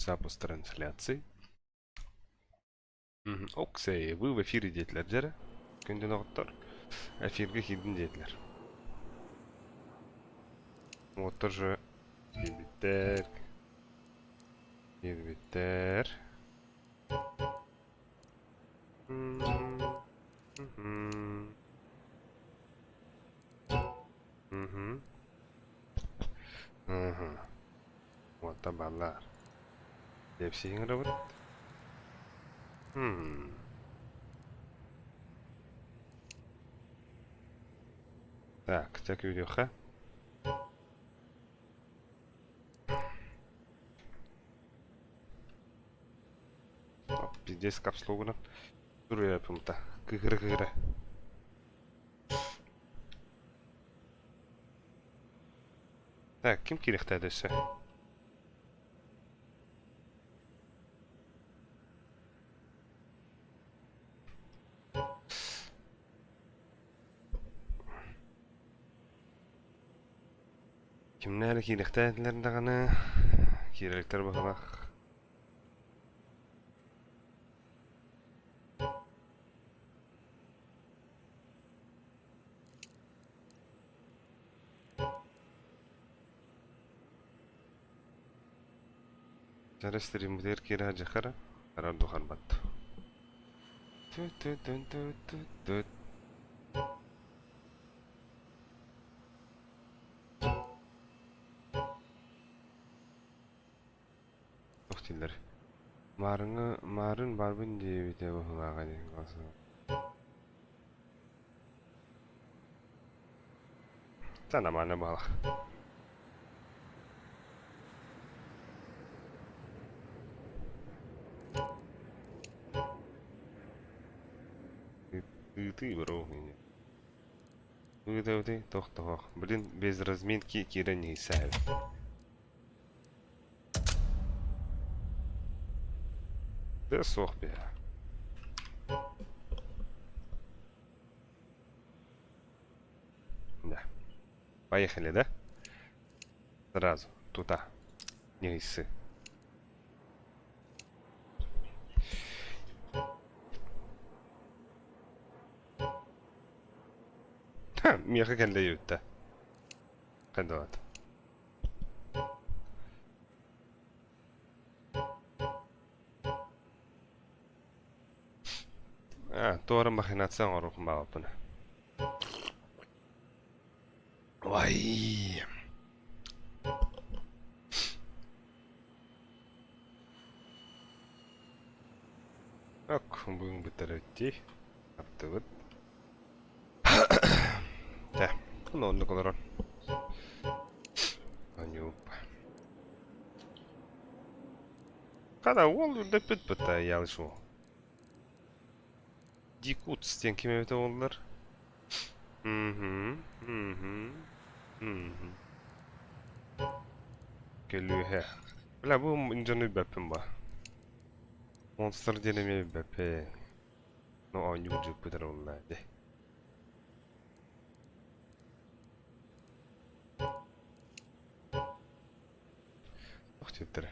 Запуск трансляции. Оксей, вы в эфире диэтилэр дьэрэ. Күндүн оҕоттор. Эфиргэ киирдин диэтилэр. Оҕоттор же киирбиттэр. Киирбиттэр. Мгм. Мгм. Уота баллар. Лепсиһиҥ ырабыт. Хм. Так, так күүтүөххэ. Пиздец капслогунан суруйаппымта. Кыыһыра-кыыһыра. Так, ким киириэхтээх өссө? Кимнээх эрэ киириэхтээх этилэр даҕаны, киирэликтэр быһалаах. Дьэ стриммытыгар киирэ сылдьыахха эрэ, харар духарбат. Тү-тү-түн-тү-тү-түт. Туох дииллэр? Маарыҥҥа маарын баарбын диэбитэ быһыылааҕа дии Да нормально было. Ты, бро, Ты, тох тох. Блин, без разминки киирэн иһисээбит. Да суох бия. Да. Поехали, да? Сразу. Туда. Не исы. Миэхэ кэллэ үттэ. Хайдалат. А, туора махинация оҥоруохум баҕаппын. Ой. Ок, бүгүн бүтэрбиттии. Аптыбыт. Тэ, ну оннук олорон. Анюп. Хата уол үрдэппит бытта ялыш уол. Дикутс диэн ким эбитэ буоллар? Мгм, мгм, мгм. Көлүөһэ. Бля, бу дьону билбэппин ба. Монстр диэн эмиэ билбэппин. Ну, оонньуу дьыппытар буолла дии. Туох диэттэрэ?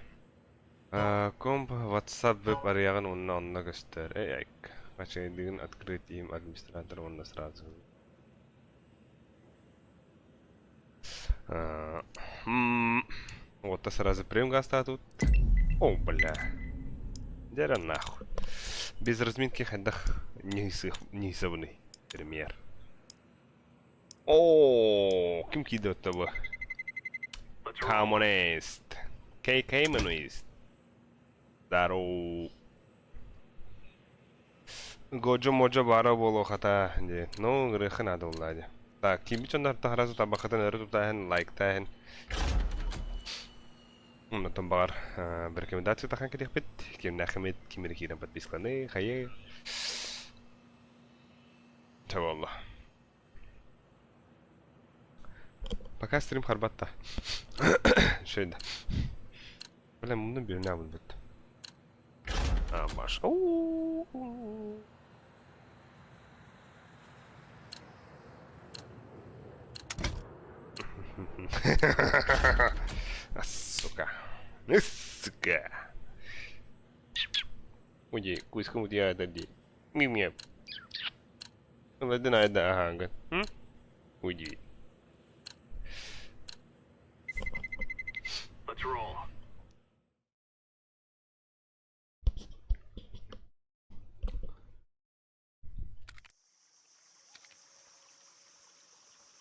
Комп WhatsApp веб арыйаҕын уонна онно көстөр. Эй, айк. Ачайдыгын открыть им администратор уонна сразу. Вот сразу прям тут. О, бля. Дера нахуй. Без разминки хайдах не пример. О, ким киирдэ бу? Коммунист. Кей коммунист. Здорово. Годжо-моджо баара буолуо хата дии. Ну, ырыаха наада буоллаа дии. Так, киирбит дьоннор сразу табахытын өрө тутааһын, лайктааһын. Онтон баҕар рекомендация тахан кэлиэхпит. Кимнээхимит, ким эрэ киирэн подпискаланыы, хайыы. Чэ буолла. Пока стрим харбатта. Шөйдө. Бля, мунну бирне булбут. А, баш. Сука. Сука. Уди, куска утуйаатар дии. Мимиэп. Ылардын айда аһааҥҥын. М? Уди.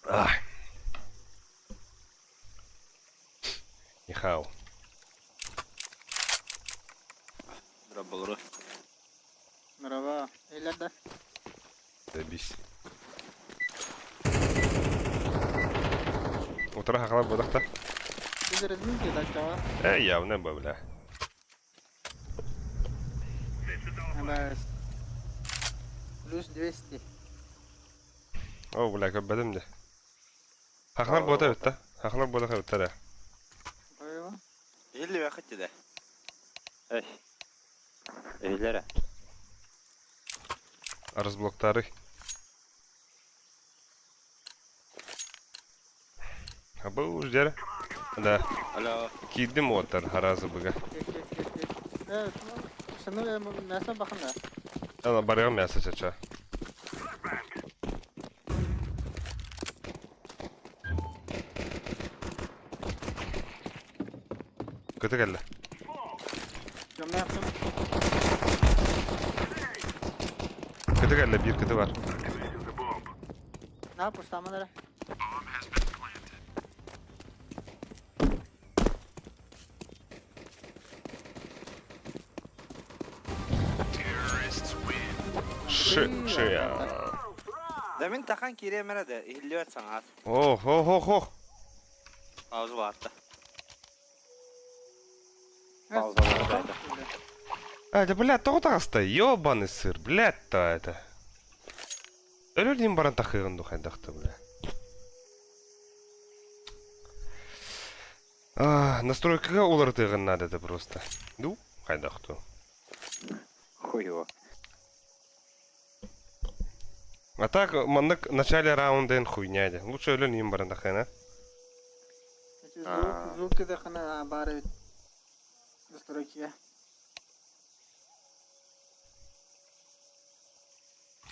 Ах. Нихао. Дроболору. Merhaba. Beyler de. Добись. Утара хахалар буолахта. Biz ki dakika. Э, явно бы, бля. Evet. Плюс 200. О, бля, көрбөтүм де. Хахалар буота бүтта. Хахалар буота бүтта да. Байва. Иһиллибэххит да. Эй. Эһилэрэ. Разблоктары. А был уж дьэ. Да. Алло. Киирдим уоттар харазы быга. Кek кek кek кek. Evet. Şimdi мясо bakın da. Ала барыгам мясо чача. Көтө кэллэ. Gömme yaptım. Көтө кэллэ биир көтө бар. Ne yapmış tamam nere? Шы шия. Да мин тахан киириэм эрэ да иһиллибэт саҥаат. Ох, ох, ох, ох. Пауза улаатта. Паузалары да. А, да, блядь, тоҕо таҕыста? Ёбаный сыр, блядь-то это. Өлөр диэн баран тахыгын ду хайдахта, бля. А, настройкаға уларытыгын надо это просто. Ну, хайдахту. Хуй его. А так, маннык в начале раунда хуйня де. Лучше өлөн иин баран тахына. Звук, звук да хана бары настройки.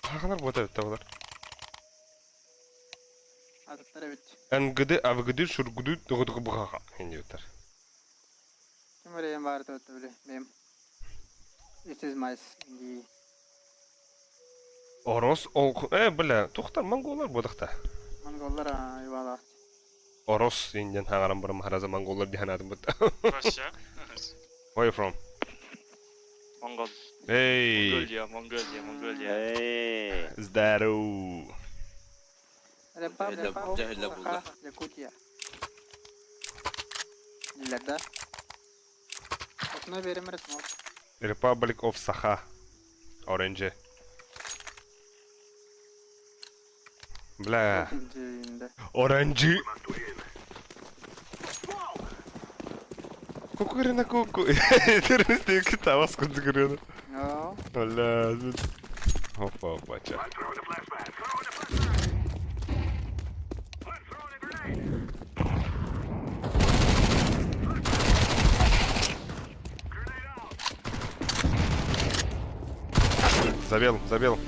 Хахалар бота битте олар. Adıtlar evet. НГД, АВГД, Шургуду, Дугудугубухаха. Индиутар. Kim oraya bari da bile benim. This is my Орос ол... Э, бля, тухтар монголлар бодахта. Mongoller eyvallah. Орос инден хагаран барым хараза монголлар дихан бут. Russia. Where you from? Mongol. Эй, Mongolia, Mongolia, Mongolia. Эй. здорово. Republic of Дьэ, булла. Sakha, Yakutia. Dillerde. Okuna verim resmi. Republic of Sakha. Orange. Бля. Оранжи. Кукурина куку. Тернистик тавас кудгрена. Бля. Опа, опа, ча. Забел, забел.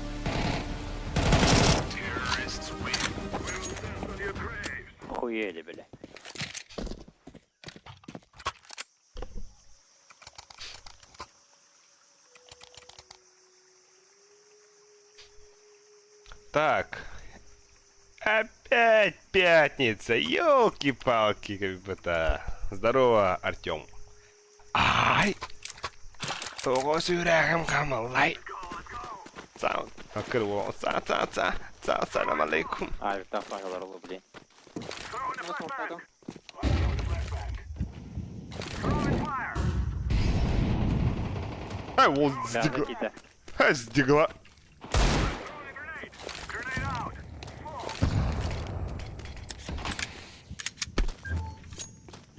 Хуели, бля. Так. Опять пятница. Елки-палки, как бы то. Здорово, Артем. Ай! Тоҕо сүрэҕим хамаллай. Ца, акырво, ца, ца, ца, ца, салам алейкум. А, там флагалар олу, блин. Ай, ол сдигла. Ай, сдигла.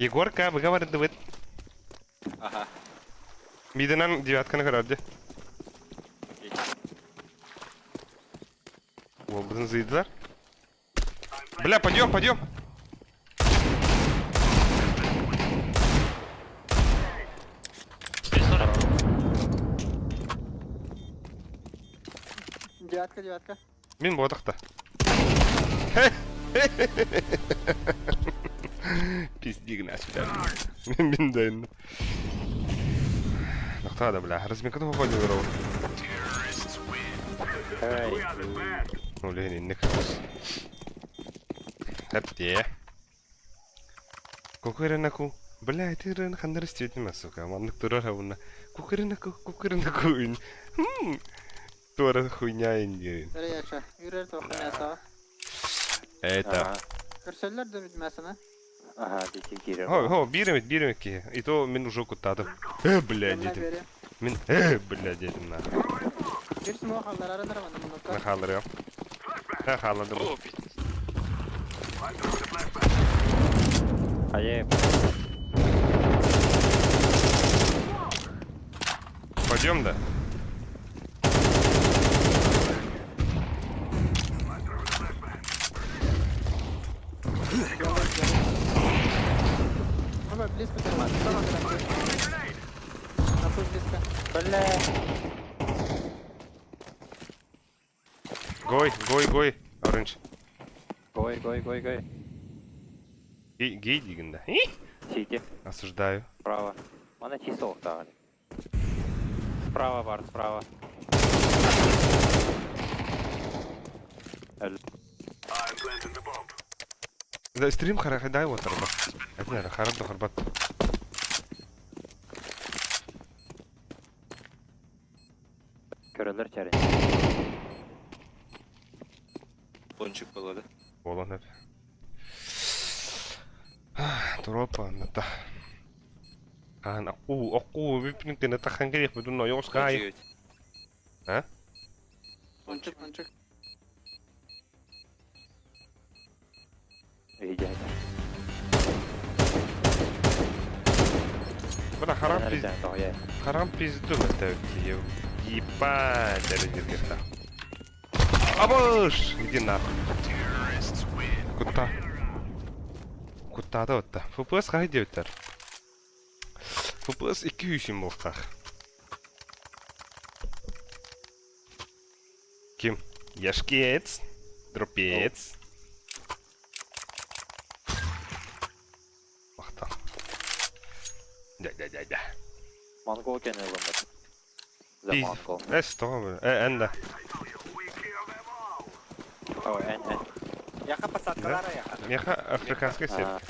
Егорка, выговаривает. Ага. Миденан девятканы көрөрдө. Уолбутун зыйдылар. Бля, подъем, подъем! Девятка, девятка. Мин буотахта. Пиздигна сюда. Мин дайын. Нахта да бля, разминка то ходи веров. Эй, Ну лен инник. Хепте. Кукуренаку. Бля, ты рын ханнар истетиме, сука. Маннык турар хавына. Кукуренаку, кукуренаку. Туара хуйня индирин. Эрэ Үрэр тоха мясо. Это. Ага, Көрсөллөр да мясоны. ага, дити киирэр. Хо, хо, биир эмит киһи. И то мин уже куттаатым. Э, бля, Онно дедим. бери. Мин, бля, дедим на. Бир смог алларары нормально На мунукка. хаалырыам. Ха, хаалладым. О, пиздец. Айе, Пойдем, да? Давай близко нормально. Нахуй близко. бля. Гой, гой, гой. Оранж. Гой, гой, гой, гой. Гей, гей дигин да. Сити, Осуждаю. справа. Мана часов тағали. Справа, бар, справа. Эл, Да, стрим хара дай вот арба. Это хараб да харбат. Көрөлөр чәрин. Пончик болады. Болон hep. Туропа ната. Ан аку аку бипнин тахан кирих بدون يوس кай. А? Пончик, пончик. Видя. Бля, харам пиз... Тоя. Харам пизду это Ебать, это Абыш! Иди нахуй. Куда? Куда да вот FPS қай деуттер? FPS 200 болықтақ. Ким? Яшкец. Дропец. Мақтан. Дя-дя-дя-дя. Монгол кене ылымыт. За Пиз- монгол. Эс, тоға Э, энда. Ой, эн, эн. Яха посадкалара яха. Меха африканская сетка.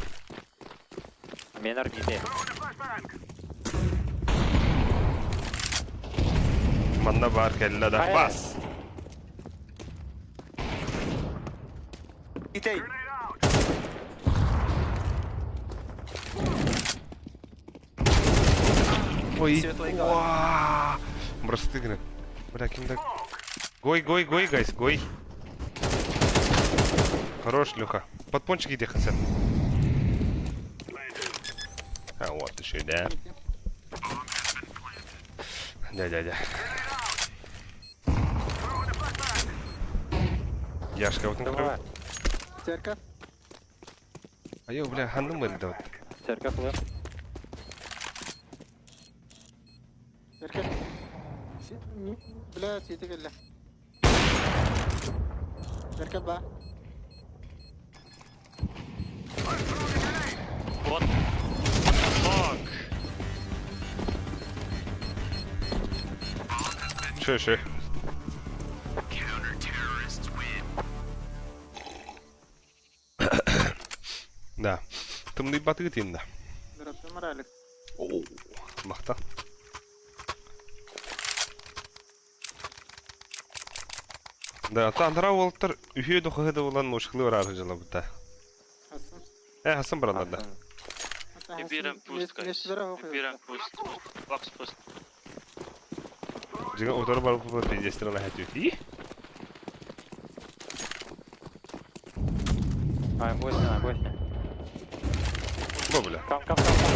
Мен армиде. Манна бар келле да. Ай. Бас. Итей. Ой. Светлый голова. Уа. Бырастыгны. Бля, кимде? Гой, гой, гой, гайс, гой. Хорош, Люха. Под пончик иди, Хасен. А вот еще, да. Да, да, да. Яшка, вот Давай. Церковь. А я, бля, ханным да. Церковь лым. Церковь. Бля, сити келле. Церковь ба. What the fuck? Шö, шö. Да. Тымны батыгы тинда. Дропты моралик. О, махта. Да, та андра болтар үхе дохы да булан мушкылы бар жылы бута. Хасан. Э, Хасан баралар да. Ибирен пуст, guys. Ибирен пуст. Бакс пуст. Жига утар бар бу пиздестер на хатю. И? Ай, босня, босня. Бо, бля. Кам, кам, кам, кам.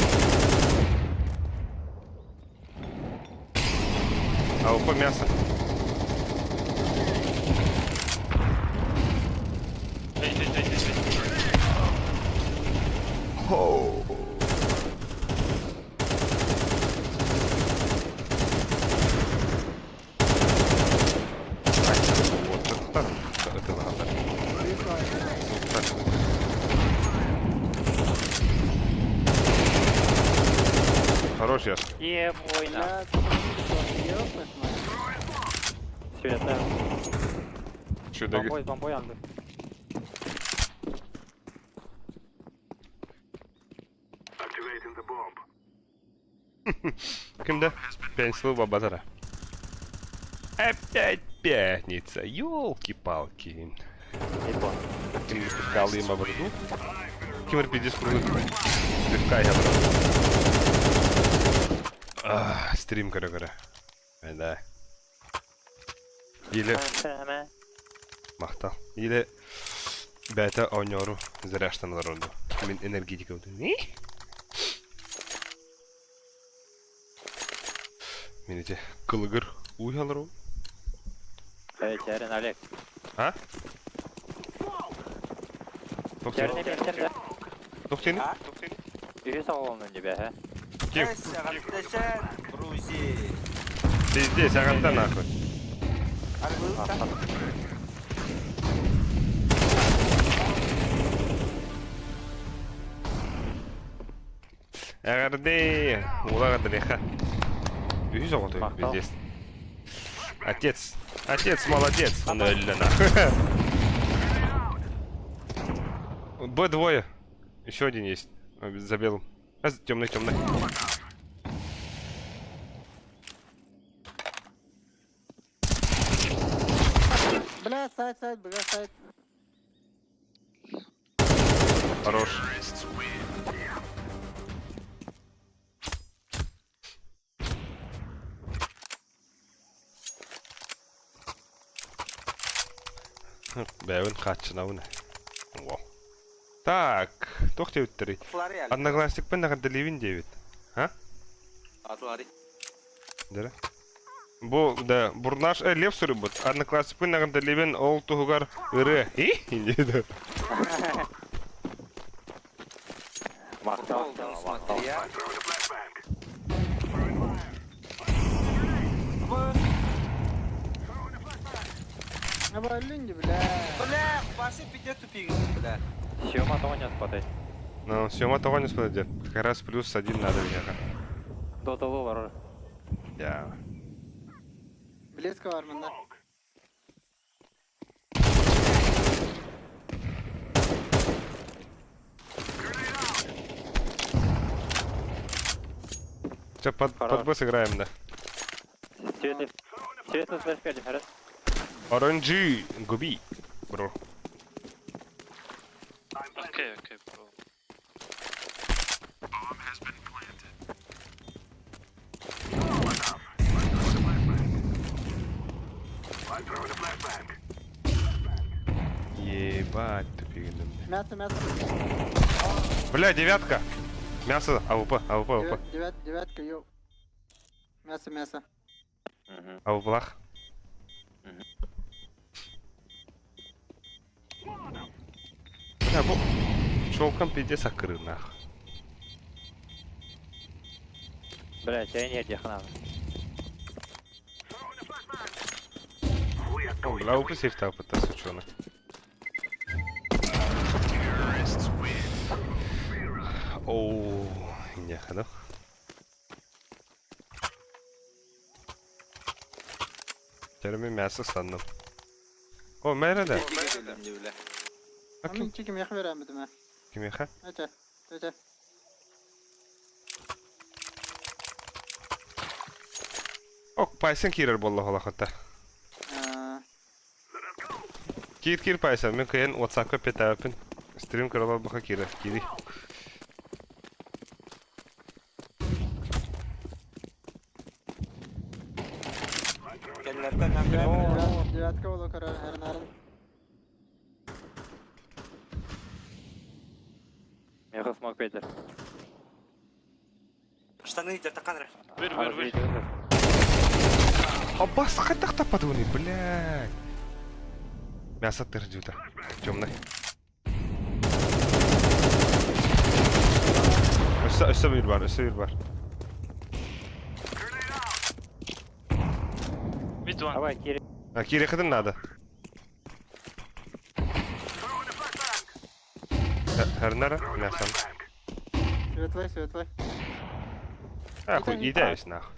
А по мясо. Эй, эй, эй, эй, эй. Хоу. Е-бой на. Бля, ёпта мать. Света. Чудо. Бомбой, бомбой анды. Кимде? Пенсилы бабатара. Опять пятница. Ёлки-палки. Япон. Ким пивка им обраду? Кимер пиздец кругу. Пивка я брал. Стрим көрө-көрө. Да. Или махтал. Или бэйэтэ оонньоору заряжтан олорон дуу. Мин энергетика Мин ити кылыгыр ууй олоробун. Эй, Чэрин, Олег. А? Чэрин эмиэхтэр да. Тохтени? Үһүс оҕолонун дибэ, һэ? Ким? Эс, Грузии. Ты здесь, аҕатта нахуй. Эҕэрдээ! Уола эҕэрдэлиэххэ. Үһүс оҕото пиздец. Отец. Отец молодец. Он өллө нахуй. Б двое. Еще один есть. За белым. А, темный, темный. Бля, сайт, сайт, бля, сайт. Хорош. Бэйэбин хааччынабын. Во. Так, туох диэбиттэрий? Одноклассникпын эҕэрдэлиибин диэбит. А? Атлари. Дэрэ. Бу да бурнаш э, лев суруйбут. Одноклассникпын эҕэрдэлиибин ол туһугар ырыа. И? диэбит. Махтал, махтал. Бля. Бля, Паша пидет тупик, бля. Сёма того не спадай. Ну, Сёма того не спадет. Как раз плюс один надо мне. Доталу бар. Я. Близко бар мында. Все, под, под Б сыграем, да. Светлый. Светлый флеш 5, хорошо? Оранжи, губи, бро. Окей, окей, bro. Ебать, тупигин. Мясо, мясо. Бля, девятка. Мясо, АВП, АВП, АВП. Девят, девятка, йоу. Мясо, мясо. АВПлах. Бля, бу... Чолкан пиздец акыры, нах. Бля, тебя нет, я хана. Бля, АВП сейф тапыта, сучонок. Оу, не ходу. Терми мясо станным. О, мэрэ Мин чиким яхы берәм бит Кимиэхэ? Этэ, этэ. Ок, Пайсан киирэр буолла холохота. Киир киир Пайсан, мин кыйын WhatsApp-ка петаапын. Стрим көрө баха киирэ, киири. Девятка боло көрөр, эрнарын. Меха смог Петер. Штаны тартакан Выр, выр, выр. Аббас хайдах таппатыбыный, блядь. Мясо тырдюта. Темный. Өссө, өссө bir бар, өссө bir бар. Mid one. Давай, Кири. А, киириэххитин надо. Харнара, мясо. Светлый, светлый. А, хуй, идэбис нахуй.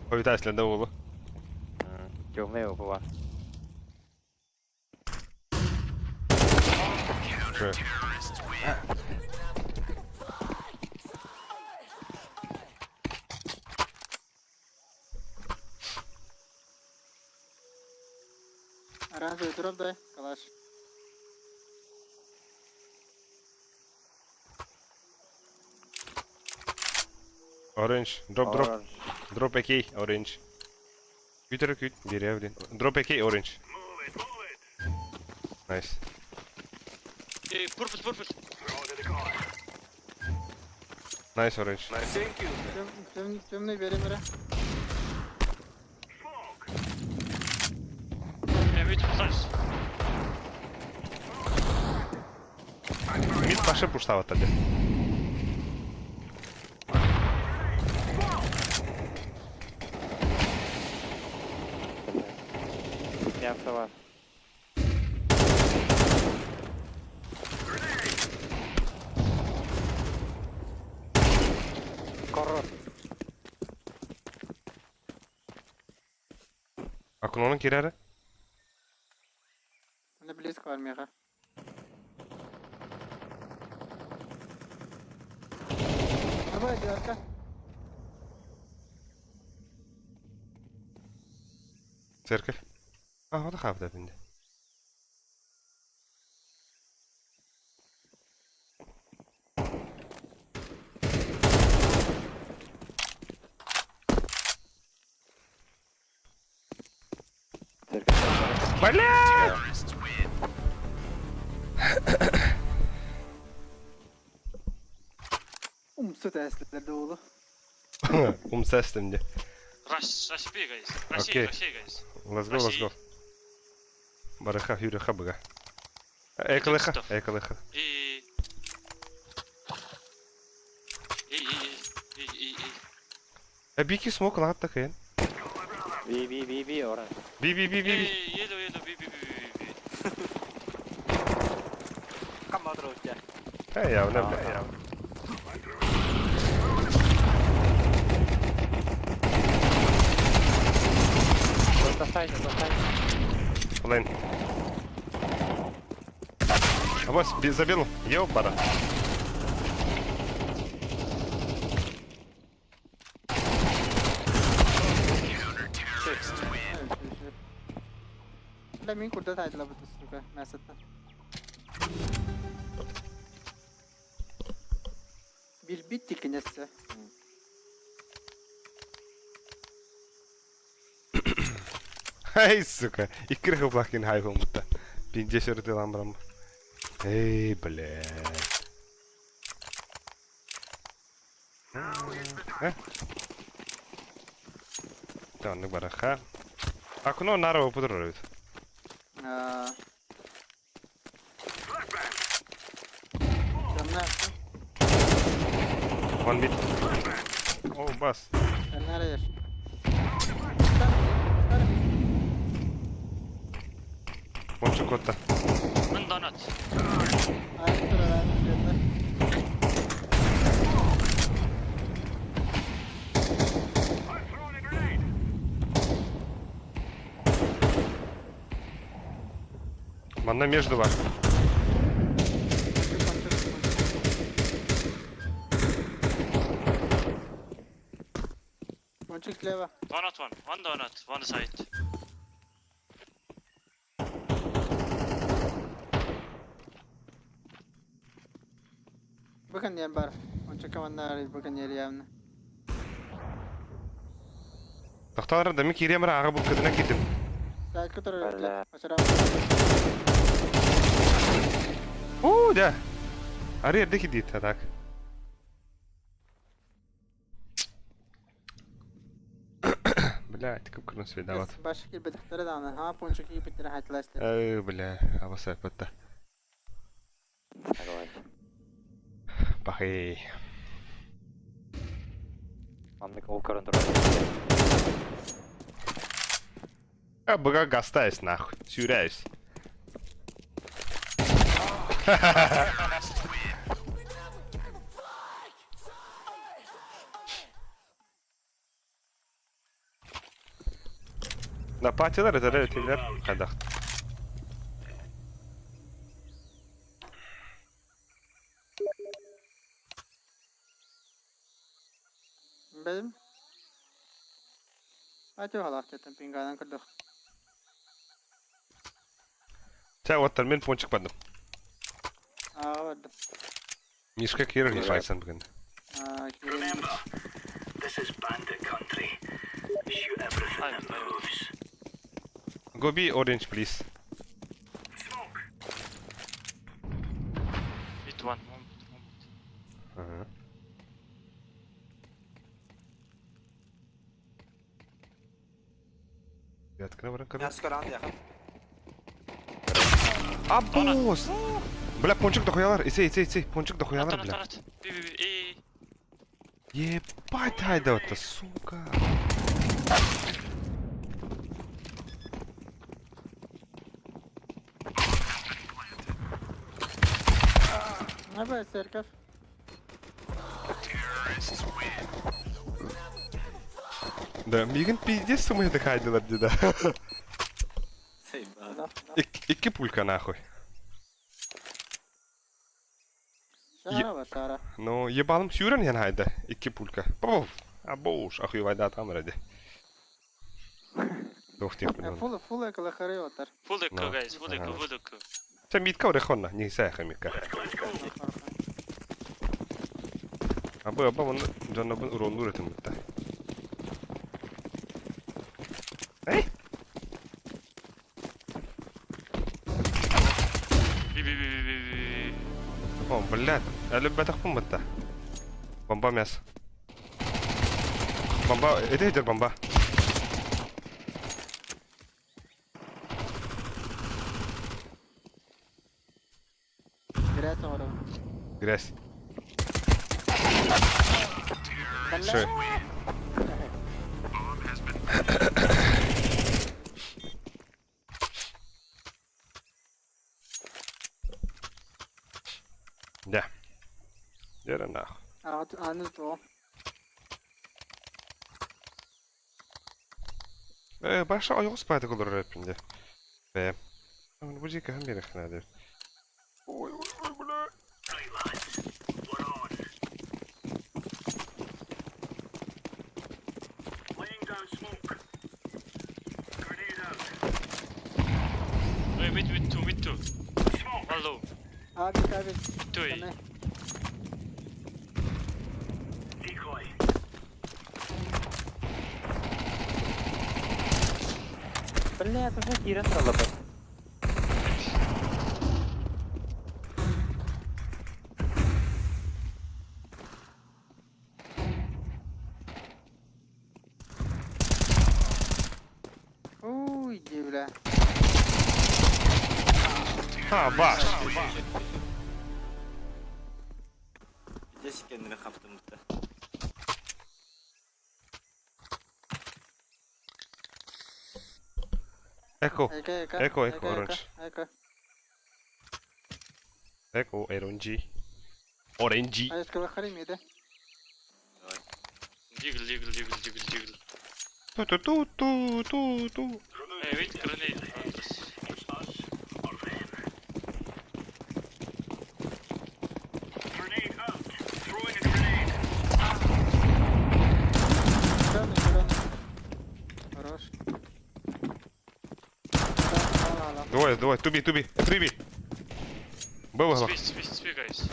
Хойутаас лэнда уолу. Темный была. Оранжевый дроп дай, калаш. Orange, drop, drop, drop AK, orange. Күүт эрэ күүт, биэриэ блин. Drop AK, orange. Nice. Э, purple, purple. Nice orange. Темный бери бери. Mid flash. Мид паша пуштавата де. Мясо. Корот. Акунонун кирәре? Менә близко бар миңа. Давай, девятка. Церковь. А, вот хавда бинде. Бля! Умсы тәсләр дә улы. Умса эстем де. Rush, rush B, guys. Rush Окей. A, rush A, guys. Let's go, let's go. Барыха, хүріха бұға. Экалыха, экалыха. E. E, E, E, E, E, E. Э, бики смок лат такайын. Би, би, би, би, orange. Би, би, би, би, би. E, yellow, yellow, B, B, B, B, B. Come on, Roger. Э, явно, бля, явно. Достань, достань. Лейн. Авось, забил. Ел, бара. Бля, мин курда тайтла бу сука, мәсәттә. Билбит тикенесе. Эй, сука. Иккир хыплахин хай хомутта. Пинде сөрді ламбрам. Эй, блядь. Э? Таннык бараха. Акуно нарова пудроруют. One bit. О, бас. Пончик отта. One donut. Манна между бар. Пончик слева. Donut one. One donut. One side. Bakın yer бар. Пончик манна bakın yer явно. Тохталар да мен киремер ага бу кыдына кидим. Сайт который Бля. О, да. Ари эрде кидит, а так. Бля, ты как крын свидават. Баш килбетехтери дааны. Ха, пончик кийбиттери хайтыластыр. Эй, бля, абаса патта. Согласен. Бахей. Маннык ол көрөн турар. А быга гастайс нахуй. Сюряюсь. Напатилар этэрэ этилэр хайдах. Бэйим. Атыылаах диэтим пинганан көрдөх. Чэ, уоттар мин пончик бардым. Аа бардым. Мишка киирэр хайсан бүгүн. Аа киирэн. Go be orange, please. Mid one, one mid, one mid. Ага. Вяткана баран көрө. Мясо көрөн диэхэ. Абоос! Бля, пончик дохуялар. Исе, исе, исе. Пончик дохуялар, Донат, бля. донат. Би, би, би, эй. Ебать, хайда это, сука. Абай церковь. Да, мигин пиздец сумыйды хайдылар деда. Сайба. Икки пулька нахуй. Шара бар, шара. Ну, ебалым сүүрэн ян хайда. Икки пулька. Пов. Абоуш, ахуевайда там ради. Туох тиэхпин. Фул, фул эколохары отар. Full eco, No. guys, full eco, Ага. full eco. Чэ митка орехонна, не сайха митка. Абы аба оны жанабын уроннур этим бутта. Эй! Би, би, би, би, би, би. О, блядь, әлі бәтәқпін бутта. Бомба мяс. Бомба, это идет бомба. Грязь оҥоробун. Грязь. Шö. Да. Дера нахуй. Аны то. Э, баша ойоҕос баайдык олорор эппин дии. Бэйэм. Бу дьиэ кэһэн биэриэххинэ диэбит. Ой, ой, ой, бля. Эй, mid, mid two, mid two. One low. Абик, абик. Two A. Бля, это уже киирэн тураллар. Уй, иди, бля. А, баш! Десять кеннere хаптым бутта. Эко. Эко, эко. Эко, эко, оранж. Эко. Эко, оранжи. Оранжи. А эскалахари миде. Deagle, deagle, deagle, deagle, deagle. Ту-ту-ту-ту-ту. Эй, wait, grenade. Андрес. Зеленый, зеленый. Хорош. Да, да, да. Двое, двое, туби, туби, три Был Speed, speed, speed, guys.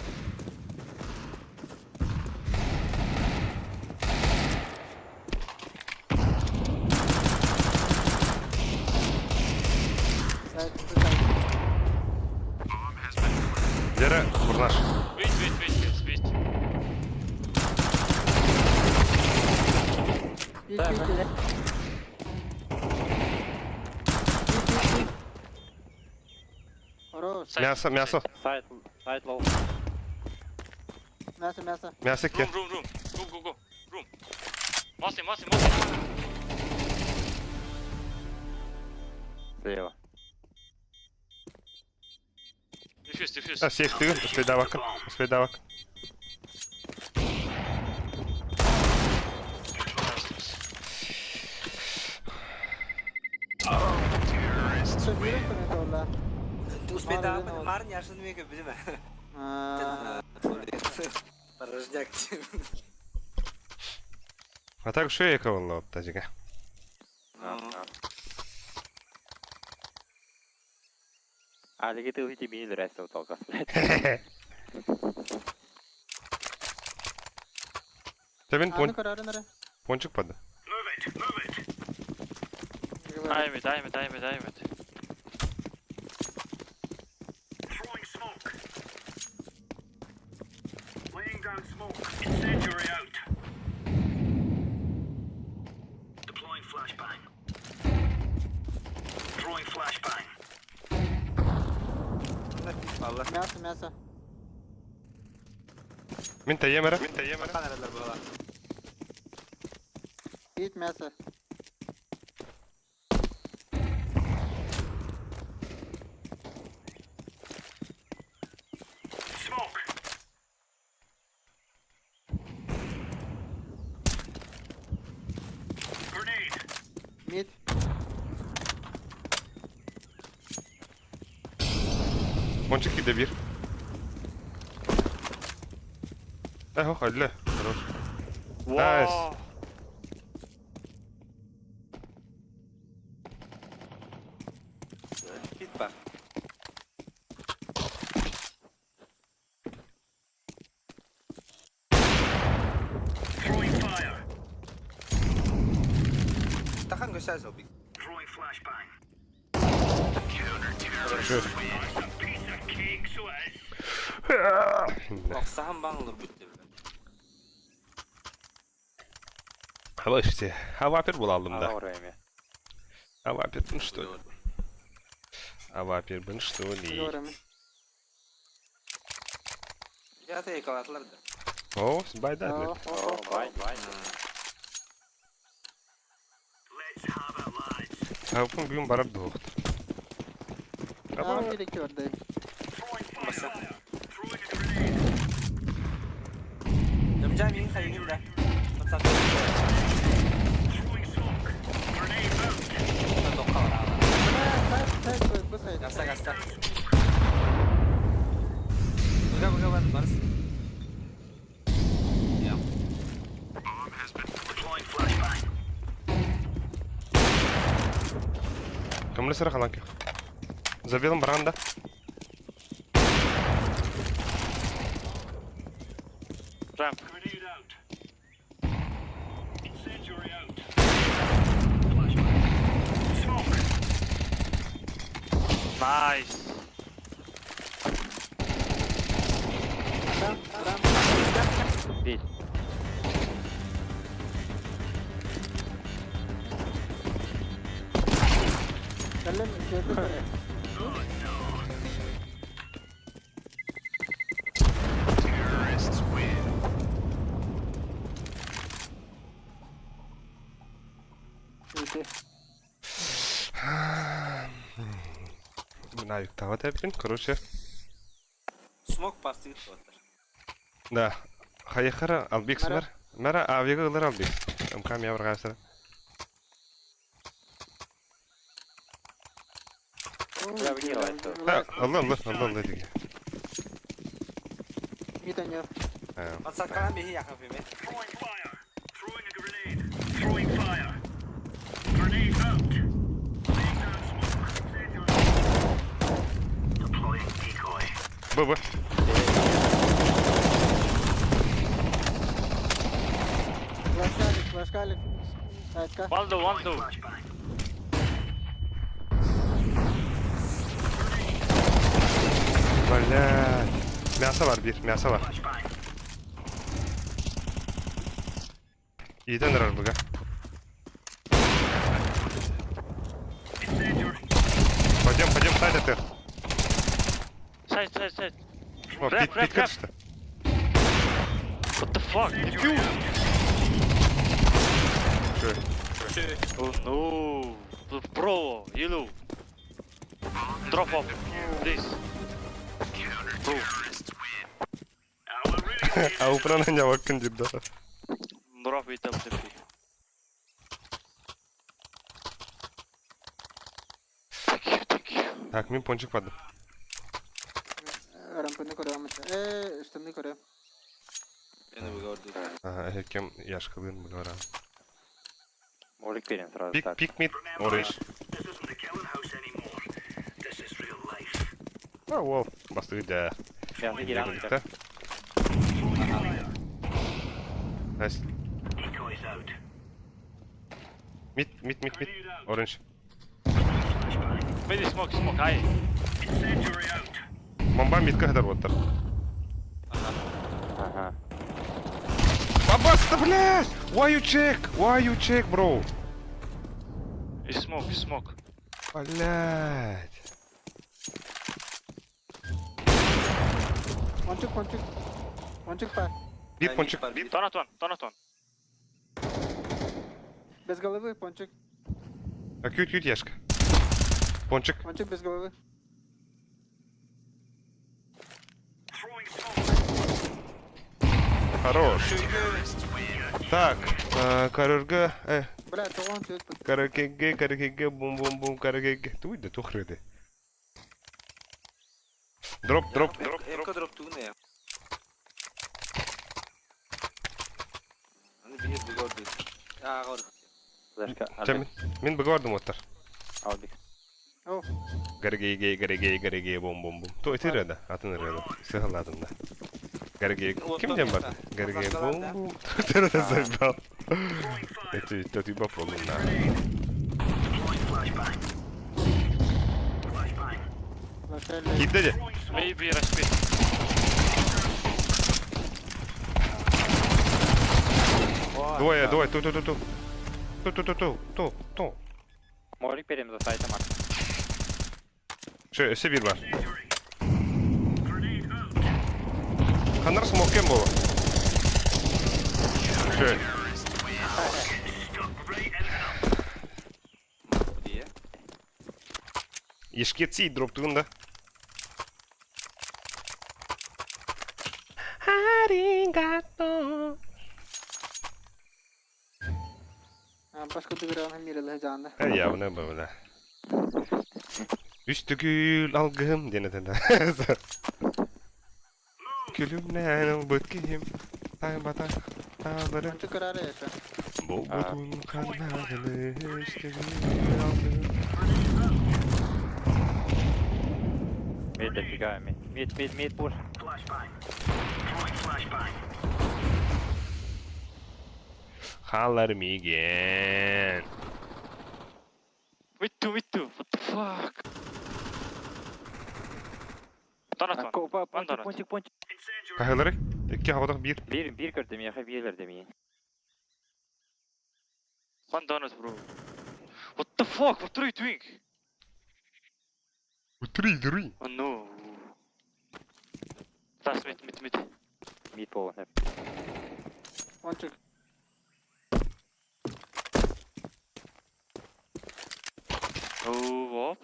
Сайт, сайт. Дера, бурнаш. Wait, wait, wait, guys, wait. Пик, Да, пик, бля. пик. Пик, пик, пик. Хорош. Side, Мясо, мясо. Сайт, сайт лоу. Мясо, мясо. Мясо ке. Room, room, room. Go, go, go. Room. Mossy, mossy, mossy. Слева. Defuse, Defuse, defuse. А, сейфтыгын, успейдаабаккын, успейдаабаккын. Успейдаабын, марын яшын меге билме. Порожняк. А так что я кого тазига? Алиги ты увидите мини рестов толкас, блядь. Тебин пон... Пончик пады. I'm it, I'm it, I'm it, I'm it. Valla. Мясо, мясо. Мин тэйиэм эрэ. Мин тэйиэм эрэ. Хаан эрэллэр буолар. Eat мясо. Mid. Пончик киирдэ биир. Э, хох, өллө. Хорош. Nice. Wow. Пит бар. Тахан көсәз обик. Охсахан баң олор бүттэ. Hava işte. Hava bir bulalım da. Ана время. Hava bir ну что ли? Hava bir ну что ли? Говорим. Я екалатлар да. О, байда. О, о, О, бай, бай. Хапын бүгүн барар дуохт. о. А, или кёрдэй. Баса. Дэмжа мин хайгин да. Пацан. Сайт, сайт, бу сайт. Гаса гаса. Буга буга бар барс. Я. Кымны сыра халанки. Забелым баранда. Ramp. Nice. Рам, рам. Бить. Кэллем, кэллем. Ити. Мына юктава тэппин, короче. Смок пасты бит бар. Да. Хайхара албикс Мара. мэр. Мара авига ылар албикс. Ымкам явыргасыр. Я винила это. Да, алла алла алла алла диге. Мид они. Пацан калан бихи яхын фиме. Б Б. Флашкалик, флашкалик. Сайтка. One low, one low. Бля. Мясо бар бир, мясо бар. Иитэн эрэр быга. Пойдем, пойдем, сайт это. Side, side, side. О, Рэп, пит, рэп, пит рэп. что. What the fuck? Defuse! Oh no. Bro, yellow. Drop off, please. Bro. Аупран анньабаккын диир да. Drop it up the P. Thank you, thank you. Так, мин пончик падым. Рампаны көрөм. Э, штаны көрөм. Beni bu gördü. Ага, кем яшкалыын бара. Молик берем сразу. Пик, так. пик мид, orange. А, уол, бастығы да. Мясо киирэн. Да. Nice. Mid, mid, mid, mid. Orange. Mid smoke, smoke, high. Бомба мидка хатар боттар. Ага. Бабаста, блядь! Why you check? Why you check, bro? Smoke, smoke. Блядь. Пончик, пончик. Пончик пар. Bir пончик. Donut one, donut one. Без головы, пончик. А кют, кют, яшка. Пончик. Пончик без головы. Хорош. Так, карырга, Бля, то он тут. каракеге, каракеге, бум-бум-бум, каракеге. Туй да тухрыды. Дроп, дроп, дроп, дроп. Эко дроп тугун я. Аны бир bu gördü. Аа гор. Флешка. Ча, мин бөгөрдүм оттар. Албик. О, Гаргеге, гаргеге, гаргеге, бум-бум-бум. То ити рада, атын рада. Сыхаладым да. Гаргеге, ким дем бар? Гаргеге, бум-бум. Ты заебал. Это ты попробуй на. лошадь. Кидде. Maybe rush mid. Двое, двое, ту, ту, ту, ту. Ту, ту, ту, ту, ту, ту. Молик берем за сайтом. Şu өсө bir бар. Ханар смоккен болу. Шö. Diye. Ешкетси дроптугун да. Аригато. Башка дөгөрөн миреле жанды. Э, явно бля. Үстү гүл алгым диэн этэн. Күлүмнэн ылбыт киһим тайбата таалары Пончик көрөр яша. Болбутун канагыны үстү гүл алгым. Мид дофига. Мид, мид, мид, мид, пуш. Халар миген. Mid two, mid two. What the fuck? Donut one. Опа, пончик, donut. пончик, пончик. Кахалары? Икки хавадах бир. Бир, бир көрдүм, яха бирлер демейин. One donut, bro. What the fuck? What are you doing? Утри, дри. Oh no. Last mid, mid, mid. Мид пол. Пончик. Oh, up.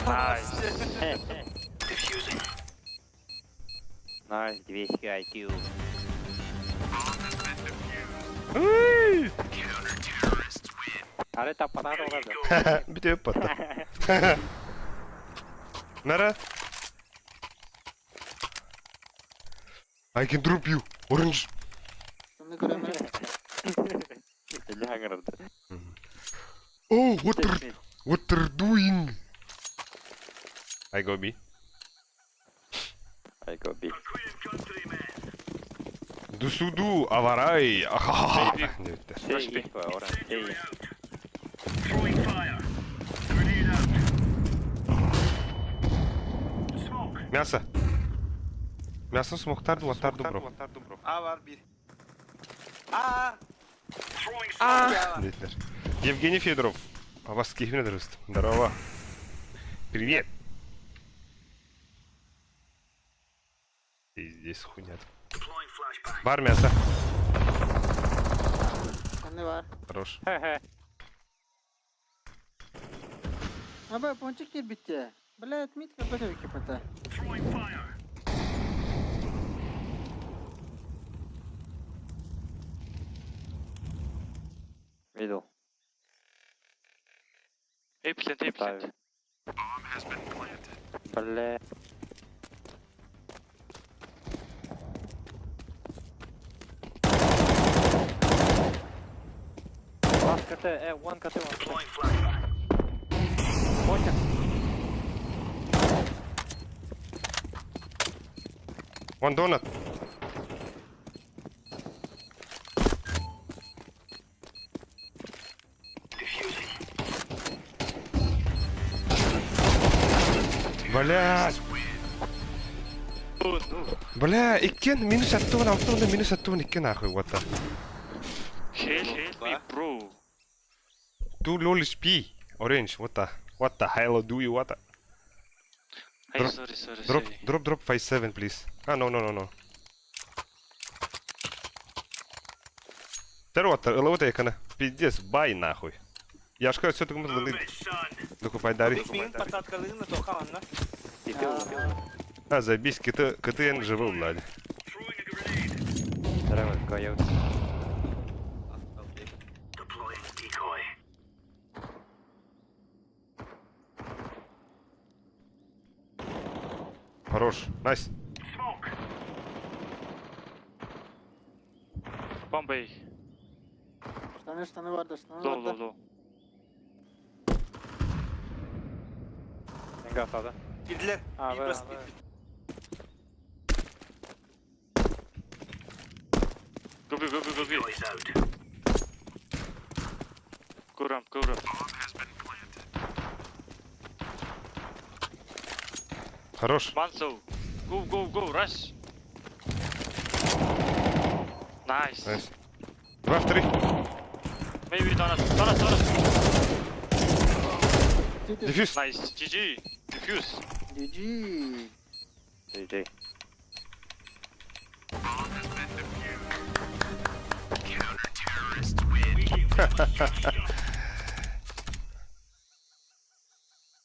Nice. Nice, 200 IQ. Ары таппатаҕа тоҕо Бүтүп батта. Нара. I can drop you. Orange. Штаны көрөм. Или хаҥырды. Oh, what are doing? I go B. I go B. Дусуду аварай. Ахахаха. Диэбиттэр. Сей их orange, сей. Мясо. Мясо смоктар дуаттар бро. А бар биир. А. А. Диэтилэр. Евгений Федоров. Абас киһибин өтөрүстүм. Здорово. Привет. Пиздец хуйня. Бар мясо. Ханны бар. Хорош. Хе-хе. Аба, пончик киирбиттэ. Блядь, мид көрбөтө кипата. Видел. A plant, A plant. Ставил. Бля. Last КТ, one КТ, one КТ. Пончик. One donut. Блядь! Oh no. Бля, иккен минус аттуун, алтуун минус аттуун иккен нахуй, what the. Help me, bro. Two lol P. Orange, what the, what the hell do you, what the. Hey, Drop- sorry, sorry, Drop, sorry. drop, drop 5-7, please. Ah, no, no, no, no. Второго, ЛВТ якана. Пиздец, бай нахуй. Я ж все только Докупай дари. Миигин подсадкалыын да тоха манна. Убил, убил. А, забись, КТ, КТН живыл, блядь. Здорово, койот. Хорош, найс. Bombay. Штаны, штаны барды, штаны Low, low, барды. low. Газ, да? Киирдилэр. А, Биир В, бас В. киирбит. Go B, go B, go B. Go ramp, go ramp. Хорош. Manso. Go, go, go, rush. Nice. Найс. Два в три. Maybe donut, donut, donut. Сити. Дефьюз. Nice. GG. Defuse. GG. GG.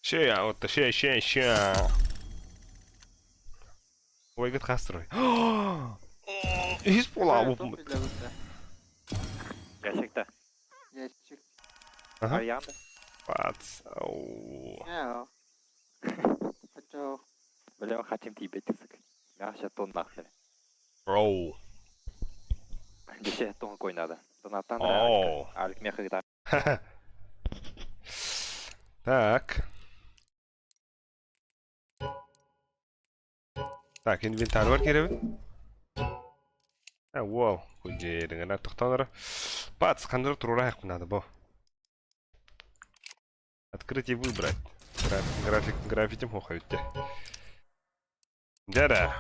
Ща, вот, ща, ща, ща. Ой, гад хастрой. Из пола. Топ для Ящик-то. Ящик. Ага. Варианты. Пац. Ау. Мяу. Хочу. Бля, хотим тебе, сука. Мясо тон нахер. Броу. Десять тонн кой надо. Донатан. Оу. Алик меха да. Так. Так, инвентарь бар кереби? А, вау, кудеріңе тоқтаңыр. Пац, қандыр турурайық надо, бо. Открыть и выбрать. График, граффитим хохаютте. Дяра.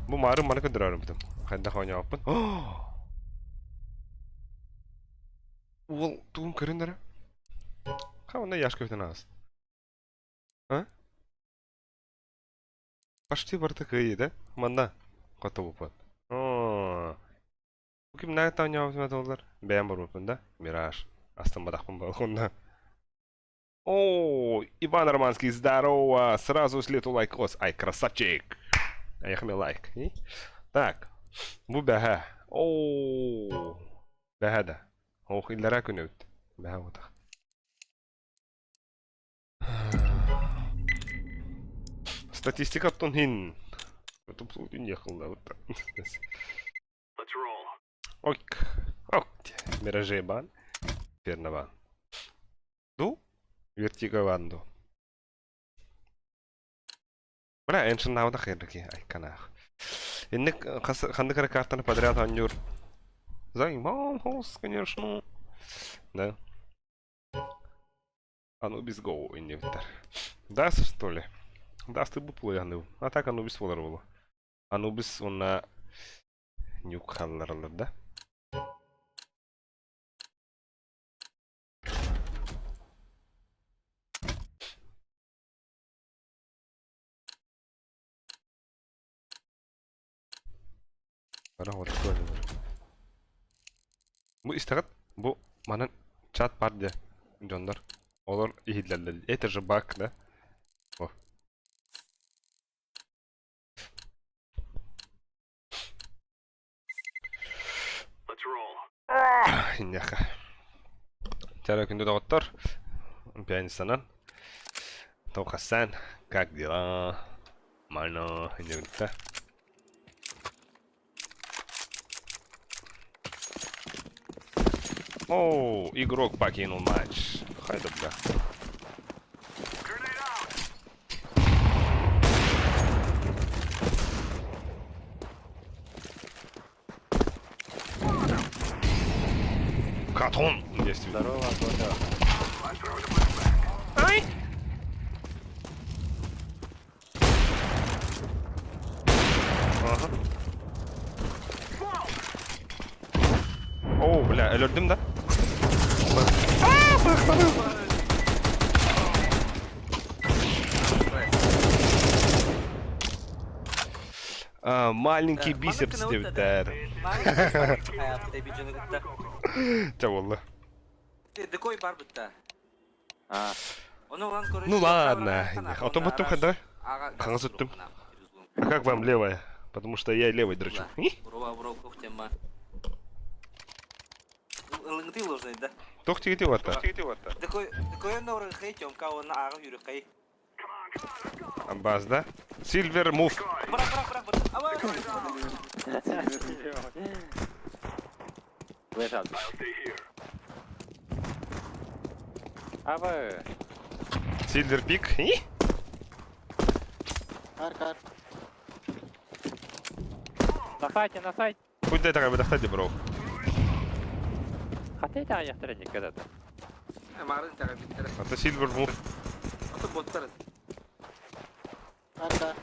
Бу мары маны көндөрөрүм бутум. Хайда хоня аппын. Ол тугун көрүндөр. Ха, онда яш көтөн аас. А? Почти барта кыйы, да? Манна. Кото бупат. О. Бу ким нагы таня олар? Бәйән бар бупын, да? Мираж. Астын бадақпын балконда. О, Иван Романский, здорово! Сразу слету лайкос. Ай, красавчик! Аяхме лайк. И? Так, бу бәһә. О, бәһә да. Ох, илләрә күн өт. Бәһә отақ. Статистика тон хин. Тупсу ехал, да, вот так. Ок. Ок. Мираже бан. Верно бан. Ду? Вертиго ванду. Бля, эншин науда херки. Ай, канах. Инник ханды картаны подряд анюр. Заебался, конечно. Да. Анубис Go инвентарь. Да, что ли? Даастырбыт буолуо А так Анубис буолар буолуо. Анубис уонна Нюк хааллараллар да. Бу истэҕит? Бу манан чат бар дьэ дьоннор. Олор иһиллэллэр. Это же баг, да? О. Инньэхэ. Чара күндү доҕоттор. Пианистанан. Тоқасан, как дела? Мано, инньэ Оу, игрок покинул матч. Хайда, бля. Катон! Действует. Здорово, Коля. Ай! Ага. О, бля, өлөрдүм да? Аа, быхтаным! А, маленький бицепс диэбиттэр. Чэ буолла. Декой бар бытта. А, Ну ладно. А то будто хода. Хаҥас өттүм. А как вам левая? Потому что я левой дрочу. Туох тигити уотта? Аббас, да? Silver move. Лежат. А вы... Silver pick. И? Кар кар. На сайте, на сайте. Куда это бедахтати, бро? Хотя это аяқтар когда-то. Это Silver move. Кар кар.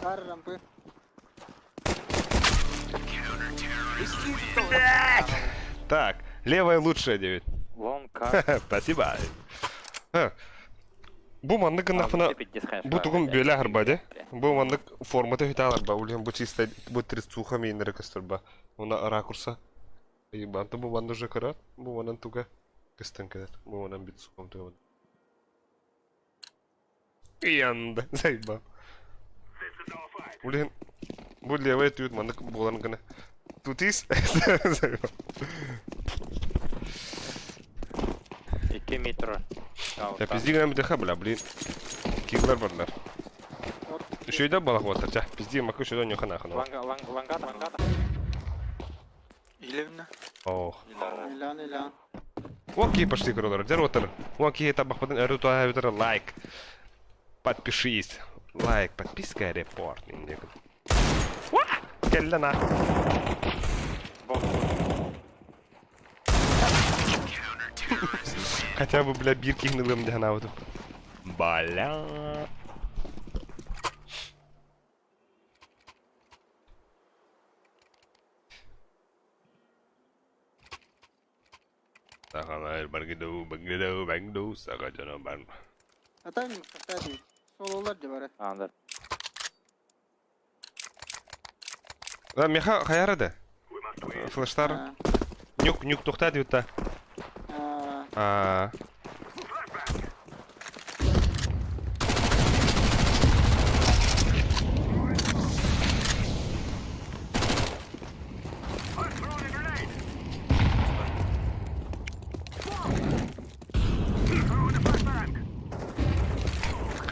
Кар рампы. Так, левая лучшая, 9. Long car. Спасибо. Бу маннык гыннахпына бу тугум бүөлэ аһарба дьэ. Бу маннык формата үтэ аларба. Улиһин бу чисто бу трицуха мииннэрэ көстөрба. Уна ракурса. Ебанты бу манна уже кыра. Бу манан туга көстөн кэлэр. Бу манан бит сухам туга. Янда, заебал. Улиһин бу левая түүт маннык буолан гына. Тутис. Заебал. 2 метр. Я пизди гынан бүтэ бля, блин. Киллер барлар. Үшөйдө балах буолтар, ча. Пизди маку үшөйдө ньоха нахуй. Ланга, ланга, ланга, ланга. Илевна. Ох. Илан илан. Окей, пошли, кроллер. Дер отыр. Окей, табахпатын өрү туа лайк. Подпишись. Лайк, подписка, репорт. Уа! Кэллэ нахуй. Хотя бы, бля, биир киһини ылыам диэн аабытым. Бля. Сахалар баргиду, багиду, багду, сахачана бар. А там, кстати, сололар де бар. Андер. Да, меха хайара да. Флештар. Нюк, нюк тухта диутта. А.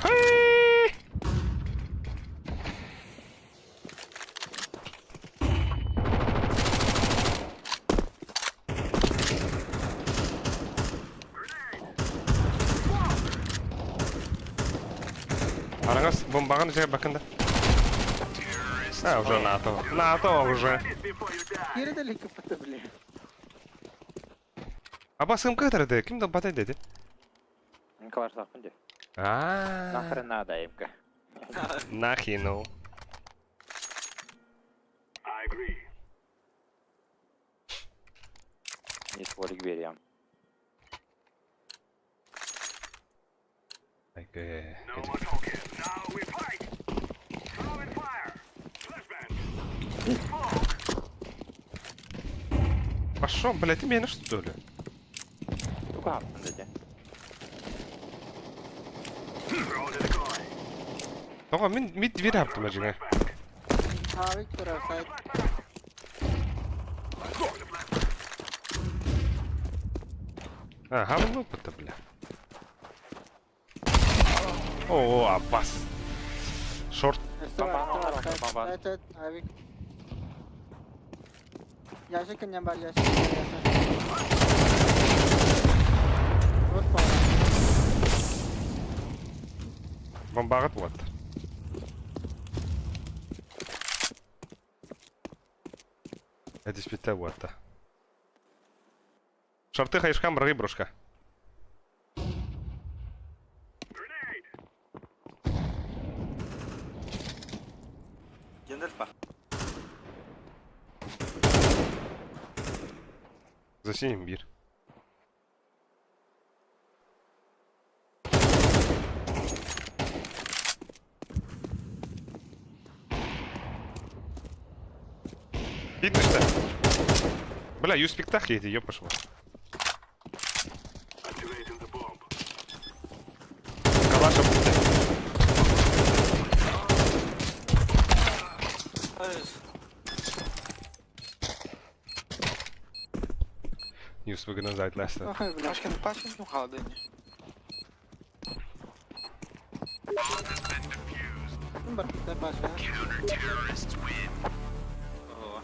Хей! Араҥас бомбаҕын дьэ бакында. А, уже НАТО. НАТО уже. Кире кыппыта бile. Аба сымка кытары ким да батай деди. Калаш сақпын де. А. Нахрен надо имка. Нахину. Не стволик берем. Айгы. Пошел, блядь, ты меня что ли? Туга хаптын деді. Тоҕо мин мид дверь хаптым ажыга. Авик турар сайт. А, говно это, бля. О, Аббас. Шорт. Өссө бар, өссө бар, сайт. Бомба. Сайт, сайт, авик. Ящик кэннен бар, ящик кэннен, ящик. Вот пара. Бомбаҕыт вот. Эдиспитте буолта. Шорты хайышкам быргый брошка. Гендальф бар. За синим бир. Видно что? Бля, ю спектакль эти, ёпашь вас. Калаша будет. Юс выгнан за Лестер. Ой, бля. Пашкин, Пашкин, ну холодильник. Ким бар кытта Паша? О.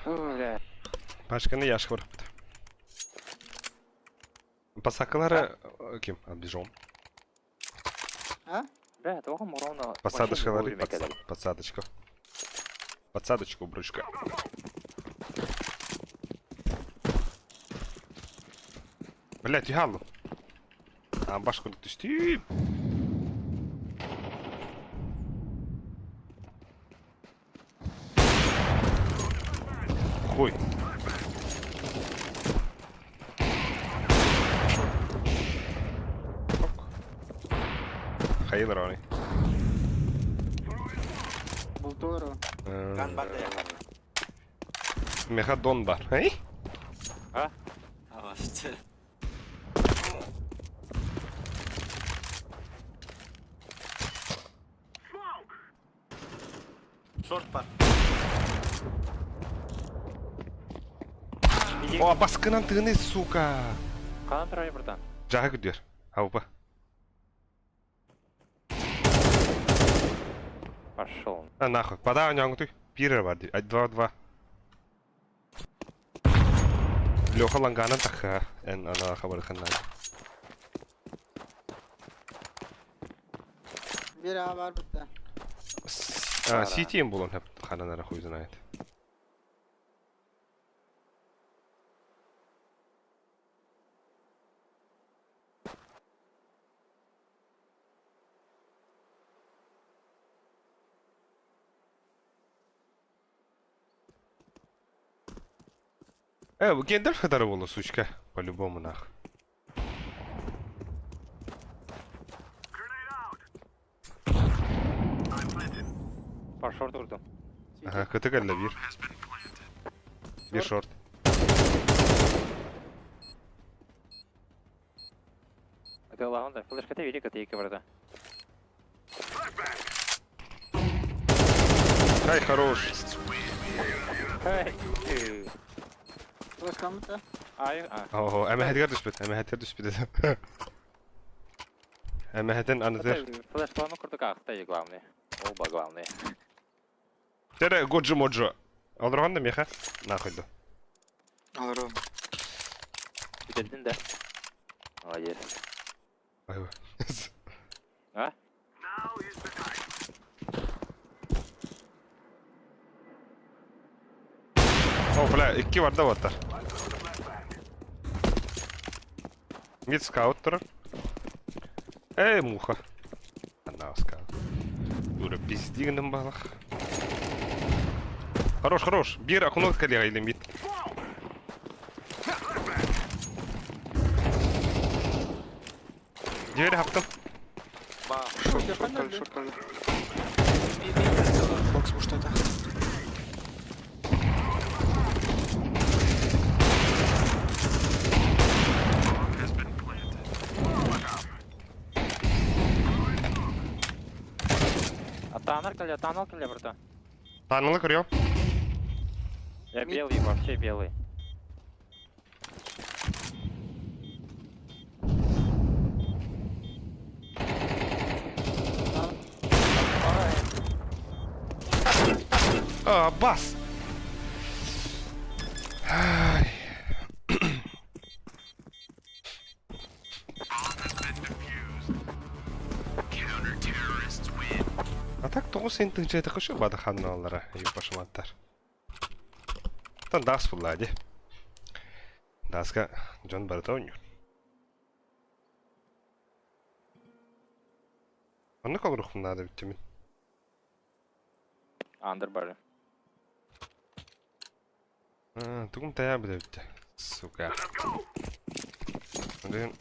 Бля. Пашканы яш көріпті. Посакалары ким? Отбежал. А? Бля, тоға мұрауна. Посадочкалары, подсадочка. Подсадочку, брючка. Блять, галу. А башку түстүү. Хуй. Ок. Хайыл Рони. Бултуору. Ган бар да я. Меха дон бар. Эй? А? А, что? Шорт бар. О, баскынан тыны, сука. Канан тұрай бұрдан. Жага күдер. Аупа. Пошел. А нахуй. Пода нянгты. Пирер бар. 2-2. Леха ланганан таха. Эн ана хабар ханнан. Бир А бар битте. Сити им булан хеп хананара хуй знает. Гендальф хадара була, сучка. По-любому нах. По шорт ұрдым. Ага, КТ кэллэ бир. Бир шорт. Это лагунда. Флешка ты види, КТ барда. Ай, хорош. Эй. Флешкам битте. Ай, а. Ого, эмэһэтигэр түспүт, эмэһэтигэр түспүт этэ. Эмэһэтин анытыр. Флешкаланы курдук ахта главный. Оба главный. Тере годжи моджо. Олоргон да меха. Нахуй да. Алырым. Бүтердин да. Молодец. Айва. А? О, бля, Бля, икки барда буолтар. Мид скаут турар. Эй, муха. Анна скаут. Дура пизди гынан балах. Хорош, хорош. Биир окунок коллега или мид. Дверь хаптым. Шорт, шорт, каль, шорт, каль. Бокс может это. Атанар кэллэ, атанал кэллэ, братан. Таанылы көрүөм. Я белый, вообще белый. А, бас! Ай. А так тоҕус ин тыһыынча тахышы бадаханналара юпашыматтар. Тан дас булла ди. Даска дьон барыта оонньуур. Оннук олоруохпун наада бүттүмүн. Андер бары. Тугум тайаа билэ бүттэ. Сука. Блин.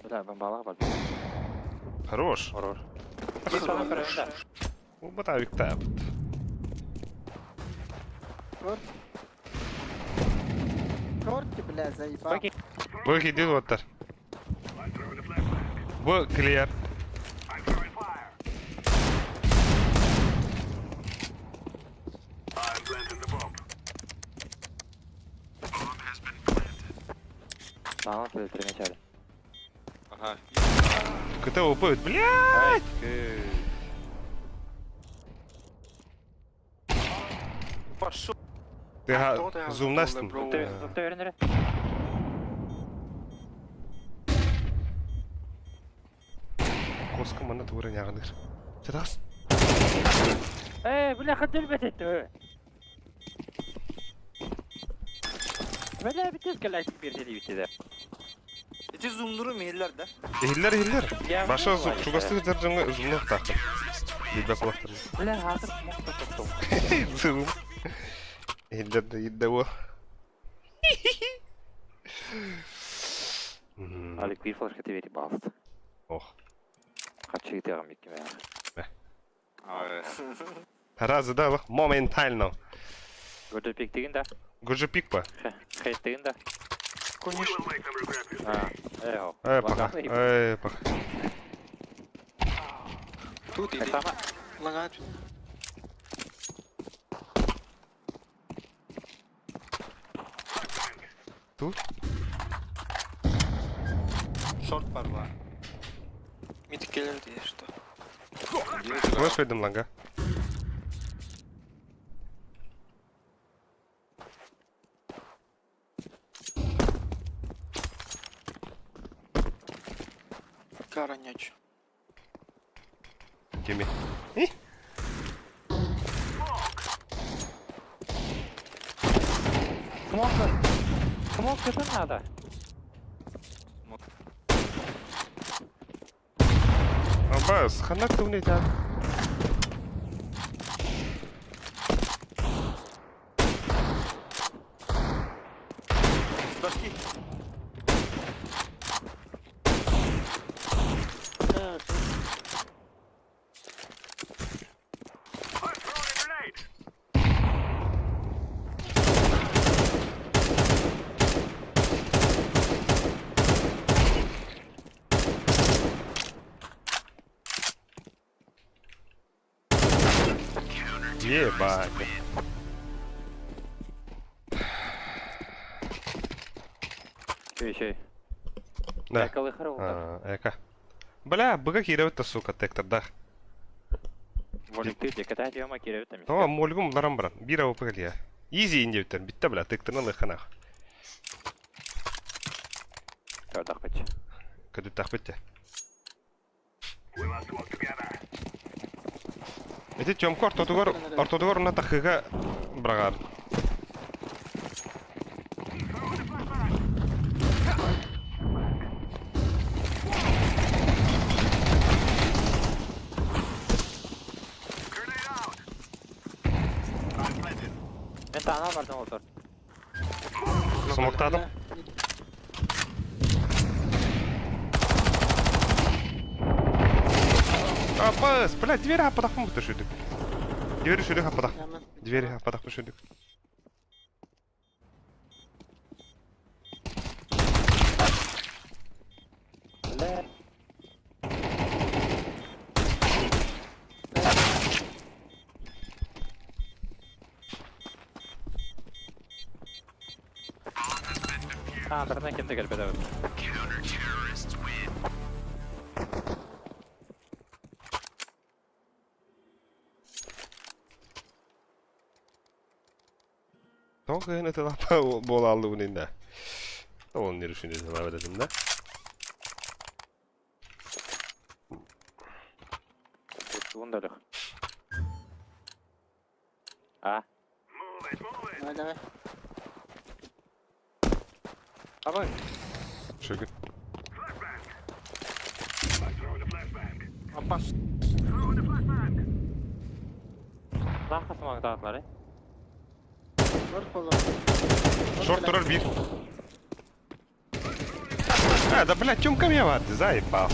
Бля, бомбалах бар. Хорош. Хорош. Хорош. Убата виктаабыт. Шорт. Шорт, бля, заебал. Бу кидил оттар. Бу клиер. Саҥа кэлтэрин Ага. КТ упает, блядь! Пошел. Ты зумнастын. Коска манна тугура ньааҕыныыр. Чатаас. Ээ, бля, хадыр бэтэ. Бля, бүтүс кэлэ бир диэбитэ. Ити зумнуру миһиллэр да. Иһиллэр иһиллэр. Баша чугастык сытар дьоҥҥо зумнуохтааххын. Билбэт буоллахтарына. Бля, хатыр мохто тоқтом. Зум. Иһиллэр да иһиллэ буол. Алик биир флешка тебе баалт. Ох. Хачы тегам икки Разы да моментально. Гөтө пик деген да. Гөжө пик па. Хейт деген да. Конечно. А, э, Э, пока. Э, пока. Тут иди. Лагает. Тут? Шорт бар Мид келлер диye что. Флеш выйдем лага. Караняч. Кими. Смок. Смок это надо. Абас, ханак ты унитан. С доски. Ебать. Еще. Да. Экалы А, эка. Бля, быга кииребит сука, тектордах. Волик ты, ката тема киребит там. О, мольгум ларам баран. Бира опыгалья. Изи индивтер, битта бля, текторна лыханах. Кадах бит. Кадү тахбитте. Эти Тёмка ортотугар, ортотугар уна тахыга брагар. Сана бардым олтор. Смоктадым. Апас, блядь, двери хаппатахпын бутта шүдүк. Двери шүдүк хаппатах. Двери хаппатахпын шүдүк. Аандарынан ким да кэлбэтэ эбит. Тоҕо кыһын ытылапа буолааллыбын иннэ. Ол не решили этим, да? Тугун да өлөх. А? Давай, давай. Абай. Шөгін. Апас. Нахас маңдатлары. Шорт болар. Шорт турар бир. А, да блядь, Тёмка меня варды, заебал.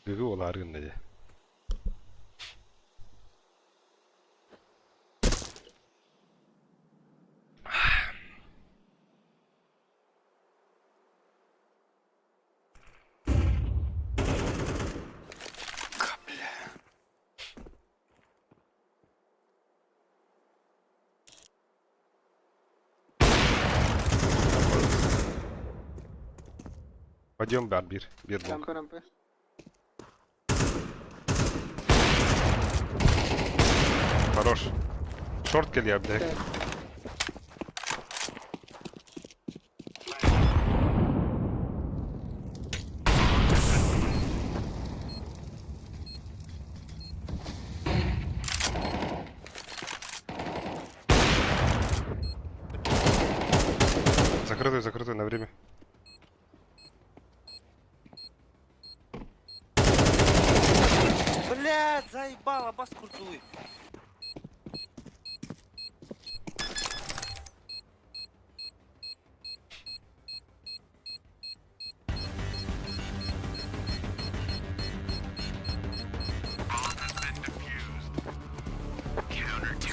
Гыгы олар гынна де. Капля. Пойдем, бар, бир, бир лонг. Рампы, рампы. Хорош. Шорт кэлиэ, блядь. Закрытую, закрытую на время. Блядь, заебал, абас курдуй.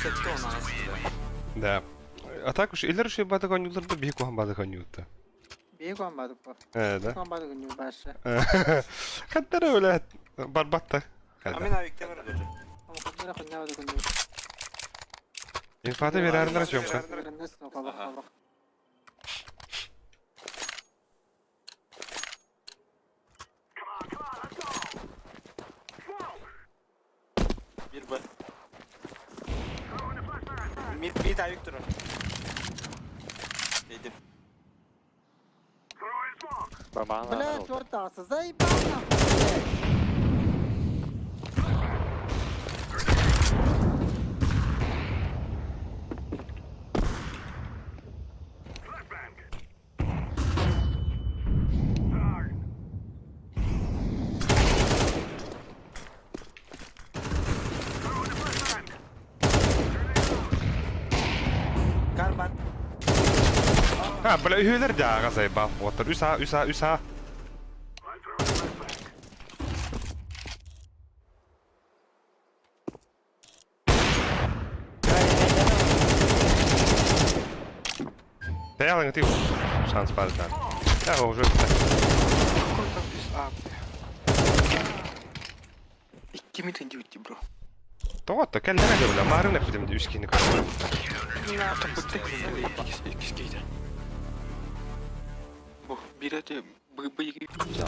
Сэттэ у нас, бля. Да. А так уж илер ши бадык ойнуулар да биһи куһан бадык ойнуутта. Биир куһан бадык бу. Э, да. Куһан бадык үнү башы. Хаттара өлө барбатта. А мен авикте бар даже. Хаттара хоння бадык үнү. Инфата берәрнер чөмка. Ага. Бир Б. Мид, мид авик турар. Дедим. Бля, черт асы, заебал нахуй, блядь. Карбат. Ha, бля, үһүлэр дьааҕа заебал. Оттор үс а, үс а, үс а. Тэйалың ты шанс бар да. Я уже Какой там без А, бля? Икки мид индивидти, бро. Тоҕо кэллэҕэ дьэ бля, маарын эппитим үс киһини көрдüm. Там бытты иккис кейде. Бу, бир эти б б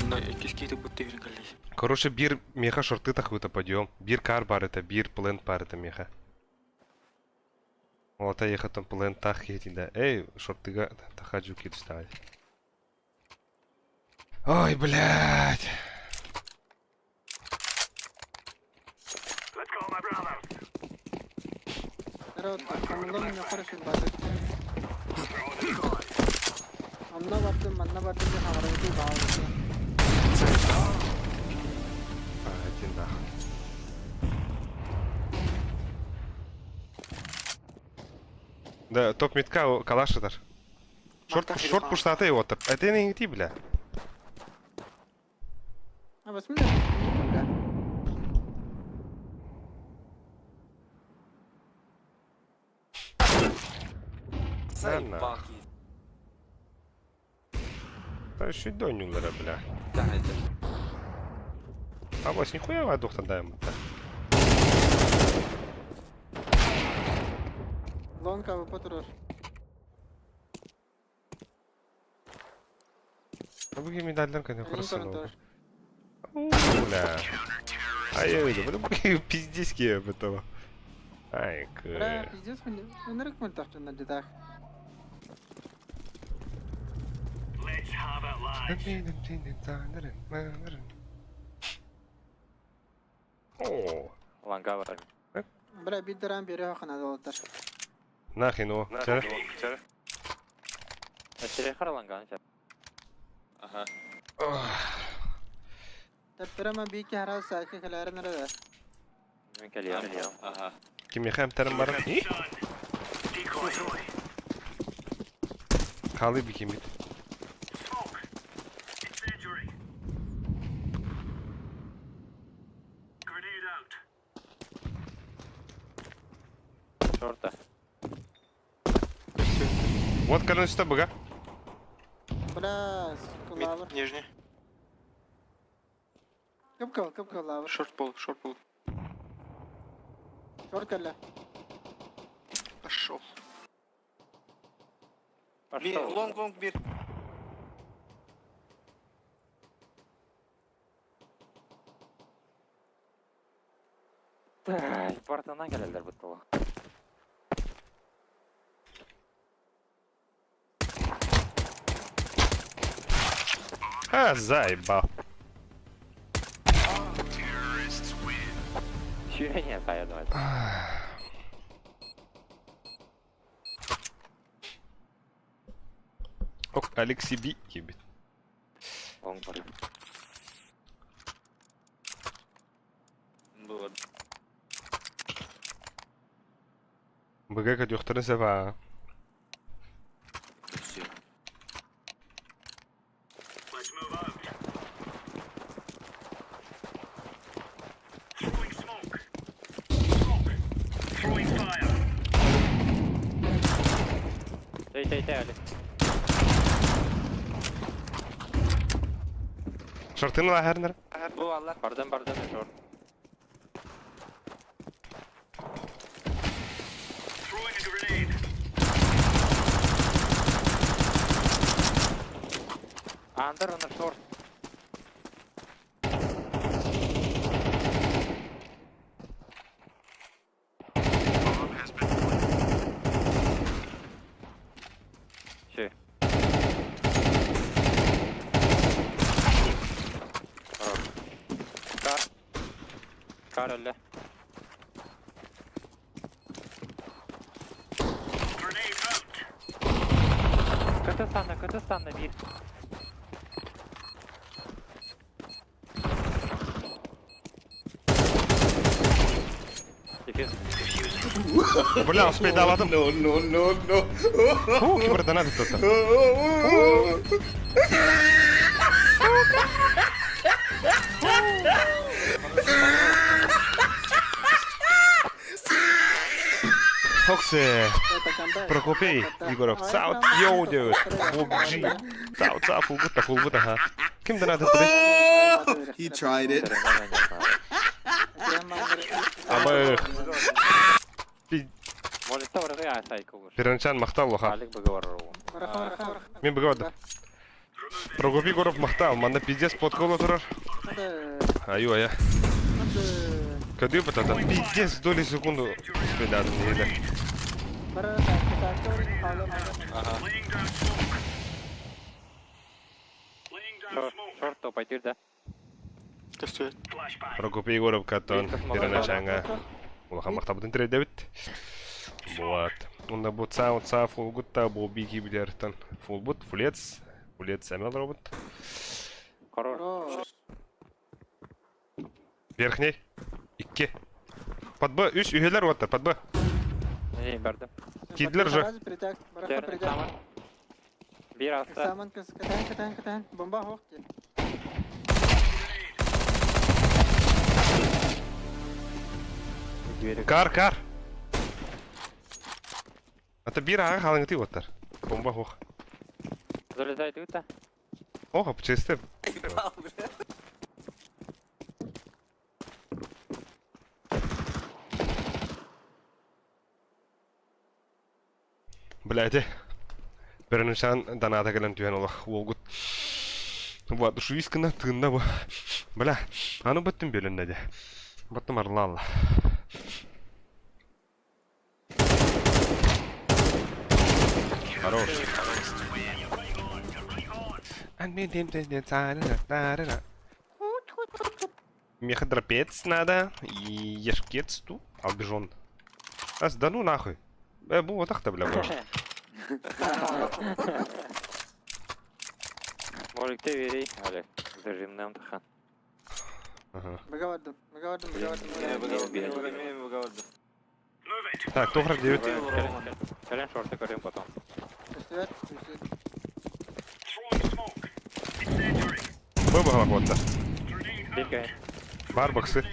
но иккис кейде бытты бирин кэллей. Короче, бир меха шорты тахыта подъем. Бир кар бар это, бир плент бар это меха. Олата ехатан плент тах да. Эй, шортыга тахаджу кит ставить. Ой, блядь. Народ, хамлом не хорошо бадык. Онно бардым, манна бардым диэн хаҥарабытыы баҕалаах. Один нахуй. Да, топ мидка калаш ытар. Шорт, шорт пуштата его топ. Это не ты, бля. А возьми, бля. Да, Да еще донюлара, бля. А вас нихуя вадухтан даем. Лонг АВП турар. Бу медальдар кene Илин хорошо. көрөн турар. Бля. Ай, я бля, бу пиздецкие об этого. Ай, Бля, к. пиздец, ынырык мөлтөх дьоннор дьидаах. О, Ланга бар. Бля, биир биэриэ ханадалаттар. нахрен о. Чара. Черехар ланган. Ага. Тэптэрэмэ биики хара саакы кэлээрин эрэ. Мен кэлиэм. Ага. Кимиэхэ эмтэрин баран. Халы бикимит. Шорта. Вот кэлэн үстэ быга. Бля, сука, Мид, лавр. нижний. Кып-кыл, кып-кыл лавр. Шорт пол, шорт пол. Шорт кэллэ. Пошел. Пошел. Лонг, лонг, бир. Бартынан кэлэллэр буттула. А, заебал. Сүүрэн сая давай. Ок, Алексей Би ебит. Лонг бар. Было. Быга көтүөхтэрин сөп аа. Все. Тэй тэй тэй Али. Шортын лаһарнар. Бу аллар. Бардым бардым шорт. Андер на шорт. Все. Хорош. Кар. Кар өллө. Көтө станна, көтө станна бир. Дефьюз. Бля, успейдаабатым. No, no, no, no. Ху, кибердонат тута. Хоксе. Прокопий Егоров. Цао, йоу, dude. Бог G. Цао, цао, фулгута, фулгута, ха. Ким донат тута? He tried it. Абы. Может, тавры айсайка уж. Пиранчан махтал лоха. Алик быговору. Мин быгавады. Прокопий Егоров махтал. Манна пиздец подкола турар. Аю, ая. Көдүү бутата. Пиздец доли секунду успейдадым неде. Шорт, шорт топай да. Көстүбэт. Прокопий Егоров каттон Пиранчанга. Улахан махтабытын тириэрдэбит. Вот. Онно бу цао цаа фулгутта бу бики билэртэн фулбут фулец. Улет сэмэ олоробут. Хорош. Хорош. Верхний. Икки. Под Б. Үс үһүлэр уоттар. Под Б. Не, бардым. Киирдилэр уже. Притяг, бараха притяг. Биир аста. Экзамен кэтэн, кэтэн, кэтэн. Бомба хоқ дии. Кар, кар. Ата биир аҕа халыҥытыы уоттар. Бомба хоқ. Залезай тут. Ох, чисто. Бля, ити Бернучан доната кэлэн түһэн олох уолгут вот шуис гына тыынна бу. Бля, аны быттым бөлөннө де. Баттым арылаалла. Хорош. Меха дропец надо, и ешкец ту, албежон. Ас, да ну нахуй. Э, бу вот так-то, бля, бу. Может, ты вери, Олег. Зажимным тахан. Ага. Быга бардым, быга бардым, быга бардым, быга бардым. Так, Тохрак 9. Кэлэн шорты көрүм потом. Көстүбэт, көстүбэт. Б баҕалаах уотта. Бигай. Бар боксы.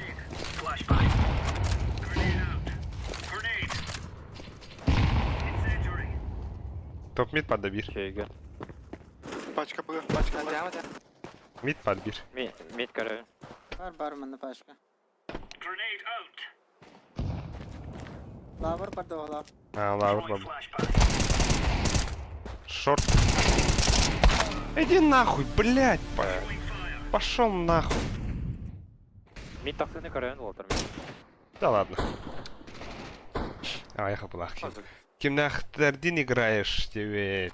Топ мид подбир. Чөйгө. Пачка Б, пачка Б. Мид подбир. Мид көрөбүн. Бар, бар манна пашка. Лавр бар да лавр. А, лавр бабу. Шорт. Иди нахуй, блядь, Пошел нахуй. Мид тахсыны көрөбүн уолтар мид. Да ладно. А, я хапылах. Кимнахтардин играешь, тебе.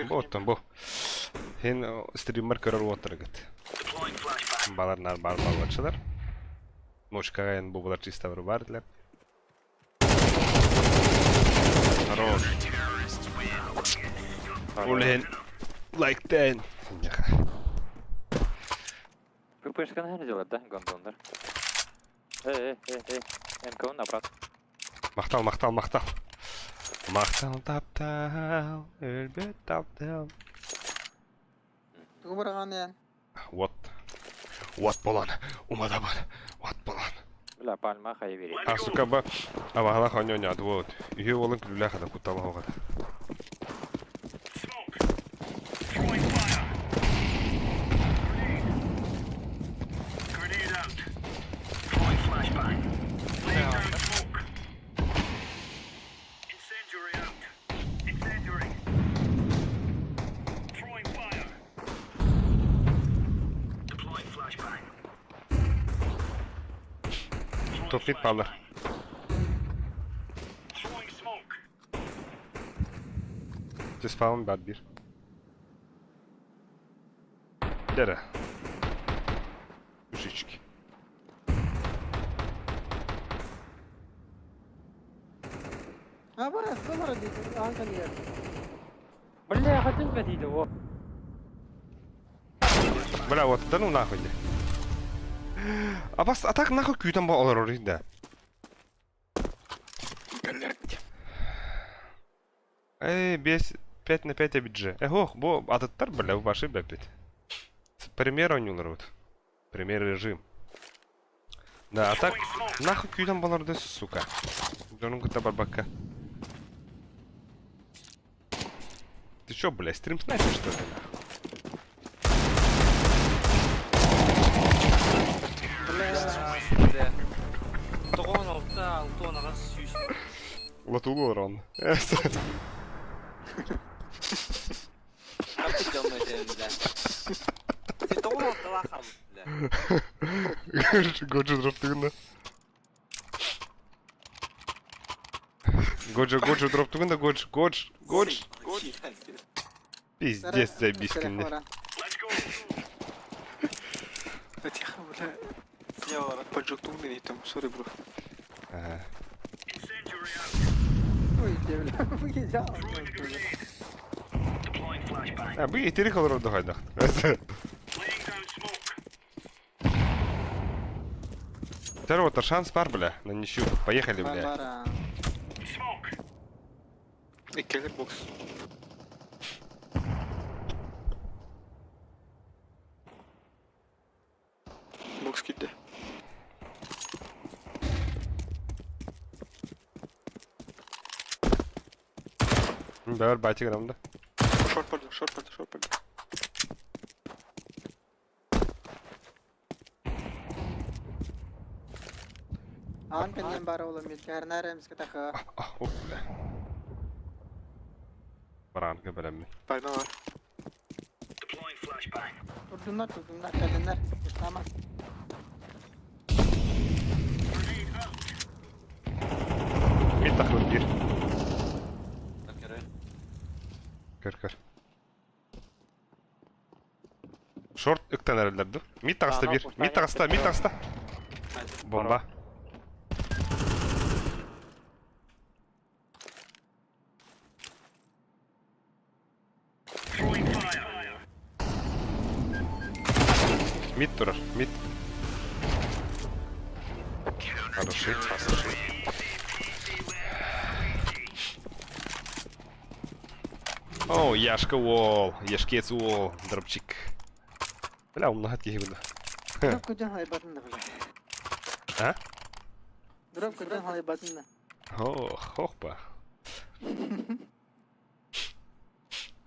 Вот он, бу. Хин стример көрөр уоттаргыт. Балар нар бар балачылар. Мошкага эн бу булар чисто бар бар для. Хорош. Улен like ten. ППшка, наверное, делает, да, гондондар? Эй, эй, эй, эй, НКО на брат. Махтал, махтал, махтал. Махтал таптал, өлбөт таптал. Тугу бараган ян. Вот. Вот болан. Умадабан. Вот болан. Бля, пальма хай бери. А, сука, ба. Абахала ханьоня, вот. Үйе олын күлүлэ хада куттала хоҕата. Топ мид паллар. Түспаун бар бир. Дere. Ушички. А, бар, бар, дейт. Аан кэлиэр. Бля, хотел бы дейді, о. Бля, вот да ну нахуй. А бас, а так нахуй күүтэн ба олорор да. Блядь. Эй, без 5 на 5 обиджи. Эх, бо атыттар, бля, ваши, бля, опять. Пример ойнулар вот. Пример режим. Да, а так, нахуй күүтэн болор да, сука. Дьонум кытта барбакка. Ты чё, бля, стрим снайпер, что ли, нахуй? Бля. Тоҕон алта, алты онаҕас сүүс. Латулу урон. Капы дьонно этэрин, бля. Сен тоҕон алталаах хаалбыт, бля. Годжо дроптугунна. Годжо, Годжо дроптугунна, Годж, Годж, Годж. Пиздец, заебись кинни. Да тихо, бля. Поджог там, сори, бро. Ага. Ой, бля, выезжал. А, бу итирик олорор дохайдах. Второго шанс бар, бля, на ничью. Поехали, бля. Бара. Иккилик бокс. Бокс киирдэ. Бәр батик рамда. Шорт барды, шорт барды, шорт барды. Аан кэннин бара улам милкәрнәр эмске таха. Ah, oh, бля. Баранка бэлэммин. Пальма бар. Турдуннар, турдуннар, кэлиннэр. Куштама. Мид тахлыр биир. Көр көр. Шорт ыктан эрэллэр ду. Мид таҕыста биир. Мид таҕыста, мид таҕыста. Бомба. Мид турар, мид. Хороший, хороший. О, Яшка уол, Яшкец уол, дропчик. Бля, умнаһат киһи була. Дроп көдөн хайбатын да бля. А? Дроп көдөн хайбатын да. Ох, охпа.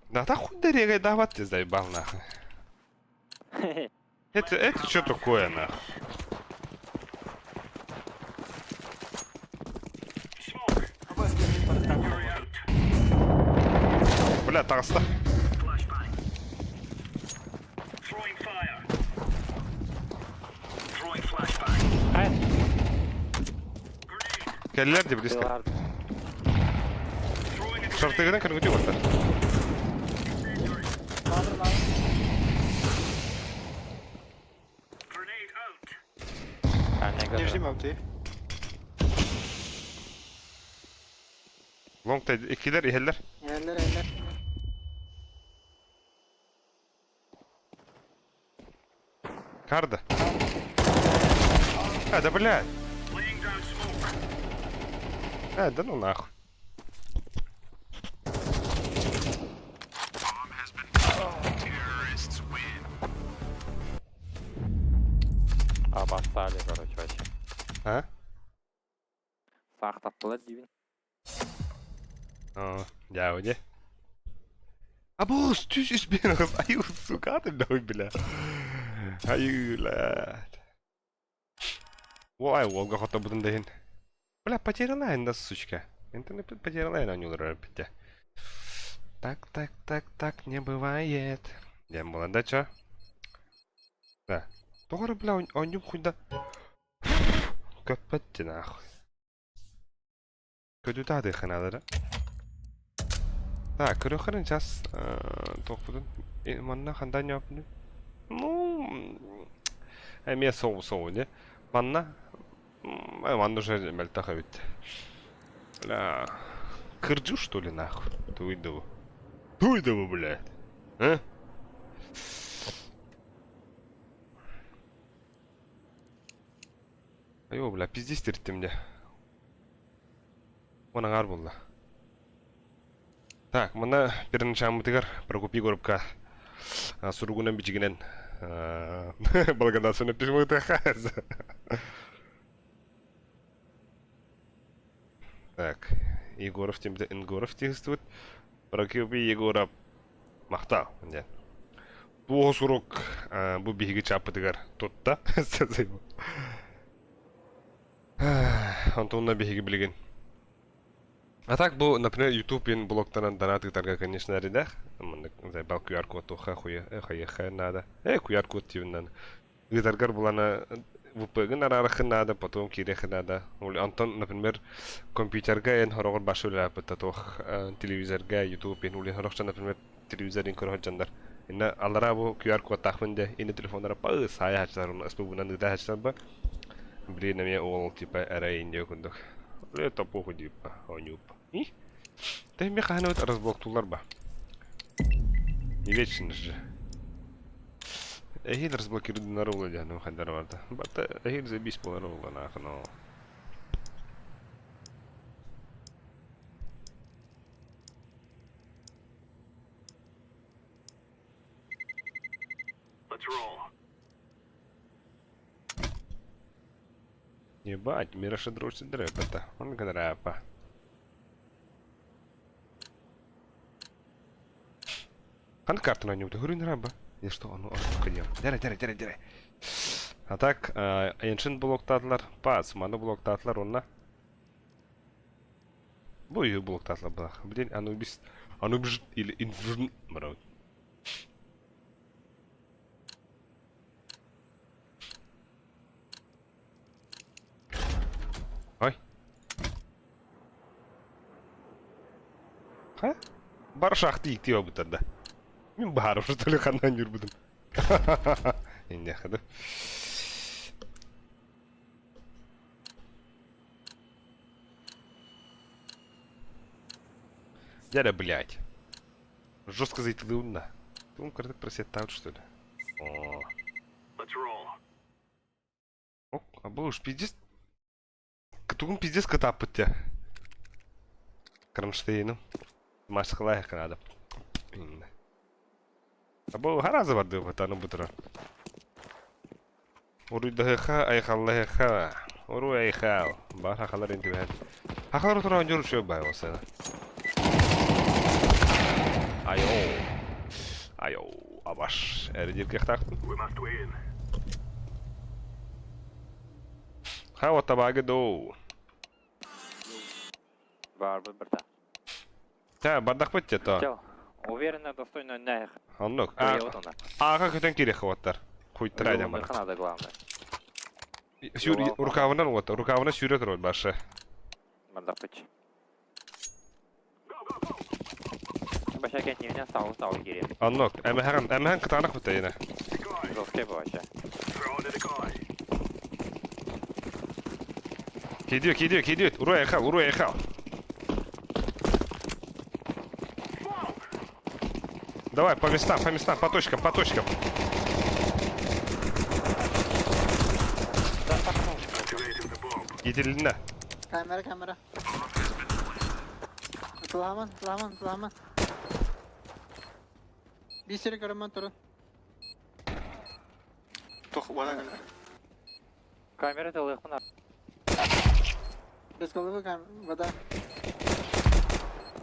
Да та хуй дорегай давать ты заебал нахуй. Это, это что такое нахуй? Бля, таҕыста. Кэллэр дии близко. Шортыгынан көргүтүү уоттар. Не жди мам ты. Лонг иккилэр иһэллэр. Иһэллэр, иһэллэр. Карда. А, да блядь. А, да ну нахуй. Обоссали, короче, вообще. А? Саахтаттылар диибин. О, дьэ, дьэ. Абос, түс үс бен аю, сука, ты нахуй, бля. Аю, блядь. Ой, Волга хотя бы дын. Бля, потеряла да, сучка. Интернет потеряла на нюлер опять. Так, так, так, так не бывает. Дем была дача. Да. Тоҕо бля, онньум хуйда. Көппөт нахуй. Көдүтаады ханадара. Так, көрөхөрүн час тохпутун. Манна хандан япны. Ну, эмиэ соу соу не. Манна манна уже мэлтаха бүт. Бля, кырдьу что ли нахуй? Туйдову. Туйдову, блядь. А? Айо, бля, пиздец тиртим дьэ. Уон аҥаар буолла. Так, манна первоначаммытыгар Прокопий Егоровка суругунан бичигинэн благодарственное письмо Так, Егоров тем Ингоров текстует. Прокопий Егоров махтал диэн. Туох сурук бу биһиги чааппытыгар тутта. Онтон биһиги билигин. А так бу, например, YouTube блоктарынан донат ыытарга, конечно, эрэйдээх. Маннык заебал QR-код туха хуя хайыха надо. Э, QR-код тиибинэн. Ыытаргар булана VPN араарахын надо, потом киириэхин надо. Онтон, например, компьютерга эн хороҕор башы үлэлээппит туох телевизорга YouTube ин улин хорохча, например, телевизорин көрө сылдьаннар. Инна аллараа бу QR-кодтаахпын дэ, инна телефоннара па саайа хачтар, СПБ-нан ыыта хачтар ба. Блин, эмиэ ол типа эрэ индия курдук. Это похуй типа, онюп. И? Тэ ми хаһан разблоктуулар ба. Не вечно же. Эһиил разблокированнар буолуо диэн хайдара барда. Бата эһиил забись буолар буолланаах но. Ебать, Мираша дрочит рэпа-то. Он рэпа. Хан карта на нем, ты говорю, не раба. Я что, оно, оно, Дere, дere, дere, дere. А так, Ancient блоктаатылар, Пац, маны блоктаатылар онна. Бу үйі блоктаатылар бұлақ. Блин, Анубис, Анубис или Инфжн, бро. Ой. Ха? Бар шахты икти обутар да. Мин баарым что ли ханнан жүрбүтүм. Инде хады. Дядя, блядь. Жестко зайтылыуна. Ты он карток просетал, что ли? О. О, а был уж пиздец. Тугун пиздец кытааппыт дии. Кронштейном. Маскалаах надо. Або хараза барды аны бутыра. Уруйдаһыха айхаллаһыха. Уруй айхал. Бар хахалар интибэһэн. Хахалар утура оонньуур үчүгэй баай болсана. Айо. Айо. Абаш. Эрдир кыахтаахпын. Ха табаги доу. Баарбыт барда. Та бардахпыт те то. Чел, уверенно, достойно нэх. Оннук. Вот она. Ага көтөн кириэх уоттар. Хуйттара дьон бар. Надо главное. Сүүр рукавынан уот. Рукавына сүүрэ турар башы. Бардахпыт. Баша кентине стал стал кири. Оннук. Эмэһэн эмэһэн кытаанах бутайына. Жесткий вообще. Кидиө кидиө кидиө. Уруй айхал, уруй айхал. Давай по местам, по местам, по точкам, по точкам. Иитилиннэ. Камера, камера. Кыламан, кыламан, кыламан. Биир сири көрөммүн турун. Туох уола кэллэ. Камера тылыахпын Без головы камера, вода.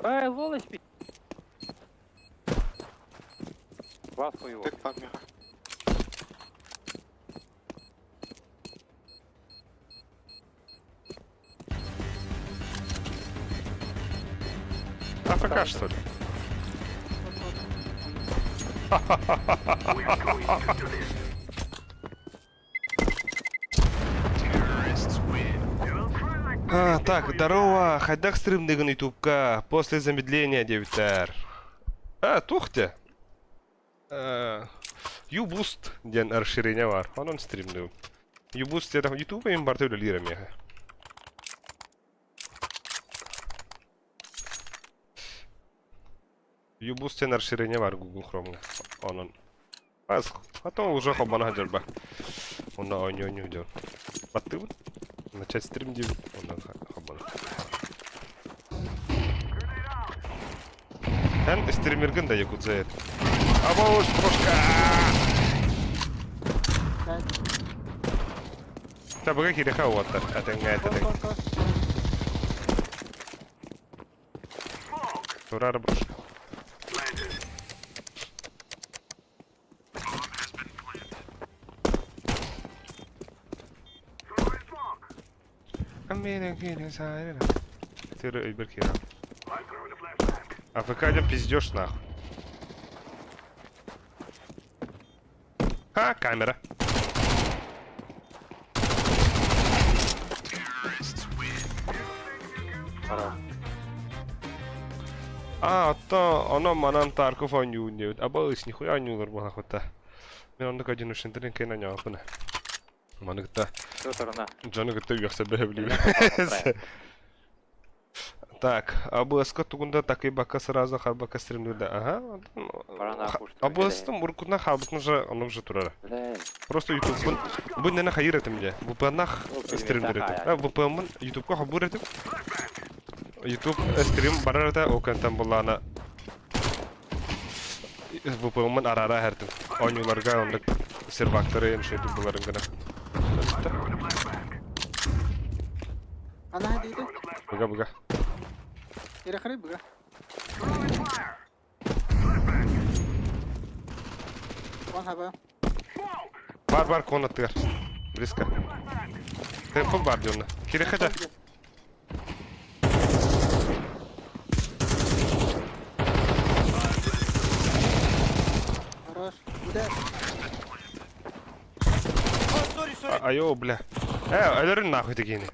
Эй, лолочь пи. Вас хуево. Тык бар миэхэ. АФК что ли? А, так, здорово, хайдах стримныгын ютубка после замедления диэбиттэр. А, туох дии. Uboost диэн расширение баар. Онон стримнүүм. Uboost диэн ютуб им барыта үлэлиир эмиэ. Uboost диэн расширение баар Google Chrome-ҥа. Онон потом уже хоббана сылдьарба. Онно оонньуу-оонньуу дьон. Баттыыбын. Начать стрим диибин. Онно хоббана. Эн стримергын да якудзает. Абауш, брошка! Табыга кириха уоттар. Атеҥҥэ этэтеҥ. Турар брошка. Тыры өйбөр киирэн. АФК диэн пиздешь нахуй. А, камера. А, оттон онон манан Тарков оонньуун диэбит. Абалыс нихуя оонньуулар буолахпыта. Мин оннук одиночнайдарын кэнэ оонньообоппун. Маны кытта Туруна. дьону кытта үөхсэрбэ сөбүлүүбүн. Так, АБС-ка тугунда такый бакка сразу харбакка стримлюда. Ага. АБС-тым уруккутунан хаалбытын уже оннук же турара. Просто ютубпун бу иннэнэ хайыыр этим дьэ. VPN-нах стримдир этим. А VPN-мын ютубка хоббуур этим. Ютуб стрим барар этэ, ол кэнтэн буллаана VPN-мын араара эһэртим. Оонньууларга оннук сервактары үчүгэйдик буларын гына. Ана диде. Быга быга. Ирехри быга. Вон хаба. Бар бар комнатыгар. Близко. Темпл бар диэн. Кириэхэ да. Хорош. Куда? Sorry, sorry. Айоо, бля. Э, өлөрүн нахуй дегени.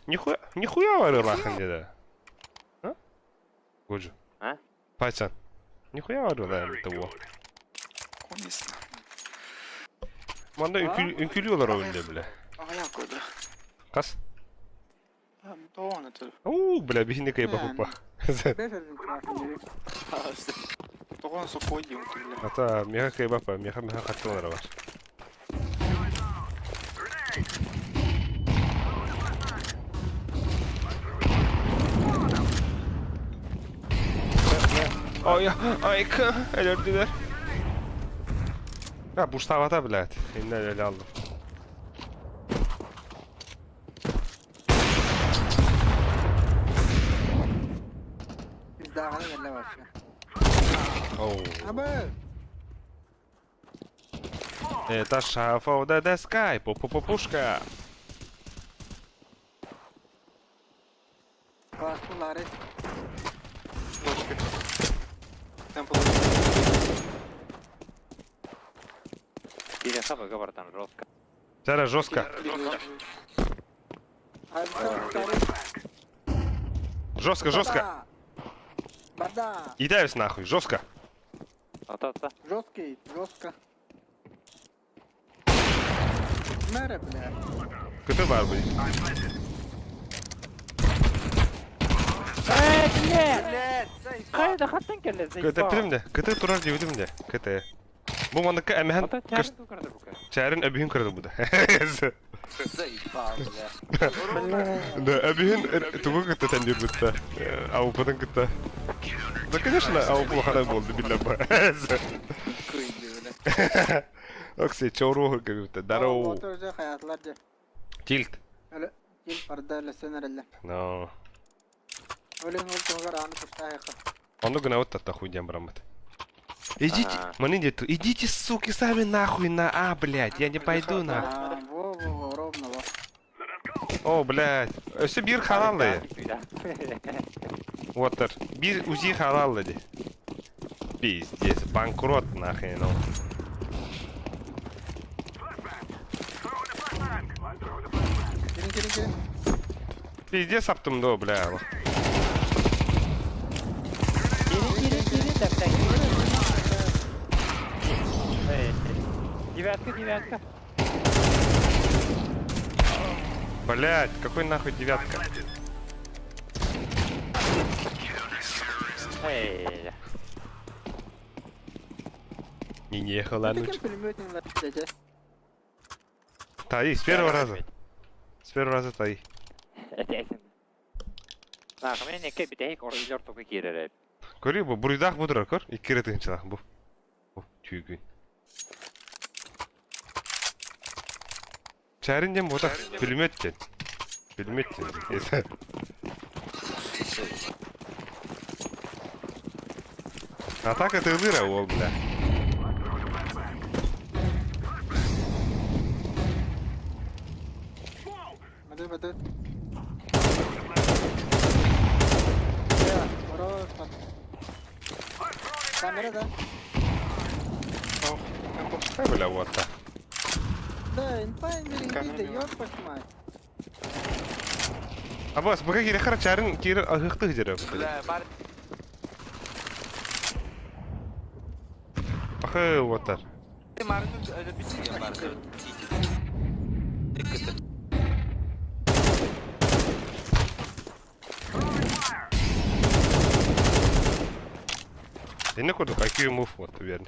Нихуя, нихуя варылахын деді. А? Годжу. А? Пацан. Нихуя варылахын того. Конечно. Манда үҥкүүлүү олоробун дии, бля. Аҕыйах көрдө. Хас? Тоҕо это? Уу, бля, биһини кыйба хуппа. Тоҕо сухой диэн бля. Ата, миэхэ кыйбаппа, миэхэ миэхэ хаттылара бар. Ой, айка, өлөрдүлэр. А, буштаабата, блядь. Иннэ өлө аллым. Пиздааҕына кэллэ вообще. Оу. Абы! Это шафа да да скай, пу-пу-пу-пушка. Класс лары. Дочка. Темпл. Кириэхэ быга бартан жестко. Сара жестко. Жестко, жестко. Бада! Идаюсь нахуй, жестко. Ата-ата. Жесткий, жестко. Мэра, бля. Көтө бар будет. Э, бля! Блядь, заебал. Хайда хаттан кэллэ, Көтө заебал. билим де. Көтө турар диэбитим де. Көтө. Бу манныкка эмэһэн Ата чарын тукарды бука. чээрин өбүһүн көрдө буда. Заебал, бля. Да, өбүһүн тугу кытта тендирбитте. Аупытын кытта. Да, конечно, ауп улахана болды биллэн ба. Кыйды, бля. Окси, чоруһу көбүттэ. Дароу. Отыр уже хаятылар же. Тилт. Өлө, кил парда лесен эрелле. Но. Өлен ол тугар аны куштайыка. Ону гына вот та хуй диэн бараммыт. Идите, Ага. маны диэту, идите, суки, сами нахуй на А, блядь, я не пойду нахуй. Во, во, во, ровно, во. О, блядь, өссө биир халаллы. Уотар, биир УЗИ халаллы ди. Пиздец, банкрот нахрен, ну. Кирин, кирин, кирин. Пиздец аптым до, бля. Кирин, кирин, кирин, да, бля, кирин. Эй, девятка, девятка. Блядь, какой нахуй девятка? Эй, Не не ехала, ну Таким пулеметным дядя. Таи, с первого раза. С первого раза таи. На, мен неке битейик орилер току кирер. Көрүй бу, буруйдаах бу турар, көр. Икки эрэ тыһыынчалаах бу. Бу, түүгүн. Чээрин диэн буотах, пулемет диэн. Пулемет диэн. Атака тылыра ол, бля. Бады, бады. Я, хорош, пат. Камера, да? О, темпл. Ай, бля, вот так. Да, инфа Камера не не ёб вашу мать. Абас, быга кире хара чээрин кире аһыахты дьэрэ. Бля, бар. Хы, уотар. Инне курдук IQ move вот верно.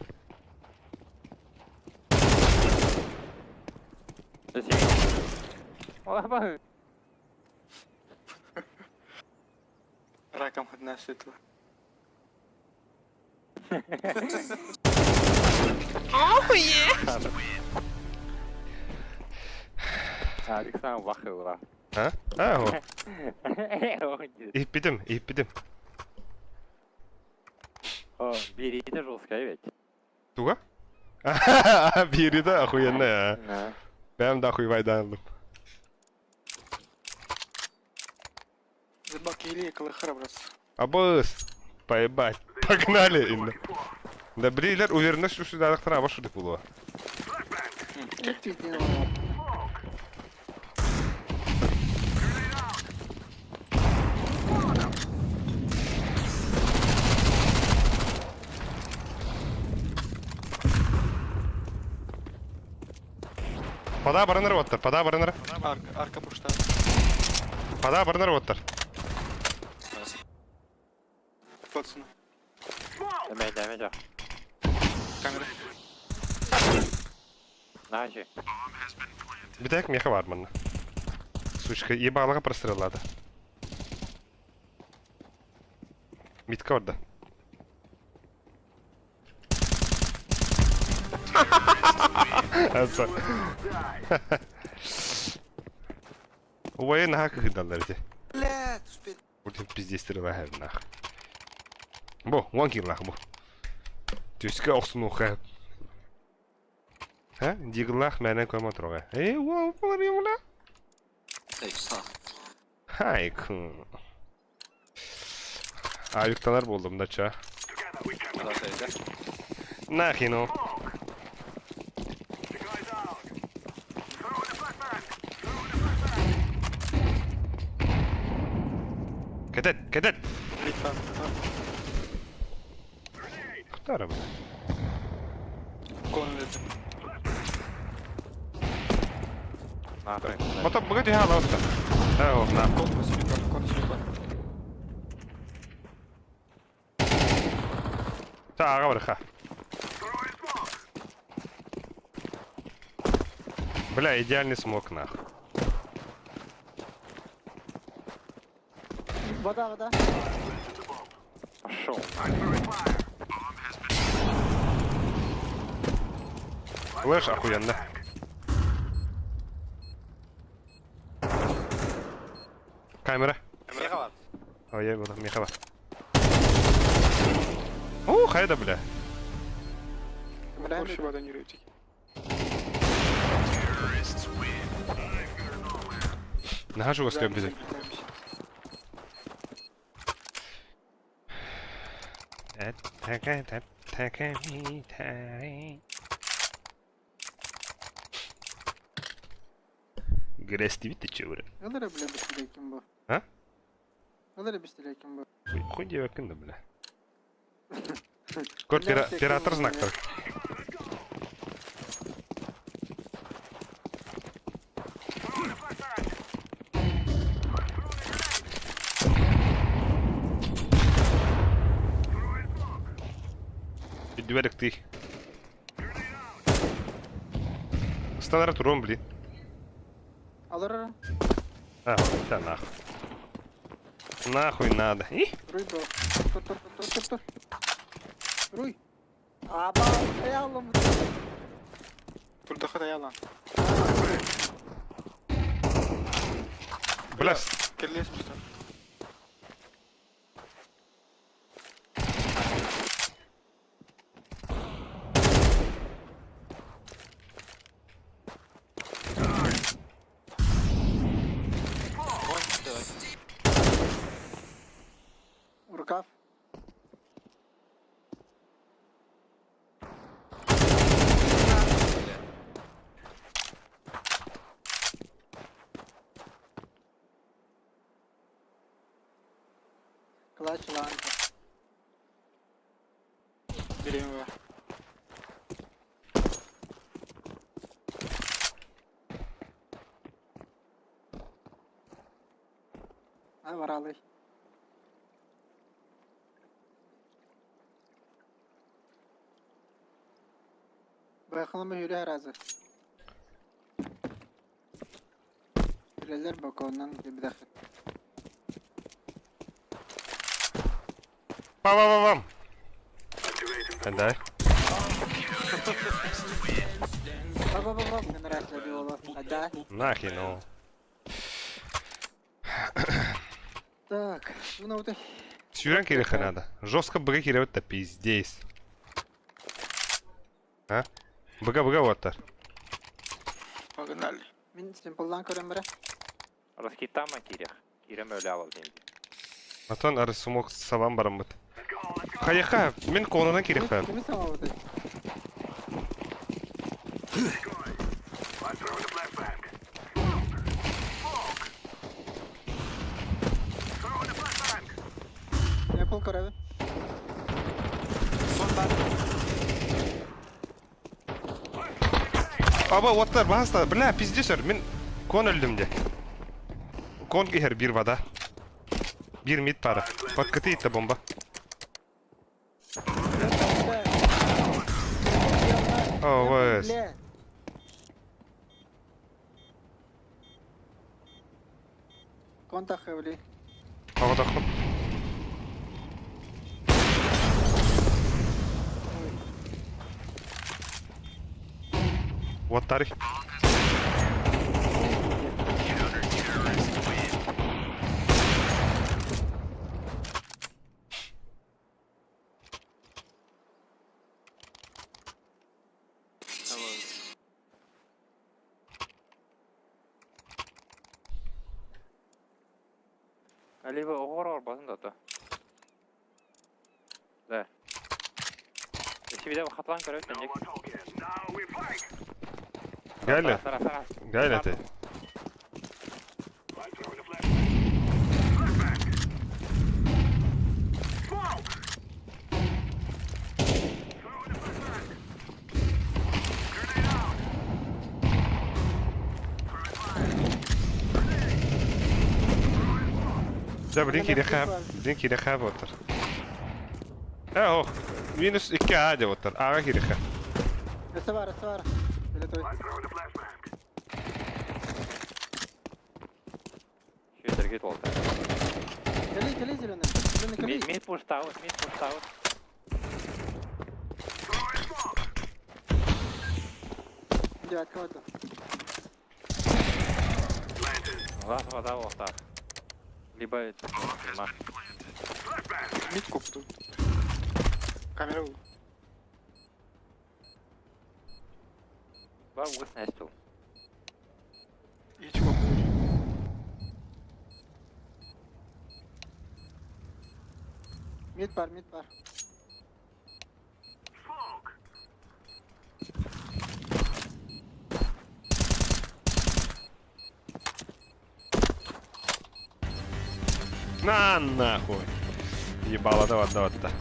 Раком одна светла. Александр Вахыла. А? А, о. Иһиппитим, иһиппитим. О, берите жесткая ведь. Туга? Биири да охуенная, а. Да. Бэйэм да охуевайдаан ыллым. Забак или колыхара, брат. Абыс! Поебать. Погнали инна. Да билилэр уверенно шушудаахтара аба шудук буолуо. Падаа баранар уоттар, падаа баранар. Арка, арка пушта. Падаа баранар уоттар. Пацаны. Эмэ, эмэ, Камера. Начи. Бүтэһик миэхэ баар манна. Сучка, ебалаҕа простреллаата. Митка орда. Аса. Убайы наһаа кыһыйдаллар ити. Блин, пиздец нах. Бу, уон киллах бу. Түскэ охсунуха. Һэ, диглах мээнэ көмө турга. Эй, уол, була. Хай, кун. Авикталар болдум да ча. Нахину. Кэтет, кэтет. Литва. Хтара бу. Кон летит. Нахуй. Потом погоди, ха, ласта. Э, на. Кон силикон, кон силикон. Та, ага, ха. Бля, идеальный смок, нах. Вода, вода. Пошел. Флэш охуенно. Камера. Ой, я буду, Михала. О, хайда, бля. Больше вода не рытик. Нахожу вас компьютер. Грести чего? Ылыры бля бистилекин бу. А? Ылыры бистилекин бу. Хуй девакын да, бля. Кор пиратор знактар. Бүдүбэрик ты. Стандарт урон, блин. Алыр. А, да нахуй. Нахуй надо. И? Руй бу. Тур тур тур тур тур. Руй. Аба, эй Аллам. Турдаха даяла. Бля, Керлес пуста. Рукав. Клатч лампа. Берем его. А, баралый. Быйакылымы хүрэ разы. Хүрэлэр боконнан кибидахыт. Пам-пам-пам! Дай. Ба-ба-ба-ба, генерация биола. Да. Нахи, ну. Так, ну вот. Сүүрэн киириэххэ наада. Жестко быга киирэбит да пиздец. А? Быга-быга уоттар. Погнали. Мин симплдан көрөн бара. Раскитама киирэх. Киирэн өлө авал диэн. Отон ары смок сабан бараммыт. Хайаха, мин конунан киириэхпин. Кими самабытай? Apple көрөбүн. Аба уоттар баһаста, бля, пиздец өр, мин кон өлдүм де. Кон иһэр биир вода. Биир мид пара. Подкаты итте бомба. О, вес. Контак хевли. Оҕотохпун. Уоттары. Либо оҕор орбатын да то. Да. Если хатылан көрөбүт тэнник. Галя, Галя ты. Дьэ, билин киириэххэ, билин киириэххэ буолтар. Э, ох, минус 2 А деп оттар. Аға киириэххэ. Өссө бар, өссө бар. Биле той. Шүтергет болду. Кели, кели зеленый. Зеленый кели. Мид pushed out, mid pushed out. Девятка вот. Лас вода охта. Либо ма. Мид копту. Камера был. Бар угыс нэстул. Ич копту. Мид бар, мид бар. На нахуй. Ебало, давай, давай, да.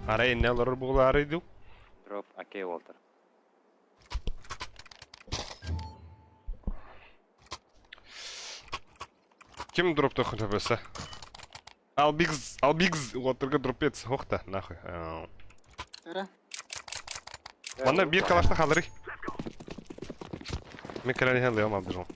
Арай не олорор буолаарый дуу? Drop окей Уолтер. Ким дроптуохун сөп Албигз, Албигз, уоттарга дроппец, хохта, нахуй. Эра. Манна биир калашта хааларый. Мин кэлэн иһэн лыам алдырым.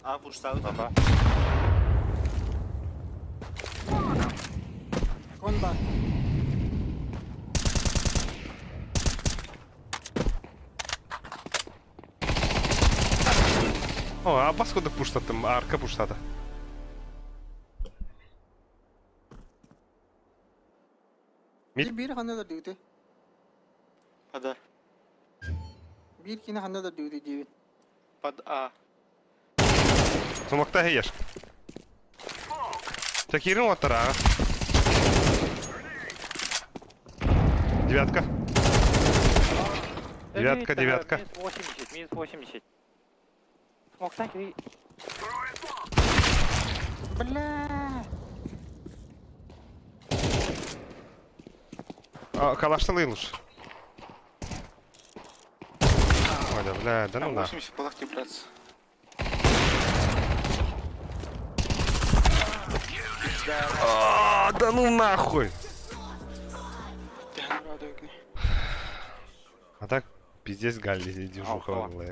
А, pushed out. Баба. Кон бар. О, а бас курдук пуштаттым, арка пуштата. Мид. Биир биир ханна дигити. Вода. Биир кини ханна да дүүрү диибин. Под А. Сумакта ешь. Такирин оттар Девятка. Девятка, девятка. Минус 80, минус 80. Смог так и... Бля! А, калашталый лучше. Ой, да, бля, да ну Там на. 80 по лахте, братцы. А, да ну нахуй! Я не радует. А так, пиздец, Галли, движуха Алко. была.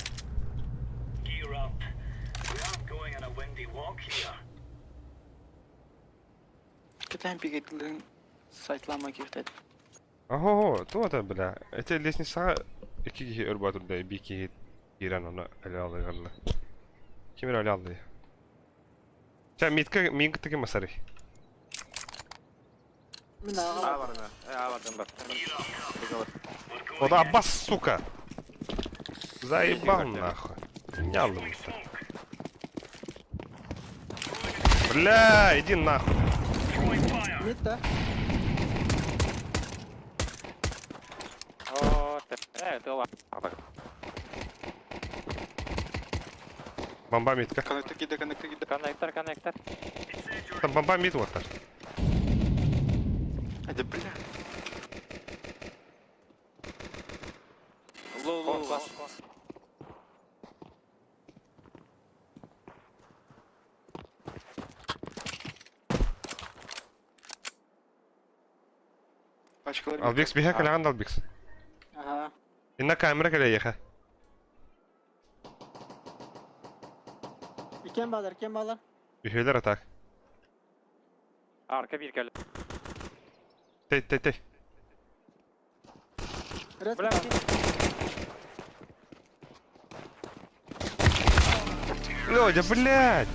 Кытаем бигетлерин сайтлама киртет. Ого, то это, бля. Это лестница iki kişi örbatında bir kişi giren onu ele alıyor. Kim ele aldı? Sen mitka minktaki masarı. Мин аҕа А бар да. А бардан бар. O da Abbas сука. Заебал нахуй. Не алдым. Бля, иди нахуй. Мид да? О, ты... ты ла- Бомба митка. Коннектор киде, коннектор киде. Коннектор, коннектор. Там бомба мит вот так. Айда, бля. Лоу, лоу, Кон, лоу. кон, Пачкалар. Албекс бихе каляган Албекс. Ага. Инна камера калееха. Иккен балар, иккен балар. Ühелер атак. Арка bir кэлэ. Тей, тей, тей. Рез Бля, Лёдя, блядь!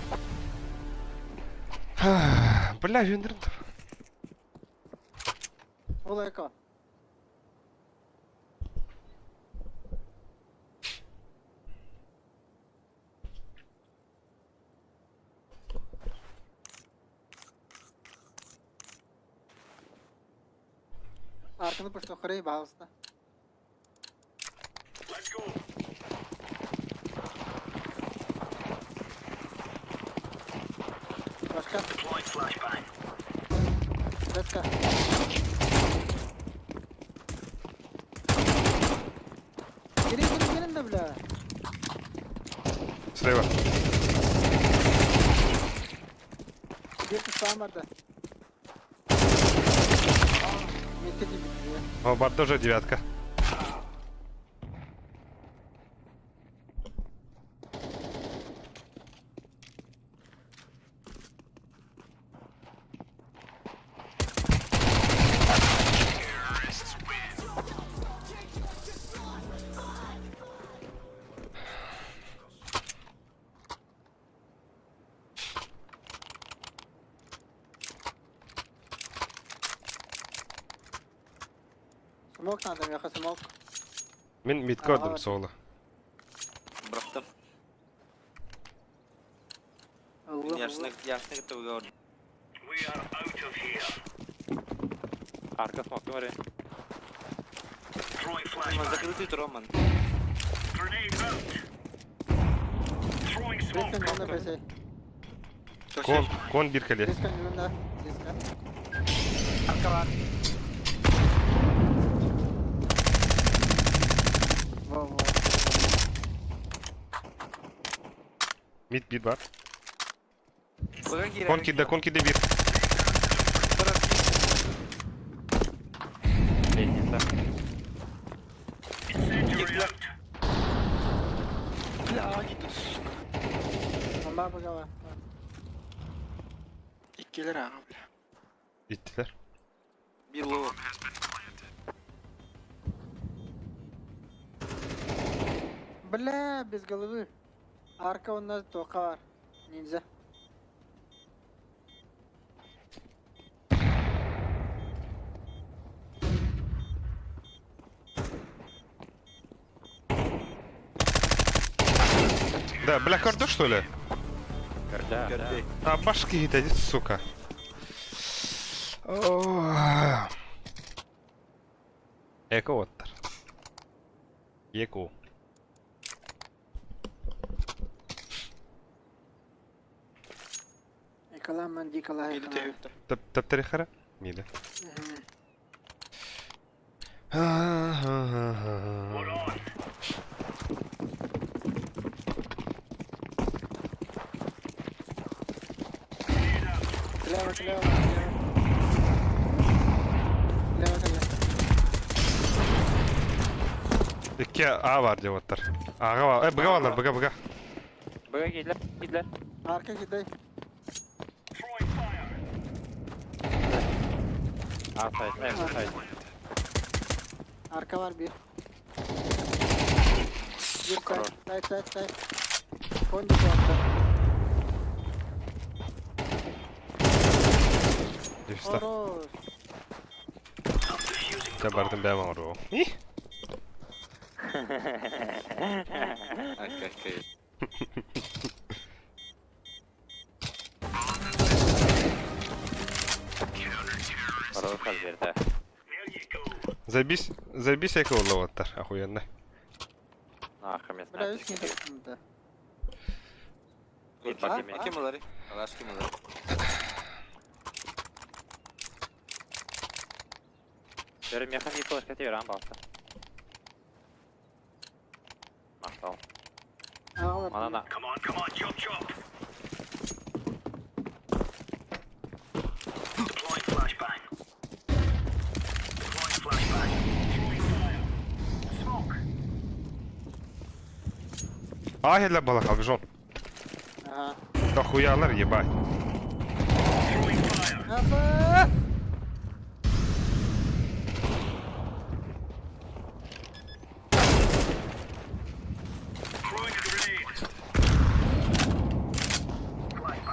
Бля, вендер. Ол эко. Арканы пошто хрей пожалуйста. Башка. Башка. Gelin gelin gelin de бля. Слева. Bir tuşağım vardı. Mette gibi duruyor. О, бар тоже девятка. Smoke nerede yaka smoke. Мин митка ордум соло. Бырахтым. Allah. Яшны, яшны кытты көрдүм. Арка смог, говори. Закрытый тураман. Resmen yanında pese. Кон, кон бир кале. Resmen yanında. Resmen. Арка бар. Wow wow. Мит бир бар. Быга кирер. Кон киде, кон киде бир. Лестница. Бля, А киде, сука. Bomba baka var. Иккилер ага, бля. Иттилер. Бир лоу. Бля, без головы. Арка у нас тока var. Ninja. Да, бля, көрдө что ли? Көрдө. Көрдө. А башки киһитэ сука. Эко оттар. Еко. Эколаман дикалай. Тэптэрихара? Мида. Слева, слева, слева. Слева, слева. Икки А бар деп оттар. Аға бар. Э, быға балар, быға, быға. Быга кийлер, кийлер. Арка кидай. А сайт, М сайт. Арка бар бир. Бир сайт, сайт, сайт, сайт. Конди арка. Дефиста. Хорош. Дэ бардым бэм оҥоруо. Ih! Окей, окей. Хорош Альберта. Забись, забись эко уллабаттар. Охуенно. Нахуй мне Бля, үс знать. киһи да. Ким Ким олары? Алаш ким олары? Бері механ екі флешка тебе рам балса. Мақтал. Аҕалар. Манана. А, хелле балах, албижон. Ага. Охуялар, ебать. Аба!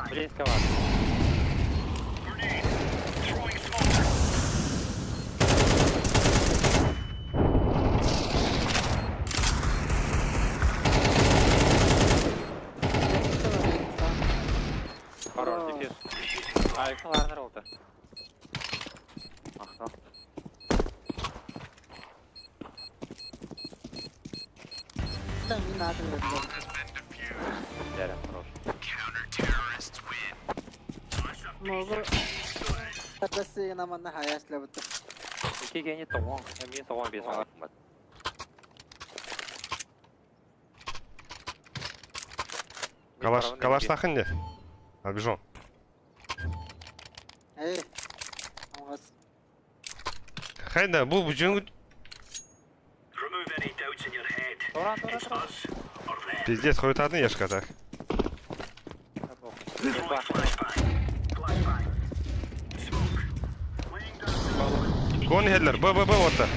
Близко вас. Хорош, дефьюз. А, их ларнер oldu. Мақтал. Да, не надо, блядь. Дәрі, хорош. Могу. Басы наманна хаяс лабыта. Iki гений тоғын, мен тоғын бес оң қымбат. Калаш, калаш тахын не? Албижон. Эй. Оңғас. Хайда, бу жөңгү Тора, тора, тора. пиздец хойтадын ешка так. Кон хеллер, б б б отта.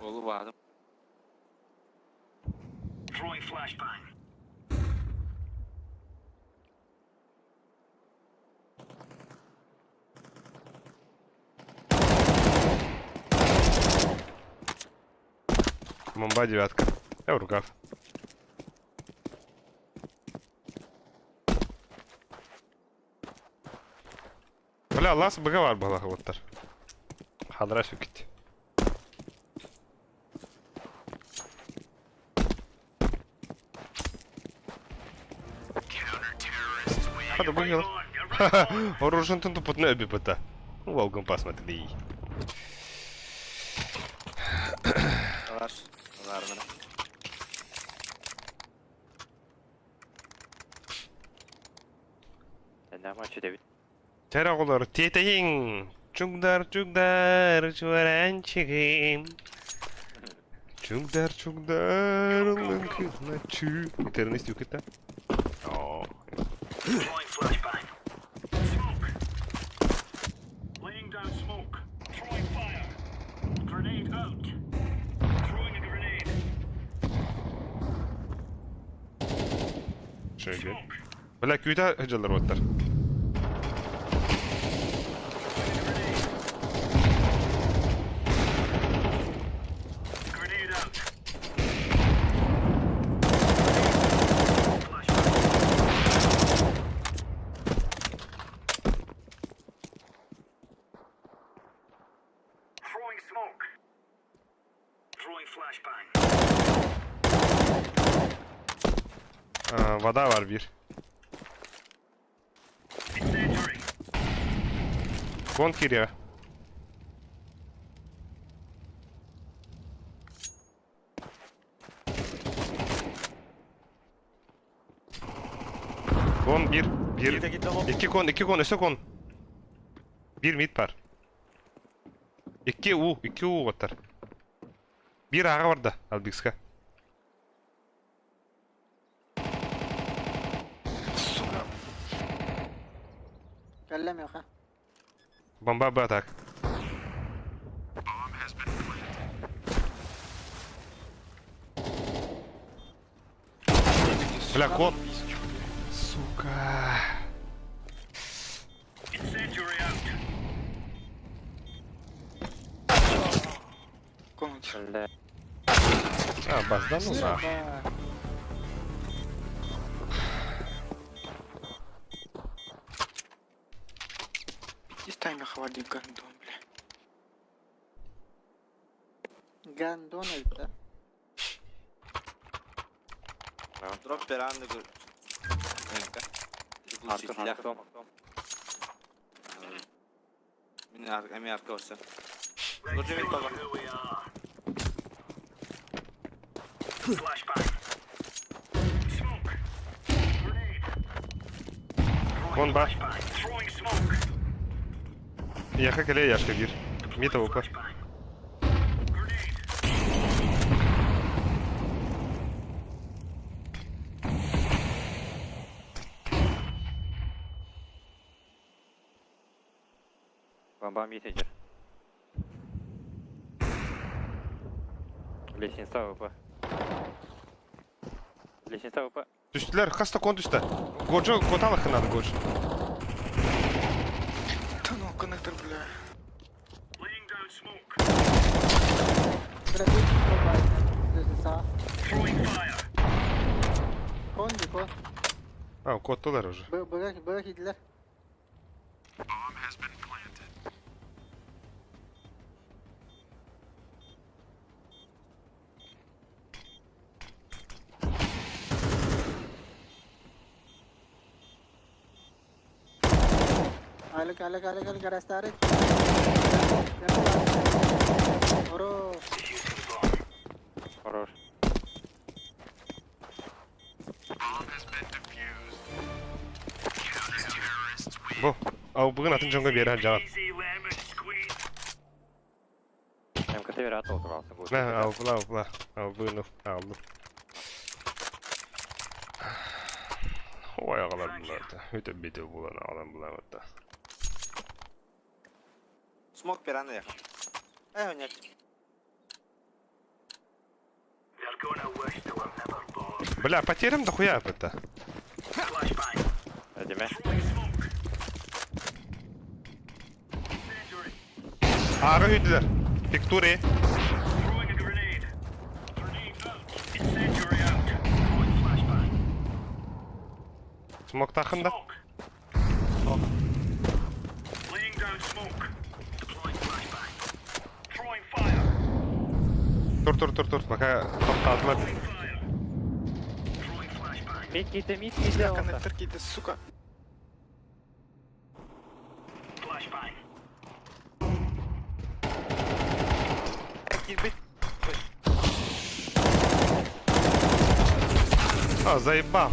Олу бардым. Мамба девятка. Я в рукав. Бля, лас быга бар балах оттар. Хадра сүкит. Хада быгал. Оружен тун тупотна өбі бұта. Волгом посмотри. Алаш. Ларнер. Нема чүдебит. Тәрі оғылар, тетейін. Чугдар, чугдар, чуаранчигим. Чугдар, чугдар, лынкына чу. Интернет юкета. О. Бля, күүтэ сылдьаллар уоттар. Aa, vada var bir. Кон кириэ. Кон bir. Bir. Киирдэ киирдэ лоп. Икки кон, икки кон, өссө кон. Биир мид бар. Икки у, икки у уоттар. Биир ааҕа барда, Албикска. Сука. Кэллэ миэхэ. Бомба Б так. Бля, кот. Сука. Комнате. Бля. А, базда ну на. Иди таймер хвали, гандон, бля. Гандон эбит Дроп беранды көр. Артур, Артур. Мин арка, эми арка барса. Гуржу мид баба. Вон ба. Яха кэлэ яшка биир. Мид АВП. Бомба мид идет. Лестница ВП. Лестница ВП. Түстүлэр, хас да кон түстэ. Годжо коталах надо Годжо. Да ну, коннектор, бля. Бля, тут лестница. Кон ди кон. А, куоттулар уже. Быга быга киирдилэр. Алик, алик, алик, алик, арестары. Хорош. Хорош. Бу. Албыгын атын дьоҥҥо биэрэ сылдьаҕын. МКТ вероятно убрался будет. На, албыла, албыла. Албыгын аллым. Ой, аҕалар булар да. Өтө бите булан аҕалан булар да. Смок беранды яха. Эй, нет. Бля, потерям дохуя это. Эдиме. Аара үйдүлэр. Пиктури. Смоктахын да. Тур тур тур тур пока тоқтатылар. Мид киирдэ, мид киирдэ. Бля, коннектор какие-то, сука. Киирбит. А, заебал.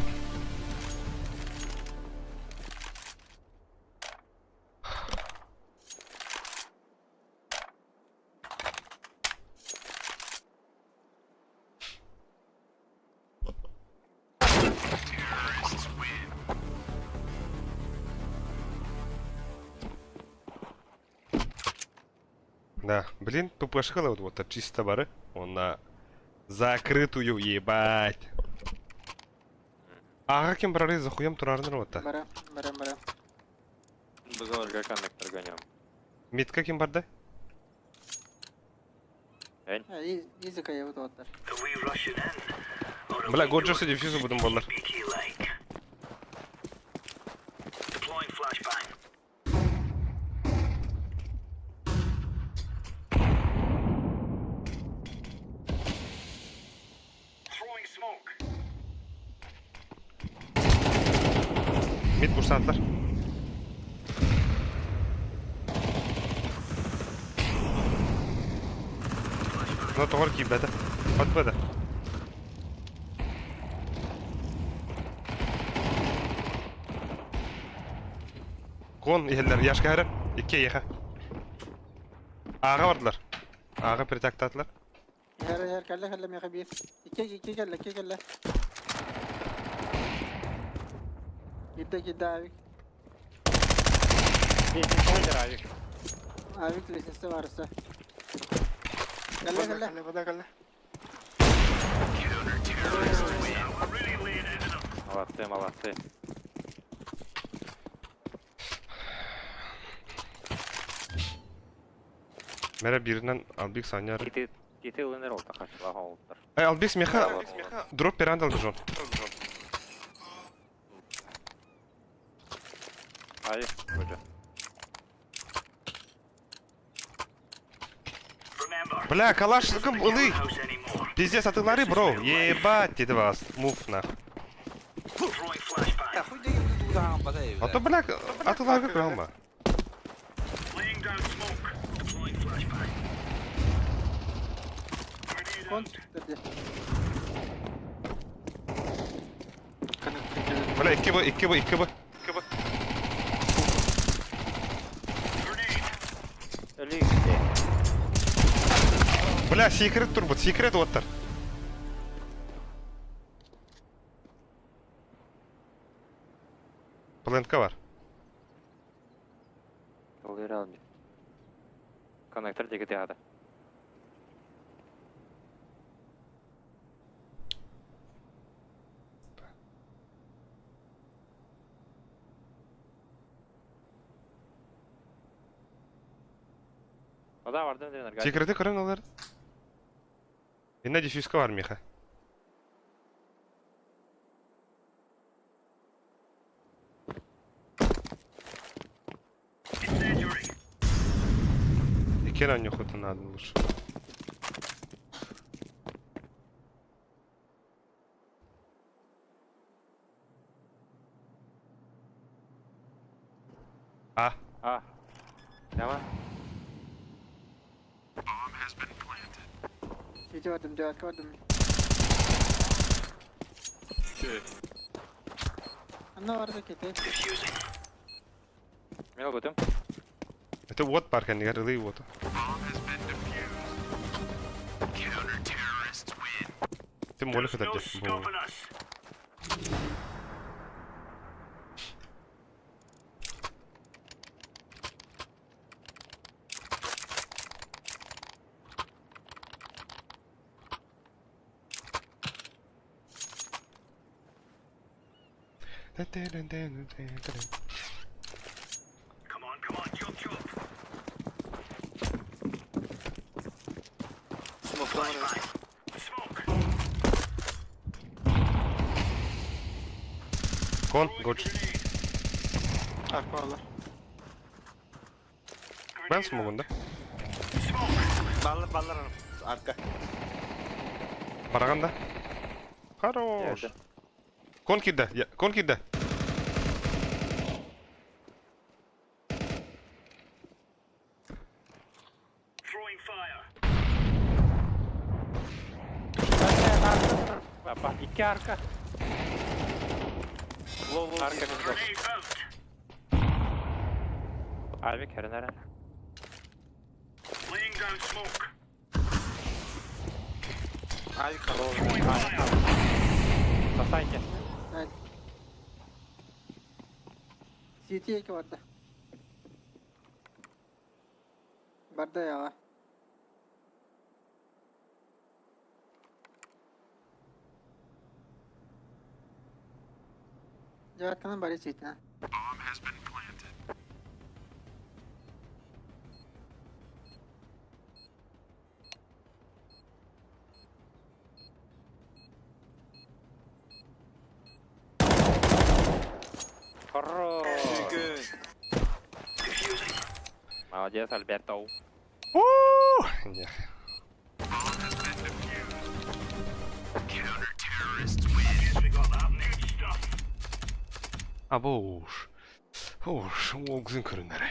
Да, блин, тупашкала вот вот чисто бары. Он на закрытую ебать. Ага ким барары за хуем турарыныр ота. Бара, бара, бара. Б коннектор гонем. Митка ким барды? Изи кайыбыт оттар. Бля, Годжерсы дефьюзы будем болар. Mid bursadılar. Ну, тоғыр кибәді. Батпады. Кон иһэллэр яшка хэрэ. Икки эйиэхэ. Ааҕа бардылар. Ааҕа притактаатылар. Her her кэллэ кэллэ миэхэ биир. Икки икки кэллэ икки кэллэ. Киирдэ киирдэ авик. Лестница авик. Авик лестница барыса. Кэллэ кэллэ. Кэллэ, бада кэллэ. Молодцы, молодцы. Мэрэ бииринэн Албик санньар. Кити кити ылыныр ол тахашлаах олуттар. Эй, Албик меха дроп перандал бежон. Авик, вроде. Бля, калаш кым ылый. Пиздец, атылары, бро. Ебать, деді вас. Мув нах. Та хуй деген тудаан бадай. А то, бля, атылары кыралма. Кон түстэрди. Коннектор кэллэ. Бля, 2 Б, 2 Б, 2 Б. Өлүкте. Бля, секрет турбут, секрет оттар. Плентка бар. Толуйра албит. Коннектор дегеде ада. Ода бардым дедер. Секреті көрін олар. Инна дефьюзка бар меха. Иккен анюху-то надо лучше. А, А. Давай. Сити бардым, девятка бардым. Анна барда кити. Мен албытым. это вот парк, они горы вот. Ты молишь это где? Смоктан эрэ. Кон, гоч. Арка бааллар. Ben смогун да? Баллар баллар арка. Бараган да? Хорош. Кон кидда, я, кон кидда. Папа, икки арка. Лоу лоу. Арка мидл. Авик хэрэн хэрэн. Авик. Сосайте. Сити эки барда. Барда яга. Девятканан бары сийтинэн. Хорош! Молодец, Альберто. Абоуш. Оуш, уогзын көрүннэре.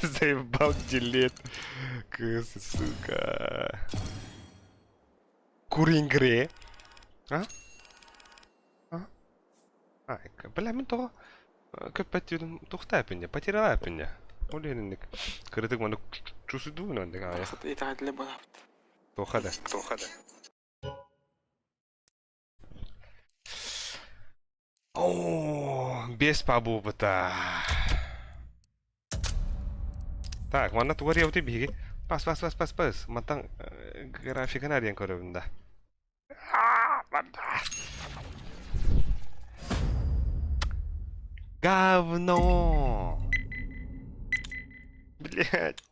Заебал делет. Кыс, сука. Курингре. А? А? Айка. Бля, мин тоҕо көппөт тухта эпинне, потеряла эпинне. Ол иһинник кырытык маны чусудуун оннук аайа. Итэҕэтилэ буолаабыт. Туоха да. Оо, без побута. Так, манна тугар явты биһиги. Пас, пас, пас, пас, пас. Мантан графиканы арыйан көрөбүн да. Говно! Блять.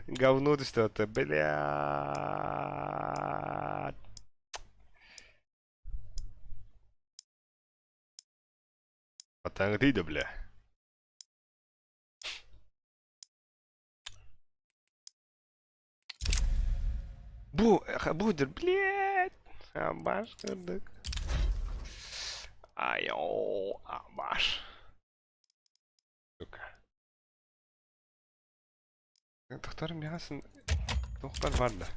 Говно ты что-то, блядь. Батаңы бля. Бу, будет, блядь. Абаш кырдык. Айо, абаш. Сука. Тохтор мясын. Тохтор бар да.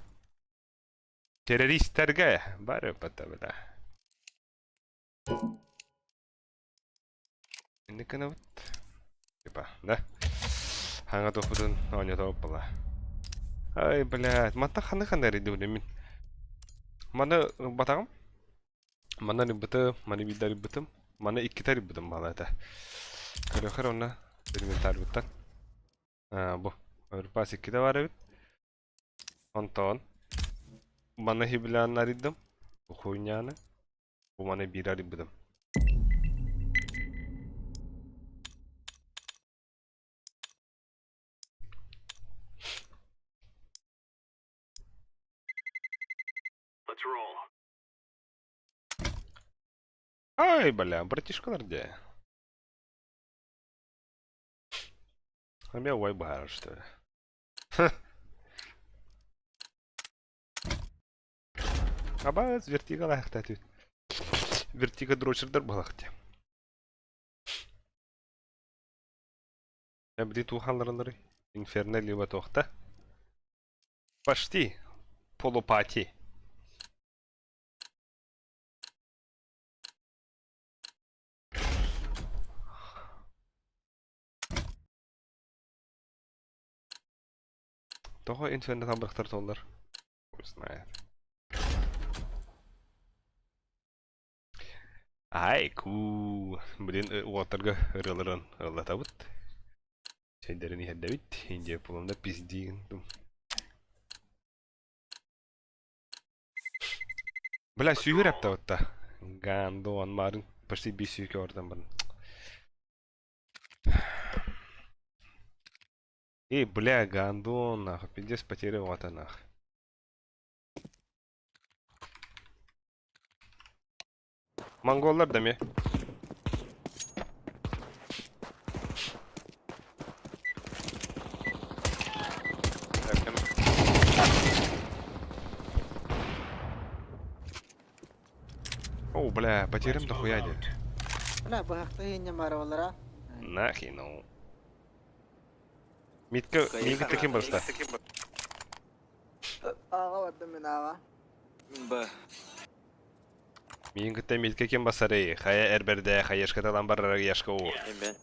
Террористтерге бар бата бля. Инникene вот. Типа, да? Ханга тохудун оня топпала. Ай, блядь, мата ханы ханы риду мин. Маны батагым. Мана рибыты, маны бидда рибытым. Маны икките рибытым балата. Көрөхөр онна инвентарь буттан. А, бу. Өрпас икките бар бит. Онтон. Маны хиблянна риддым. Бу хуйняны. Бу маны бира рибытым. Ай, бля, братишкалар где? А меня вайбар, что ли? Абаз, вертига лахта тут. Вертига дрочердер балахте. Я бди тухалларылары. Инферно либо тохта. Почти. Полупати. Toho Inferno табырыктар толлар. Хуй знает. Ай, ку. Блин, уотарга ырылырын ыллатабыт. Сендерин иһэрдэбит. Индия пулунда пиздиин. Бля, сүйір әптабытта. Гандон марын почти бес сүйке ордан барын. Эй, бля, гандон, нахуй, пиздец потерял вот нах. Монголлар да ме? О, бля, потерям дохуя де. Бля, быһахта иинньэ баар буоллара. Нахи, ну. Митка, миги таким барста. Аҕа бардым мин ааҕа. Б. Миин кытта митка ким басары, хая эрберде, хаяшка талан барар яшка у. Мен.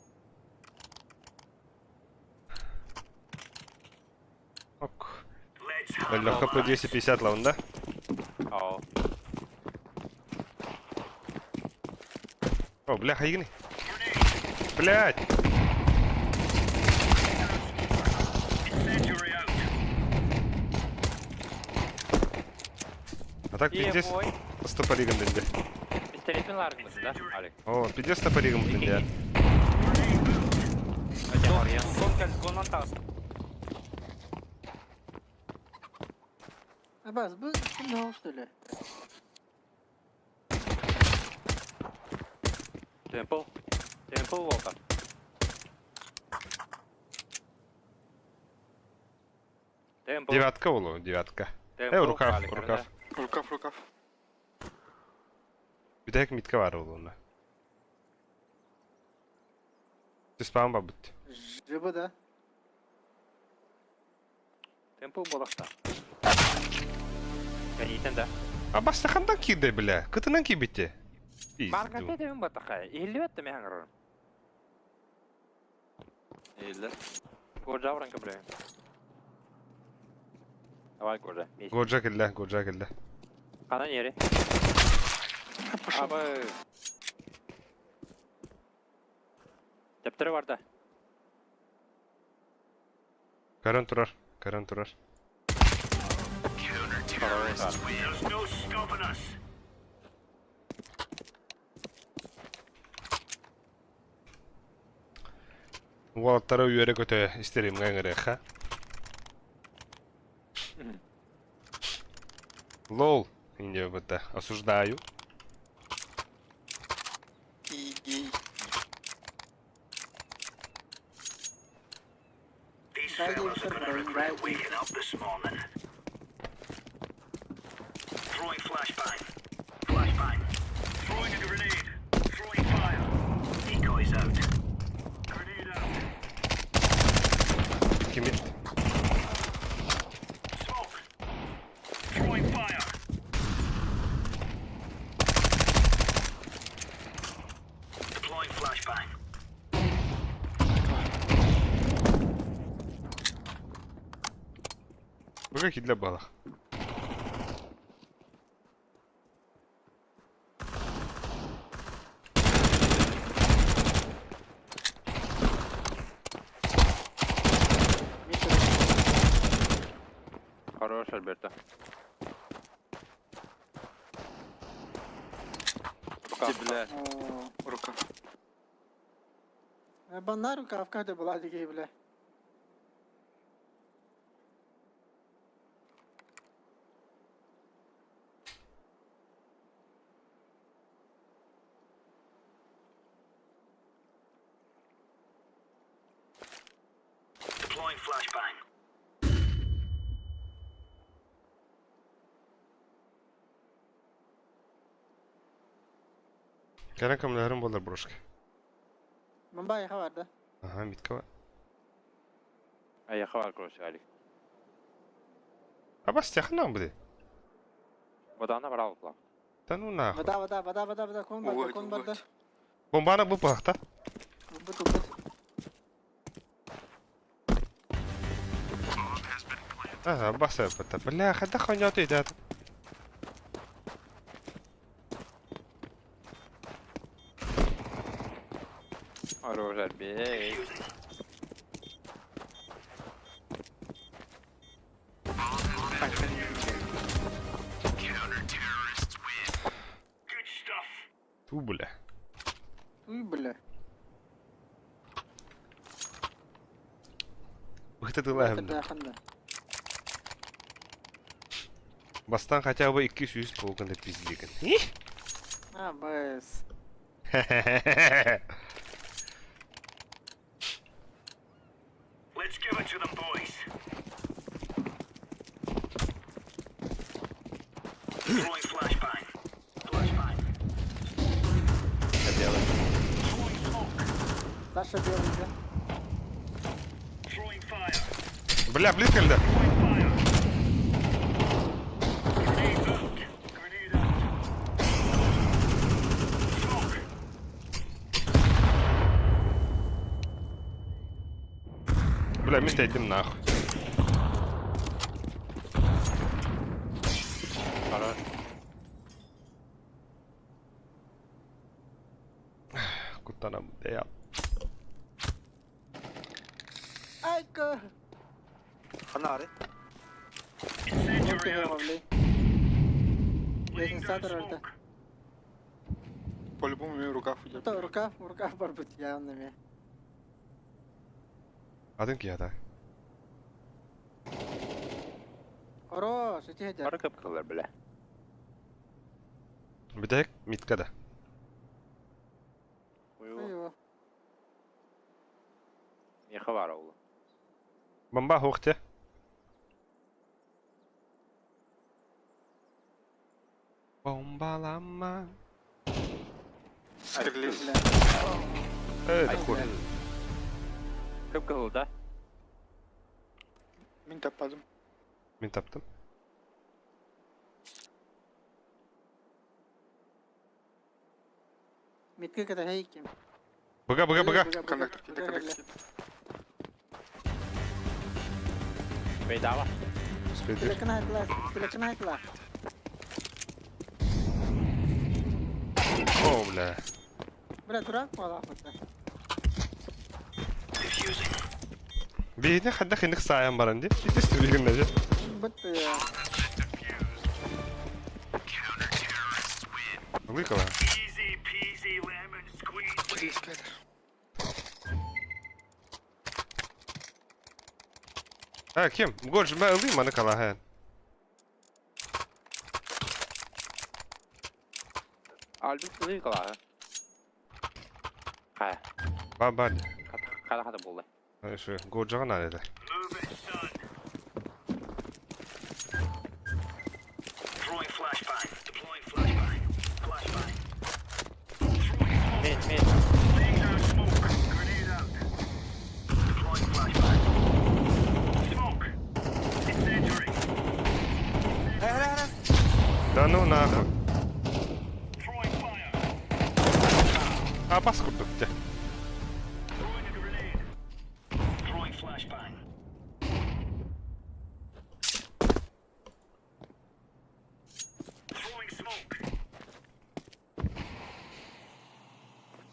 Ок. Легко по 250 лаун, да? Ау. О, бля, хайгни. Блять! так пиздец стопоригом дэнде. Пистолетин ларгмыт, да, Алик? О, пиздец стопоригом дэнде. Конан тағыс. Абаз, bu ne что ли? Темпл. Темпл волка. Темпл. Девятка улу, девятка. Темпл. Рукав, Алик, рукав. Рукав, рукав. Бүтэк митка бар улуна. Түспаан бабыт. Жыбы да. Темпл болақта. Кәнейтен да. А бастахандан кирде бля. Кытынан кибитте. Пизду. Маркате деген батақа. Илі өтті мен аңырым. Eğildi. Горжа вранка, бля. Давай, Горжа. Годжа келді, годжа келді. Қана нері? Пошел. Абы. Дәптері бар да. Каран турар, каран турар. Уолаттары үйері көтө истерим ха. Лол, инде быта. Осуждаю. И гей. Дай девчонка, дай. Кимит. Вы какие для баллах? Хорош, Альберто. Ти, бля. О. Рукав. Банна рукавка да была дигей, бля. Кәрән камларым болар брошка. Мынбай бар да. Ага, митка бар. Аяққа бар, короче, Алик. А бастяхна буде. Бодана бар алып. Да ну нахуй. Вода, вода, вода, вода, вода, кон бар да, Угадь, кон бар да. угадь. Бомбана бу пахта. Убыт, убыт. Ага, баса бата. Бля, хада хуйня ты да. Хорош, Альберт. Ту, бля. Уй, бля. Быхты тыла Это ханда. Бастан хотя бы 200 полканда пиздеген. А, бс. Саша белый, да? Бля, близко ли да? Бля, вместе этим нахуй. Хорош. Кутана я. Айка! Хана ары. Вот ты, бля. Лестница турарда. По-любому мен рукав уйдет. То рукав, рукав барбыт явно ме. Атын киһи Хорош, ити хедер. Бары кып-кылар, бля. Бүтэһик митка да. Ой, Меха бар оğlu. Бомба хуохте. Бомбалама. Скрылись. бля. Эй, да хуй. Кып-кызыл да? Мен таппадым. Мин таптым. Митке ката хейким. Быга, быга, быга. Коннектор киди, коннектор киди. Bedava. Успеет. Телekini айтла, телекini айтла. О, бля. Бля, дурак буолаахпыт. Биһини хайдах инник саайан баран дии. Итис түбүгүн даже. Быт Лыкова. Скрылись, кадр. А, ким? Горж, мэ ылый маны калаһан. Albüm kızı kala. Kaya. Ба ба. Kara kara buldu. Şu Gorжаҕын аар этэ. Mid mid. Да ну нахуй. А, бас курдук дьэ.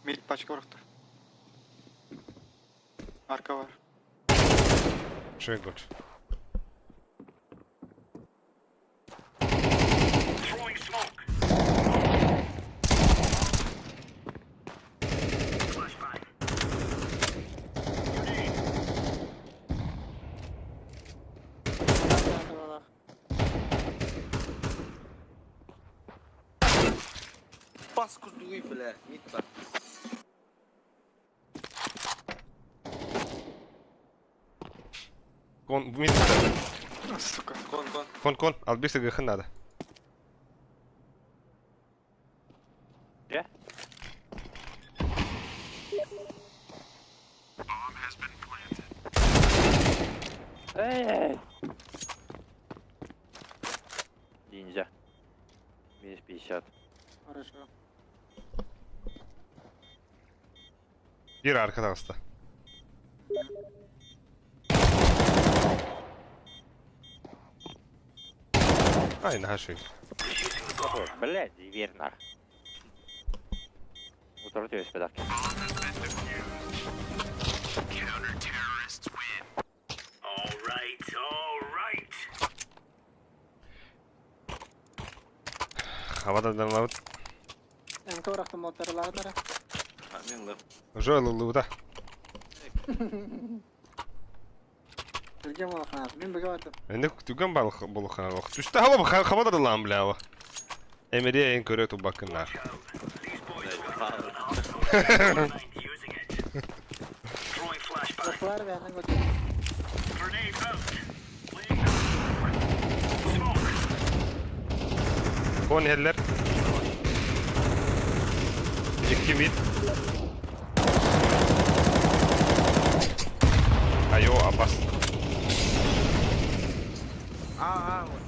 Мид пачка барахта. Арка бар. Шуй Горж. Бас курдугуй, бля. Мид бар. Кон, мид. А, Сука. Кон, кон. Кон, кон, албис гыхын надо. Yeah. Эй! Ниндзя. Минус 50. Хорошо. Bir arka таҕыста. Ай, наһаа шуй. Блядь, дверь нах. Утро тебе подарки. Хабададан лабыт. МК урахтым моторлаатара. А, мен лып. Уже ылылыбыта. Түрген болохнаар. Мин быга бардым. Энди түгэн балык болухана лох. Түстэ хаба хабададалаан бля. Эмири эйн көрө тубаккыннар. Охлар бээнэн көтө. Кон хеллер. Икки мид. Айо, абас. А, а, вот.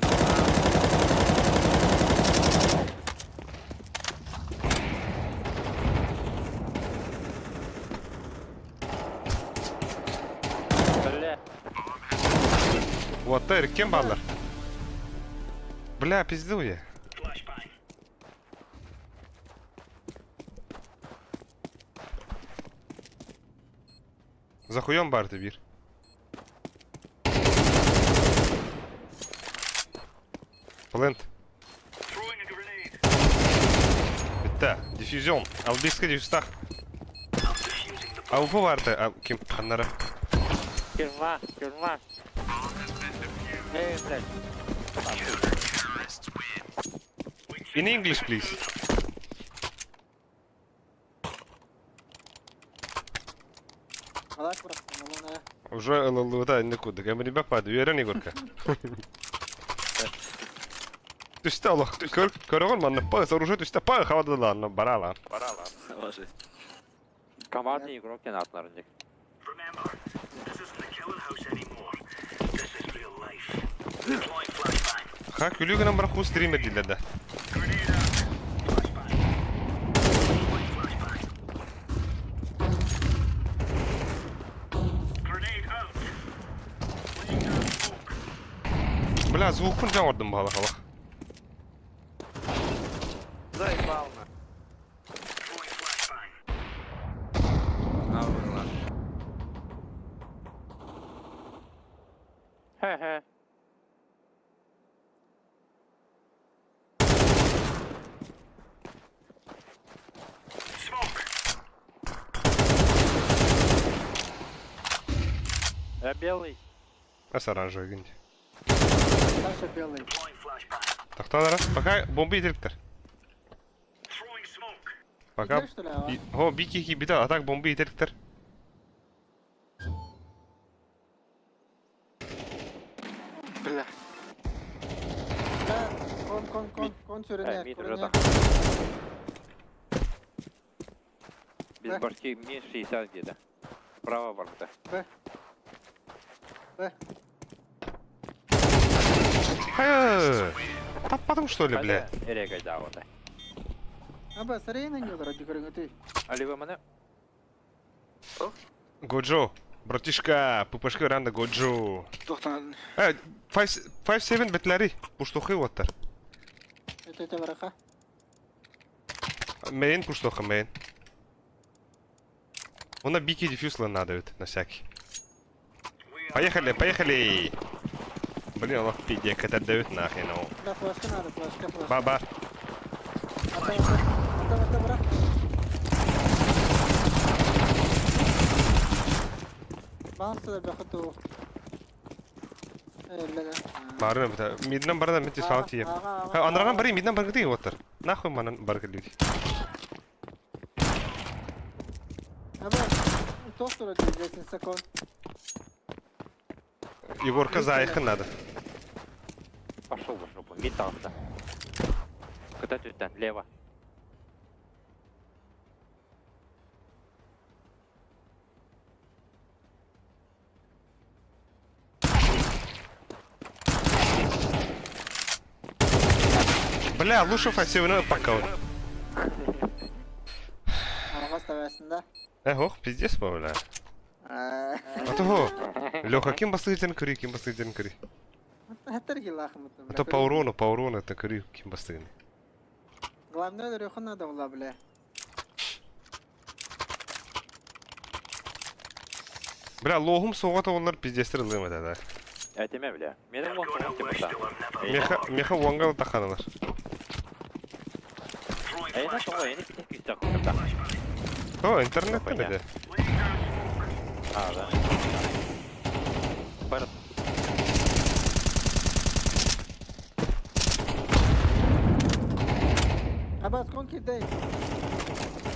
Бля. Вот кем баллар? Бля, пиздуя. За хуем бар ты бир. Плент. Диффузион. Албийскай диффузтаах. Алпы баарта ким ханнара. Тюрьма, тюрьма. Эй, блядь. In English, please. Малак бырахтым, олуна. Уже ылыллыбыта инник курдук. Эмирбэк баады, үөрэн Егорка. Түстэ олох. Көр, көрөҕүн манна пах, оружие түстэ пах, хавадылаанна бараалаан. Командный игрок не надо, Ха, күлүү гынан баран кус стример дииллэр да. Бля, звукпун дьаҥ ордум баҕалах олох. Заебал на. На выгла. Хе-хе. Я белый. Ас оранжевый гинди. Саша белый. Тохтоолара, пока бомба итериктэр. Пока... Идешь, что ли, а? Хо, бики киирбитэ, а так бомба итериктэр. Бля. Да, кон, кон, кон, кон Э, сүрүнэр, мид уже көрүнэр. так. Без Да. башки минус 60 где-то. Справа борта. Б. Б. Хайа! Таппатым что ли, бля? Эрегай да вот. Аба, сарайын аньолар, ди көрүҥүтүй. Али вы мене? Годжо, братишка, ППшка ранда Годжо. Тохтан. Э, 5-7 бетлери, пуштухы оттар. Это это вараха. Мейн пуштуха, мейн. Она бики дефьюзла надо ведь, на всякий. Поехали, поехали! Блин, он пиздец, это дают нахрен. ну. Да, флешка надо, флешка, флешка. Баба. Ата, ата, ата, ата, брат. Баансы да бахыту. Э, бля. Бары миднен барда мен тисал тиеп. Анарган бары миднен баргы тиеп оттар. Нахуй манан баргы люди. Аба, тохтура дейсин сакон. Егорка заехать надо. Пошел в жопу. Метался. Куда ты там? Лево. Бля, лучше фасивно пока. Аргас табасында. Э, ох, пиздец, бля. А то, Леха, ким бастыгытен көрүй, ким бастыгытен көрүй. Хаттар гилахым. А то по урону это көрүй, ким бастыгын. Главное, Леху надо было, бля. Бля, лохум соғата олар пиздестер ылым это, да. Этеме, бля. Менің он соғып типа Меха, меха уангал таханалар. Эй, на соғып, ені питек күйсті қылып О, интернет там А, да. Бар. Абас, кон кирдей.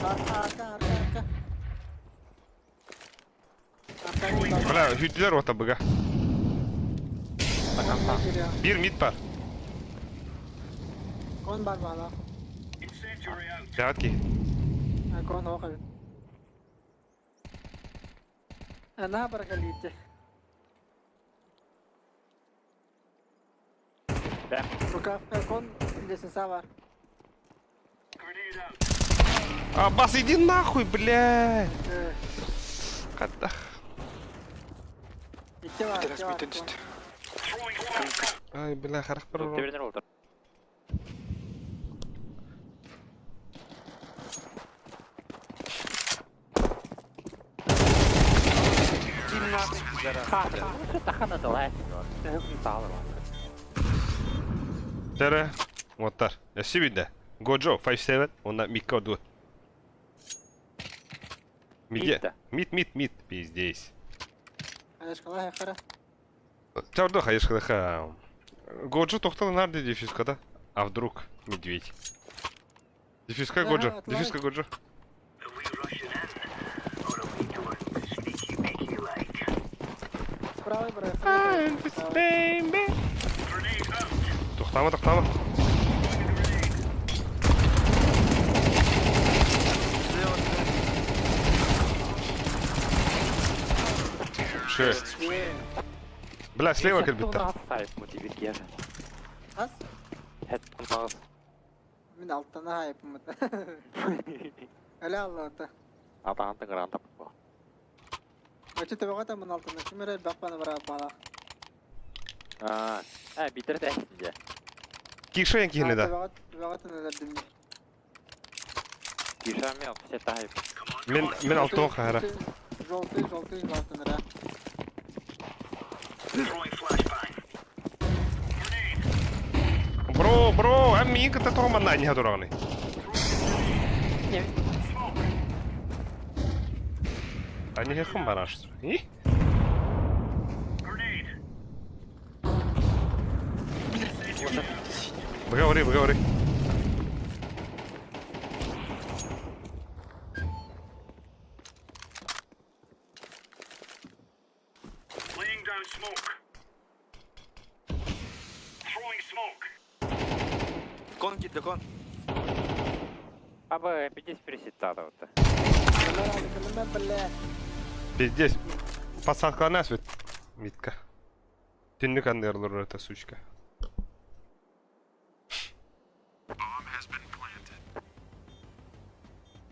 Арка, арка, арка, арка. Арка, Бля, хүділер ота бұға. Bir mid бар. Кон бар бала. Жағат ки. Кон оқы. Ана баргалите. Да. Рукав, кон лестница бар. А, бас, иди нахуй, бля. Э, Кадах. Икки бар, Раз икки бар. мидтен түсті. Ай, бля, харах бар. Тебернер олтыр. Ким надо, пидорас, бля. Тахана далай. Тағыр. Тәрі. Оттар. Әсі бейді. Годжо, 5-7, уонна Микка дуо. Миде. Мид, мид, мид, пиздец. Хаешкала хара. Чордо хаешкала Годжо тохтал нарды дефюзка, да? А вдруг медведь? Дефюзка Годжо, дефюзка Годжо. Справа бро. Тохтама, тохтама. Шö. Бля, слева кэлбиттэр. Хас? Мин алтана хайпымыт. Әле аллата. Атаанты гранта бу. Очи табагата мын алтана. Ким эрэ баппаны бара бала. Аа, э битер тәһинде. Кишен киһини да. Табагат табагата нелердим. Кишами все тайп. Мин мин алтон хара. Желтый, желтый, алтын Бро, бро, эн миин кытта тоҕо манна анньыһа тураҕыный? Анньыһыаххын барааш. И? Выговори, выговори. Кон киирдэ, кон. Аба, пидесь пересетата. Пиздец. Посадкалана свет. Митка. Түннүк анныгар олорор эта сучка.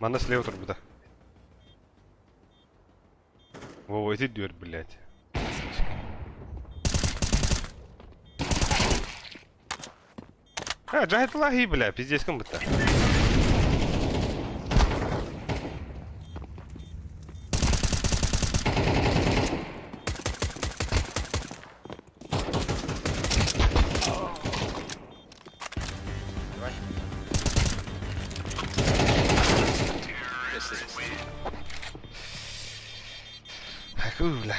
Манна слева турбута. Во, эти дверь, блядь. А, Джахит лаги, бля, пиздец, кем будто. Бля.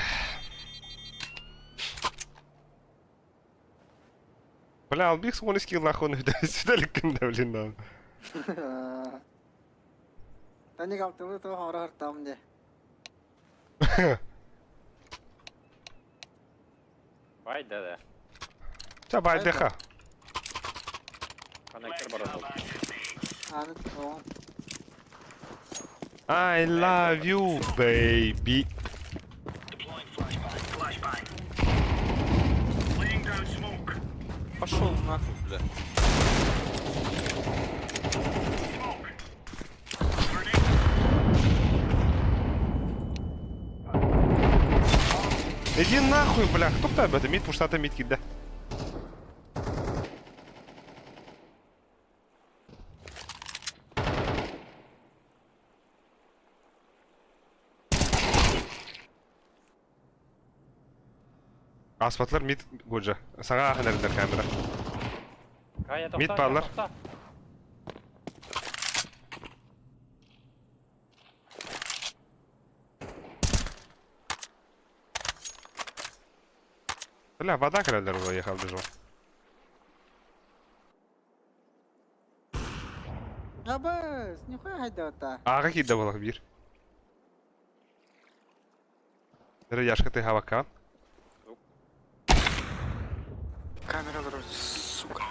Бля, Албик он скилл нахуй сюда да, блин, нам. Таник алтылы то хорор там де. Бай да да. Ча байдеха. Коннектор баратыл. Аны то. I love you, baby. Пошел нахуй, бля. Иди нахуй, бля, кто кто это мид, пуштата мид кида. Аспатлар мид годжа. Саңа ахын камера. Мид баалар. Бля, вода кэлэллэр уехал бежал. Абыс, нихуя хайдата. Ага киирдэ буолах биир. Эрэ Яшка ты хаваккаҕын. Камера вроде, сука.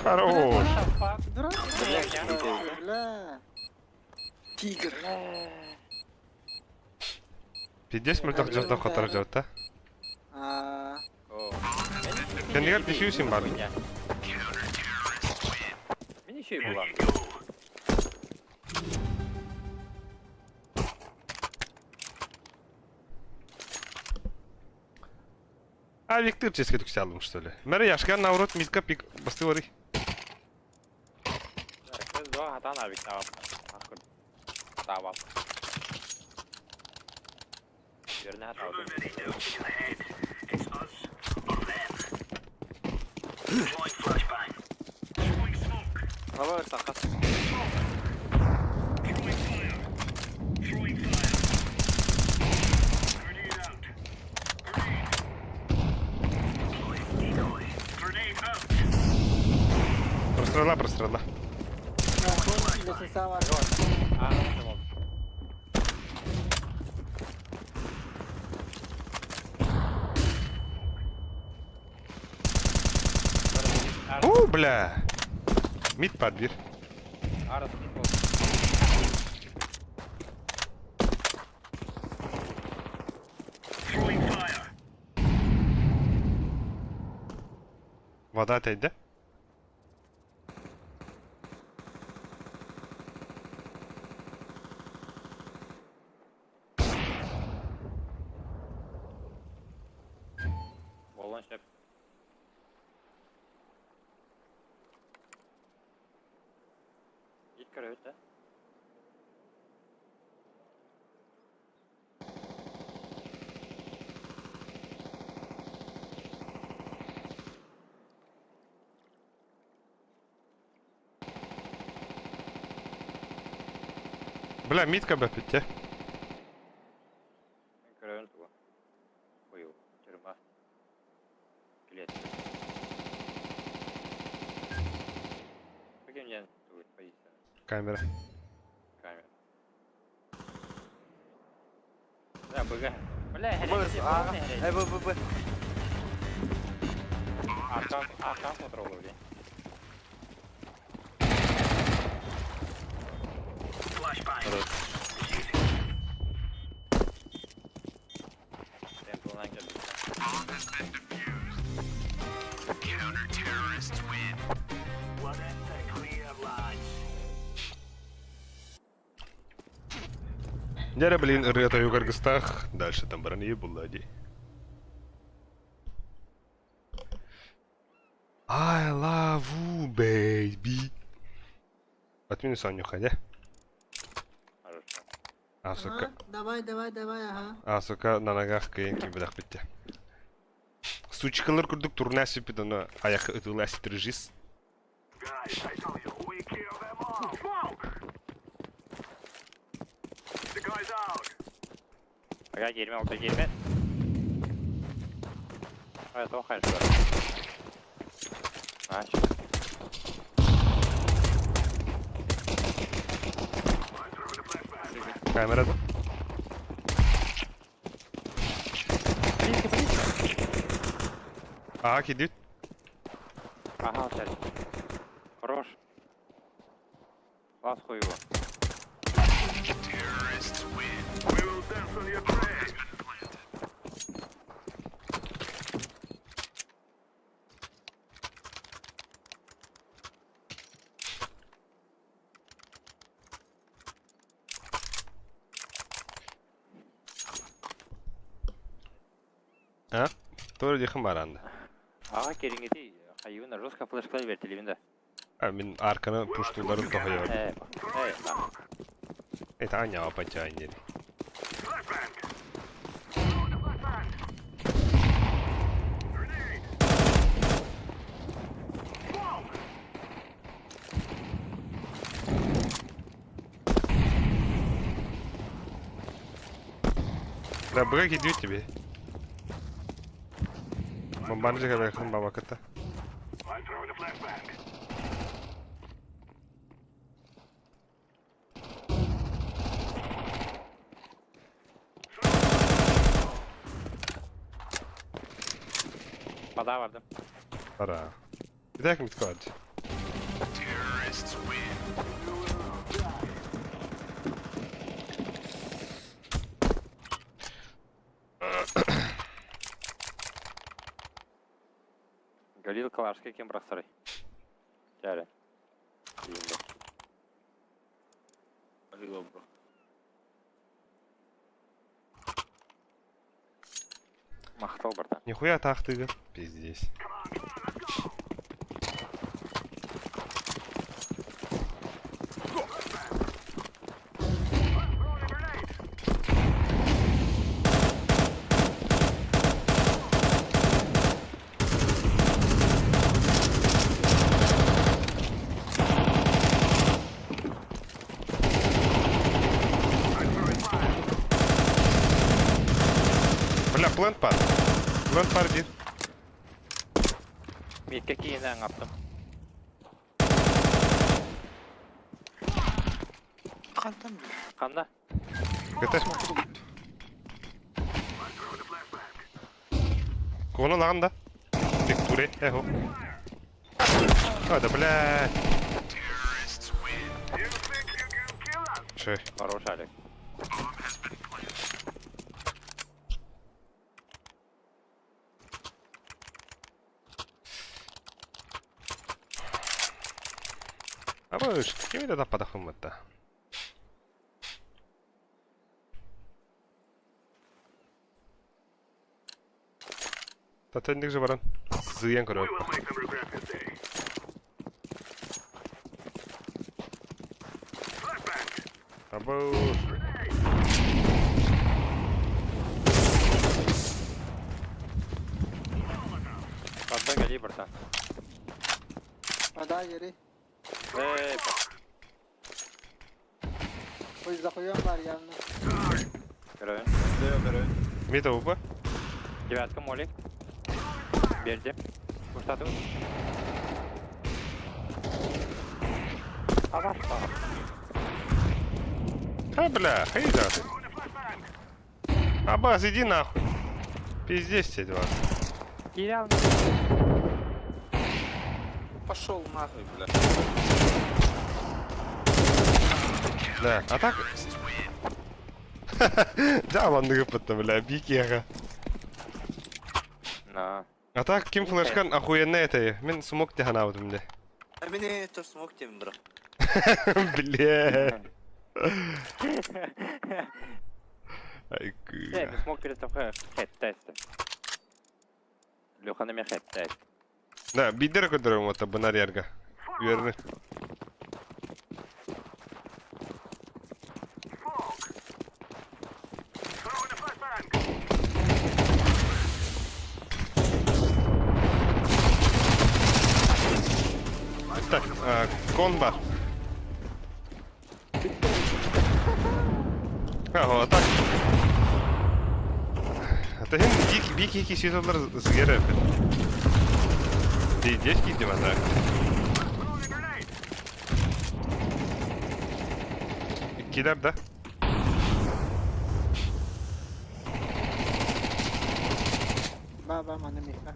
Хорош. Дурак. Бля. Тигр. Пиздец мөлтөх дьонтон хотторор дьабыт А. Кэннигэр диффьюзин баар. Мин еще и була. А Виктор ческэ түксэ что ли? Мэрэ Яшка наоборот мидка пик бастыы барый. Два хатан авик. Хатаабат. Үөрэнэ хатаабат. Лава сахас. Прострела, прострела. Лестница бар. О, бля! Мид подбир. Вода тэйдэ. Буолуон сөп. Ит көрөбүт да. Бля, мидка бэппит Мин көрөбүн тугу. Ой, тюрьма. Клетка. Каким диэн тугу позиция? Камера. Камера. Да, быга. Бля, Б, А, Э, Б, Б, Б. Аркан, аркан контроллер, блин. Темплынан кэлбит. Дьэ блин, ырыа тойук аргыстаах. Дальше там баран ийэ булла дии. I love you, baby. Отмени Соню, ходя. Хорошо. А, сука. Ага, давай, давай, давай, ага. А, сука, на ногах кыйын киирбэтэх бүттэ. Сучкалар курдук турна сиппит, ону айах ытыла стрижис. Ага, киирмэ, алта киирмэ. Ай, тоҕо хайдах. Ач. Камера да? Близко, близко. Аа, киирдибит. Ага, цель. Хорош. Лас хуево. А? Туора диэхин баранна. Ага, кириҥҥити хайыыбын жестко флешка бэртилибин да. А, мин арканы пуштууларын тоһуйабын. Э, э, да. Это Аня опачаан диэн. Да, быга кидют тебе. Бомбаржи кабайхан бабаката. Бадаа бардым. Ара. Бүтээх митко ад. Галил Калашка кем бырахсарый? Чээрэ. Диин Алло, бро. Махтал барда. Нихуя тахтыгын. Пиздец. Плент бар. Плент бар диир. Мииккэ киинэ аҥаптым. Хантан били? Ханна? Кытар. Куона лаҕан да. Виктория, эхо. А, да блядь. Шей. Хорош, Алик. Абыш, кими да таппатахпын Татыннык же баран сыйан көрөп. Абыш. Ханна кэлии братан. Вода ери. Эй, Ой, захуем бар явно. көрөйүн. Мита упа. Девятка молик. Берди. Куштатым. Абашта. А, бля, хайда ты. Абаз, иди нахуй. Пиздец тебе два. Кирилл. Пошел нахуй, бля. Да, а так... Да, ладно, ыппыта, бля, бикеха. На. А так, ким флешкан охуенная это, мин смог тебе ханаабытым дии. А меня то смог тем, бро. Бля. Ай, Э, мин смог перед хэт тест. Леханы мен хэт тест. Да, бидер көдөрөм ота бынар ярга. Үөрүнү. Так, кон бар. А, так. Это хин бик бик екі сезонлар згере. Ди детки диван да. Кидар да. Ба ба маны миха.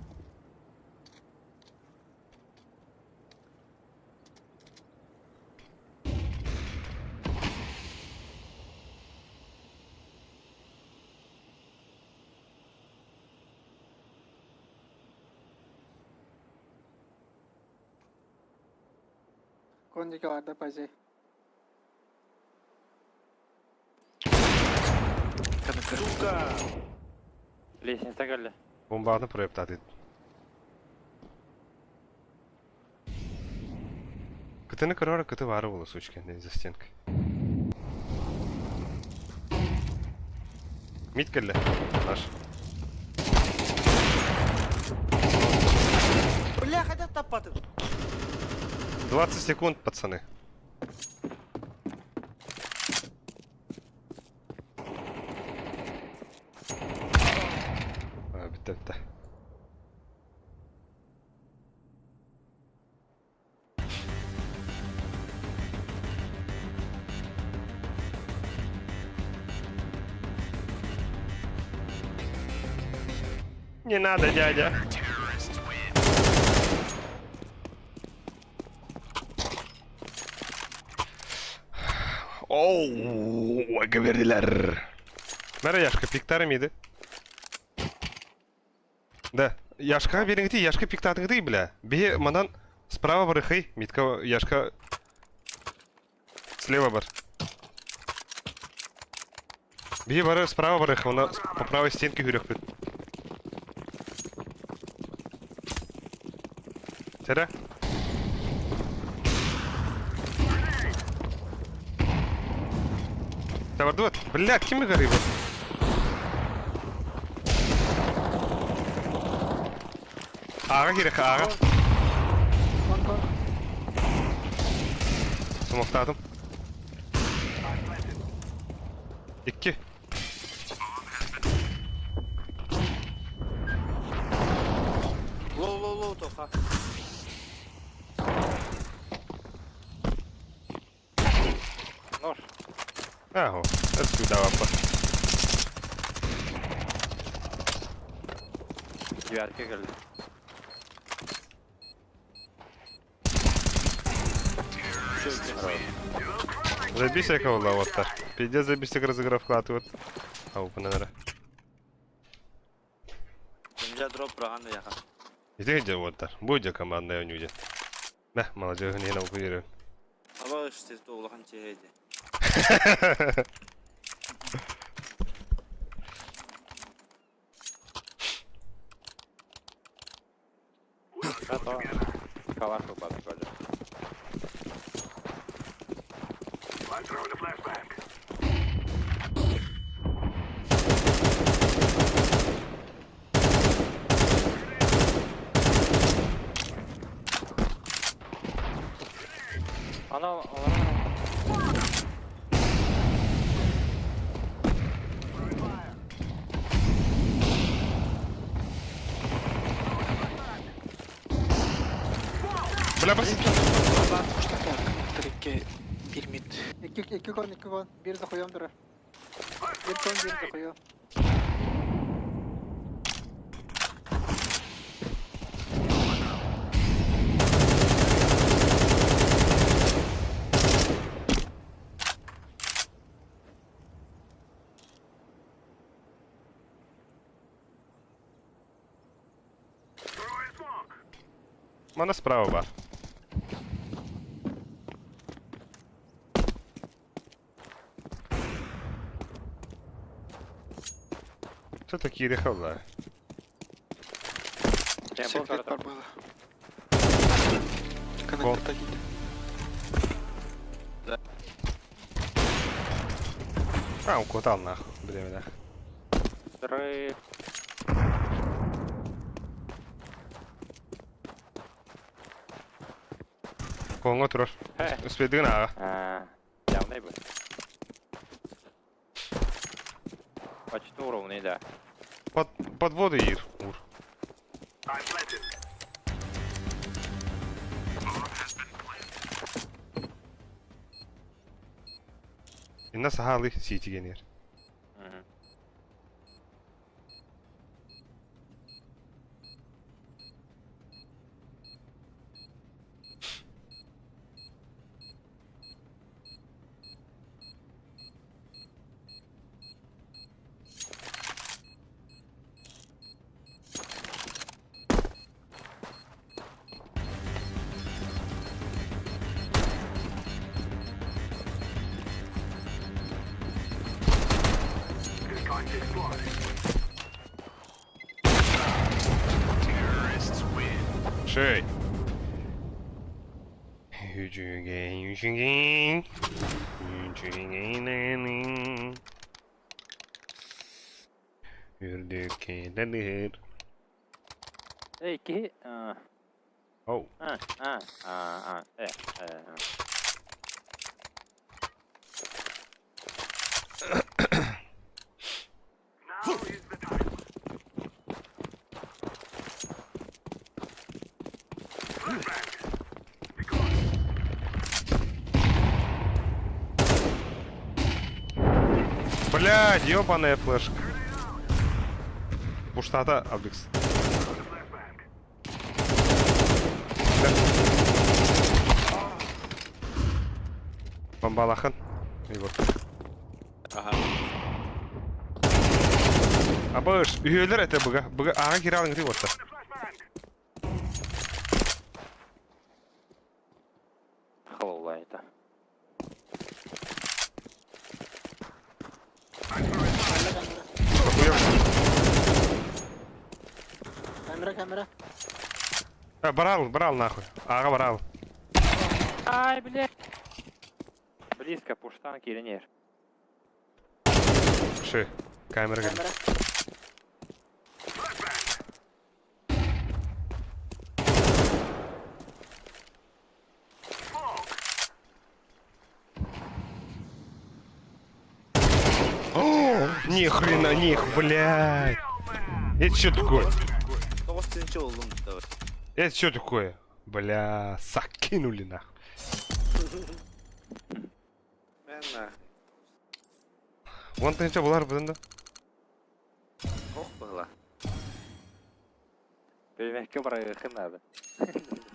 Кондика барда пази. Сука! Лестница кэллэ. Бомбаны проептады. Кытыны көрөр кыты бары болу сучка за стенкой. Мид кэллэ. Наш. Бля, хотя тапаты. 20 секунд, пацаны. А, бүттэ бүттэ. Не надо, дядя. Оу, говорилер. Мәрі Яшка пиктары миді? Да, Яшка беріңгіті, Яшка пиктатыңды, бля. Бе, манан справа барыхай, митка Яшка слева бар. Бе бары справа барых, она по правой стенке хүрек бит. Тәрә? Табардуат, бля, ким горы Аға керек, аға. Кон кон. Смоктадым. Икки. Low тоха. Нож. Аһо, отсюда лапа. Девятка кэллэ. Забейся кого вот Пиздец, забейся разыграв вот. Ау, наверное. Дьэ дроп быраҕан да яха. Ити где вот Будет командная нюдя. Да, молодежь, не науку верю. Аба ышты улахан чиһэйди. Готово. Калаш упал, Коля. Она, она... Бля, бас... Трекке бир мид. Икки, икки кон, икки кон. Бир захуем турар. Бир кон, бир захуем. Мана справа бар. Что такие рехавла? Секрет бар было. Коннектор такие. А, укутал нахуй, бля, Взрыв. Конго турар. Успедыгын ага. А, явный был. Почти уровный, да. Под, под воду ир. Ур. Инна сахалы сити генер. Мгм. Шей. Үчүгэй, үчүгэй. Үчүгэй Үрдүккэ Эй, ки... А, Оу. а, а, а, а, э, э, а. Блядь, ёбаная флешка. Пуштата, Абдикс. Бомбалахан. Егор. Аха. Абыш, үйелер это быга. Быга ага киралың ты вот. Холла это. Камера, камера. Брал, брал нахуй. Ага, брал. Ай, бля. Близко, пуштанки или нет? Ши. Камера. говорит. Камера. О, ни хрена, них, блядь. Это что такое? Тоҕус тыһыынча оллум давай. Это что такое? Бля, закинули нахуй. Мен нахуй. Вон тыһыынча булар быдан да. Ох была. Бөлмөккө барайыхын надо.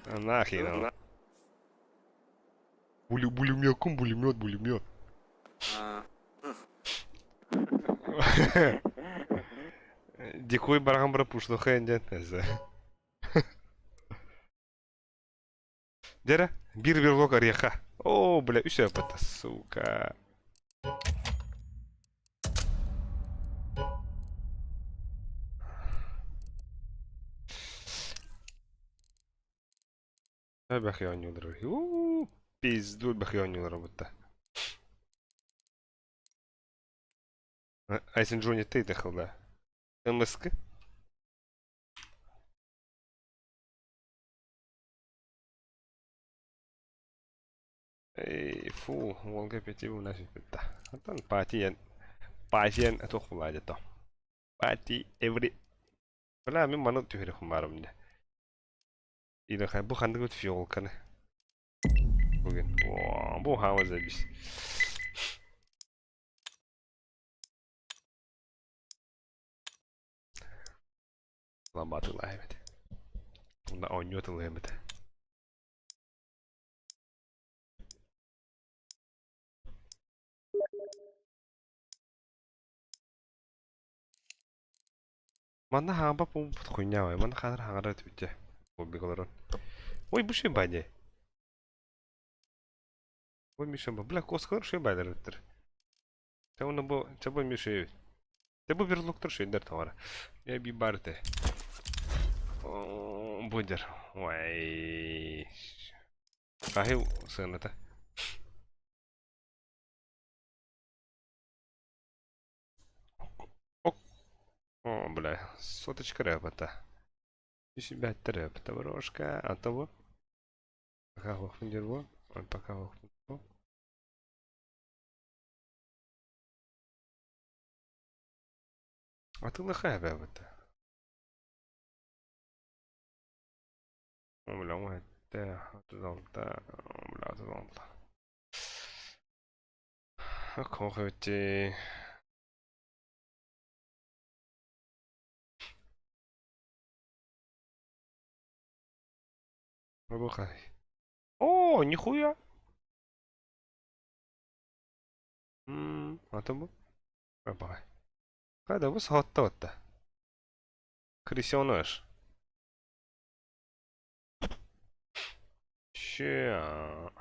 Нахер. Булю, булемет, кум булемет, булемет. Дикой барган бара пушлуха диэн Дьэрэ, биир берлог ореха. О, бля, үс опыта, сука. Элбэх оонньуулар. Уу, пизду элбэх оонньуулар бутта. Айсен Джонни ты да. МСК? Эй, фу, уолга пяти у нас питта. Оттон патиен, патиен туох булаадьа Пати every. Бля, мин маны түһэрэ хумаарым дэ. Или хай бу ханнык бут фиолканы. Бүгүн. О, бу хава забись. Ламбатылаа эбит. Уна оонньуу тылы эбит. Манна хаампа пуумпут хуйня ой. Манна хаалар хаҥара түбүтэ. Боббик олорон. Ой, бу шөй баде. Ой, Миша, бля, коскалар шөй байлар өттөр. Те оны бу, те бу Миша. Те бу берлоктор шөйдер товара. Я би барте. Будер. Ой. Кахи сыната. О, бля, соточка рэпа-то. Себя рэп-то брошка, а того. Пока хохмандерво, пока хохмандерво. А ты лохая бэбэта. О, бля, ой, это, бля, туда. Кохоти. О, нихуя. А то бу. Бай. Когда вы схотта Крысёныш. Ща.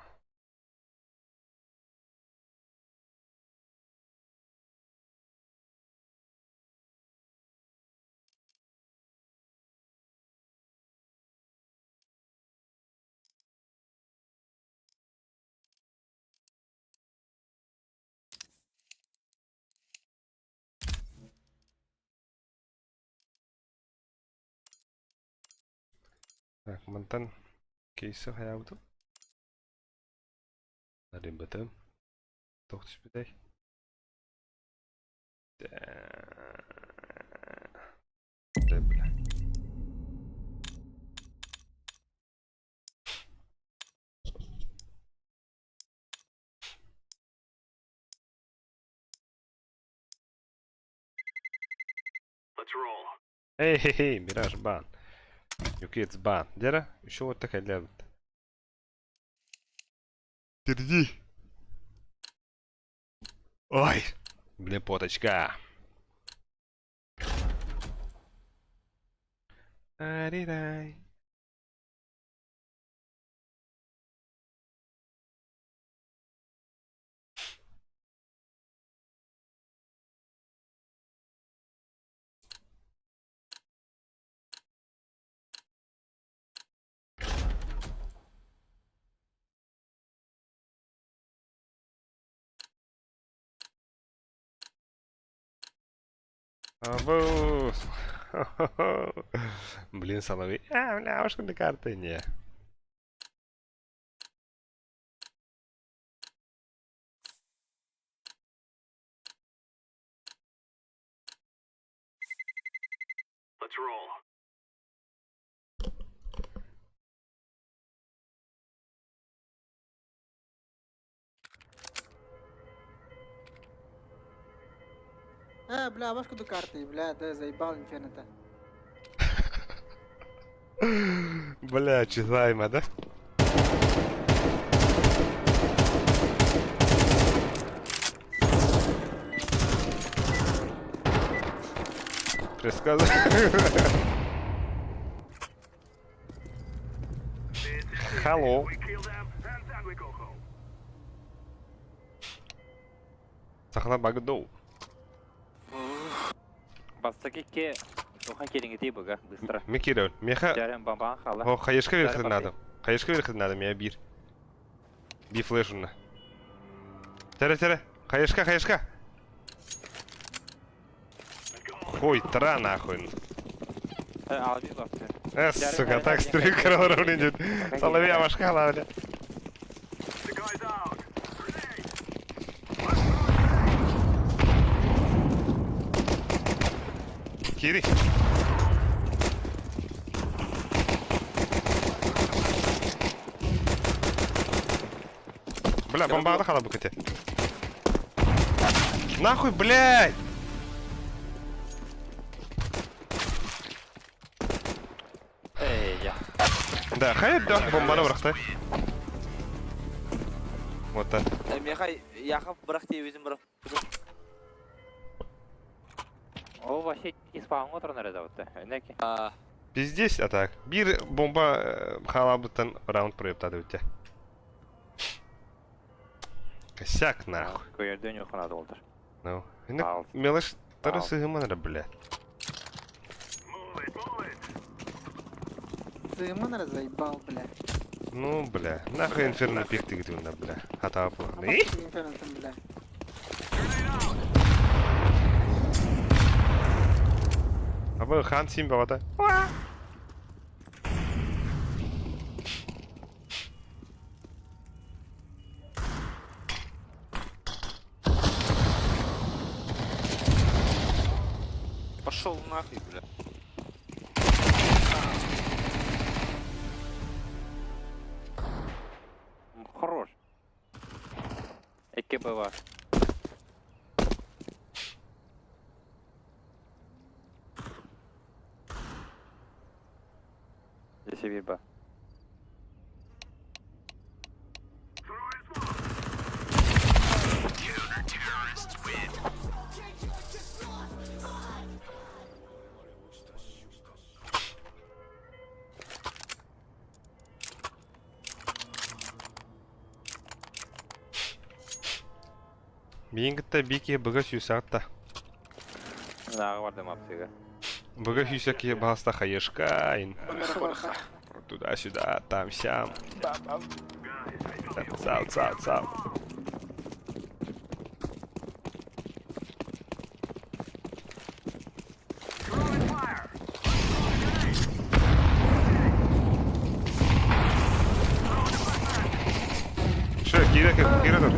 Так, мантан кейсы хаябытым. Нарымбытым. Тоқ түспүтэй. Да, бля. Эй, хей, хей, Мираж бан. Юкиц бан. Дера, еще вот такая для. Терди. Ой, блепоточка. Арирай. Абу. Блин, соловей. А, бля, уж на карты не. Э, бля, ваш куду карты, бля, да заебал инферно-то. Бля, читаемо, да? Предсказывай. Hello. Сахала Багдоу. Бастакы икки туха кириҥитии быга, быстро. Микирон, меха... Дьарен бамбаан хаала. О, хаешка Дьарен верхи надо. Хаешка верхи надо, меня бир. Би флешунна. Тере, тере. Хаешка, хаешка. Хуй, тра нахуй. Э, сука, так стрим кроллером идет. Соловья башка, бля. Кири. Бля, бомба хала букате. Нахуй, блядь! Да, хай да, бомбаны бырахты. Вот так. Меха Яхов бырах диэбитин бырах. Ол вообще испаҕаҥҥа олорон эрэ да бутта. Өнеки. Пиздец, а так. Биир бомба хаалабыттан раунд проептады бүтте. Косяк нахуй. Көйөрдөн юханады олдыр. Ну, мелочь тарасы гыман бля. Сыман заебал, бля. Ну, бля, нахуй инферно пик ты бля. Хата Инферно бля. Абы хан син бабата. Пошел нахуй, бля. Хорош. Эки быва. Десе bir ба. Миин кытта бики быга сүүсаатта. Нааҕы бардым апсыга. Быга сүүсэ баста хаешка. Туда-сюда, там-сям. Цау, цау, цау. Что, кире, кире тут.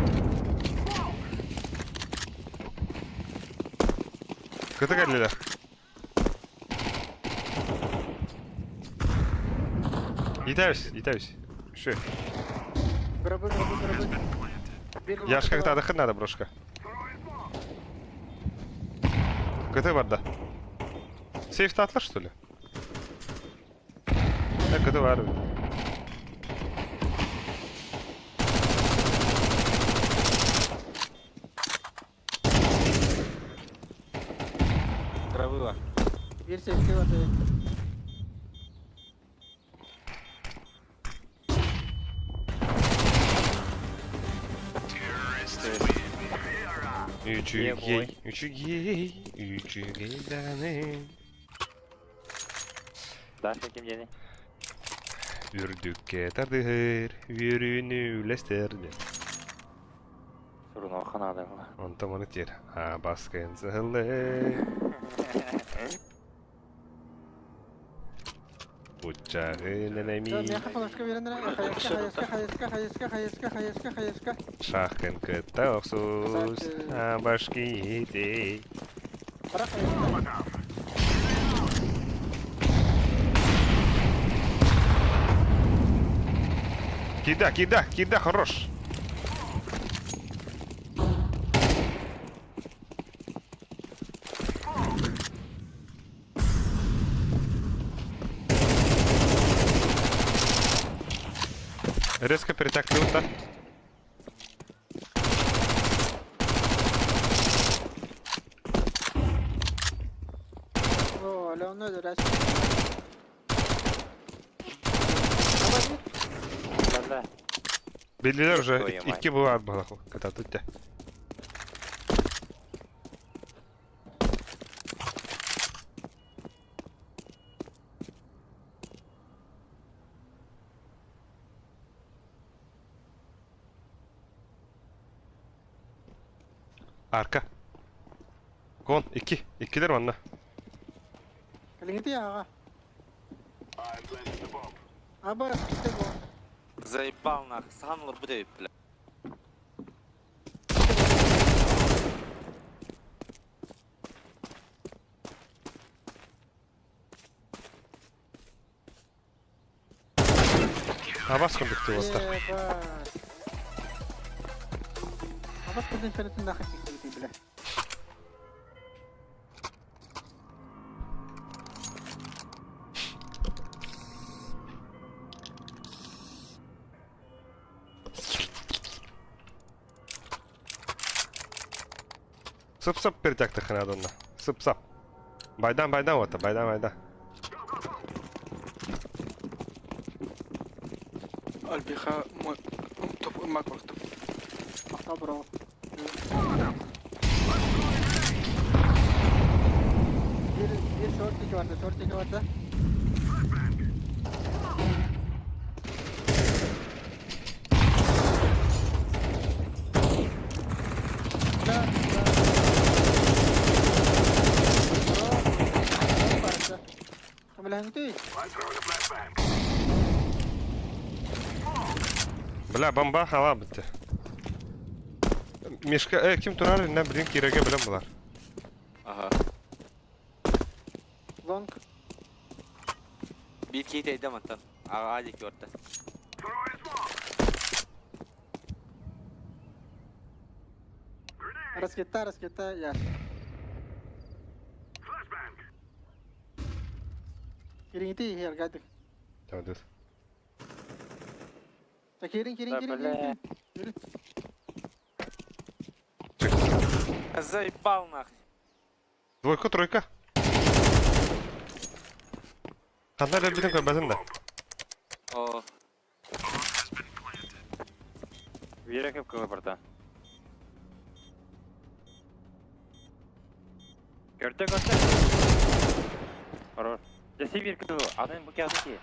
Кыты кэллилэр. Итэбис, итэбис. Шö. Гробы, гробы, гробы. Яшка кытаадахын надо брошка. КТ бар да. Сейф татлар что ли? Да, КТ бар. Гробыва. Биир сейфти бар Үчүгэй, үчүгэй, үчүгэй даны. Даша ким диэний? Үрдүккэ тардыһыр, үөрүүнү үлэстэр диэн. Суруна ханаада. Онтон маны тиэр. А баскын сыһылы. Уччагын энеми. Миэхэ флешка биэрэн эрэ. Хаешка, хаешка, хаешка, хаешка, хаешка, хаешка. Шахкын кытта охсус. А башки идей. Бара хаешка. Кида, кида, кида, хорош. Резко перетягнул, да? О, Леону өлөрөөс. Да-да. Биллилер уже Твою мать. икки бывает было. Когда тут те. Арка. Кон, икки. Иккилэр манна. Кэлиҥҥитий аҕа. Аба, иккитэ буо. Заебал нахуй. Сахан олорбут эбит, бля. Абас курдук тылластар. Ебать. Абас курдук ферритин нахуй киксибитий, бля. Сып-сап перетяктахына донна. Сып-сап. Байдан байдан ота, байдан байдан. Альбиха мой топ макрохтов. Махтал бро. Биир биир шорт ики барда, шорт ики барда. Да, да. Бро, барда. Кымлаһыҥтый? Бля, бомба хала битте. Мишка, э, ким турар, на блин киреге билем булар. Ага. Лонг. Биир киһи тэйдэ мантан. Аҕа диэки барда. Раскетта, раскетта, я. Кириҥитий иһэр, Tamam dur. Кириҥ, кириҥ, Да, кириҥ, бля. кириҥ. Заебал нахуй. Двойка, тройка. Ханна өлбүтүн көрбөтүм да. О, Биирэ кып-кыһыл барда. Көрдө, көрдө. Хорош. Дьэ биир кыһыл, атын бу киһи ки.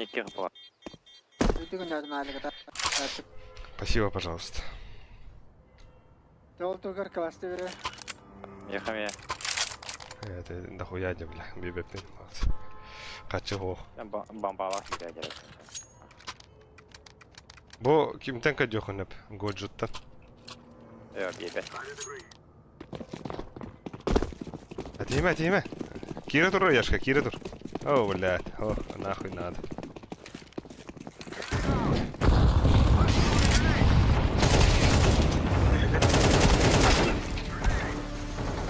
12 была. Спасибо, пожалуйста. Ол тугар класты бере. Ехаме. Это дохуя не, бля, бибепин. Качы хох. Бомбала кире Бу кимтен кадёхынып, Годжуттан. Э, бибе. Атиме, атиме. Кире тур, Яшка, кире тур. О, блядь, о, нахуй надо.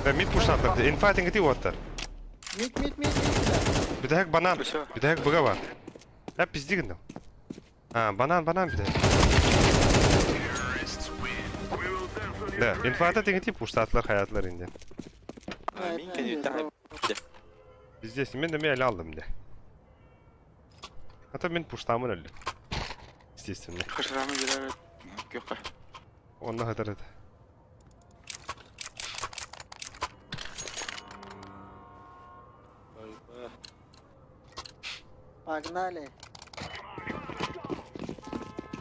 Да, мид пуштатар, инфайтинг ти уоттар. Мид, мид, мид, мид. Бүтэһик банан, Всё. бүтэһик быга бар. Ә, пизди гындым. А, банан, банан бүтэһик. Да, инфата тиги ти пуштатлар, хаятлар инде. мин кэнниттэн Пиздец, мен де мен әлі алдым де. А то мен пуштамын әлі. Естественно. Хашрамы берер. Көхкө. Онна хатар это. Погнали.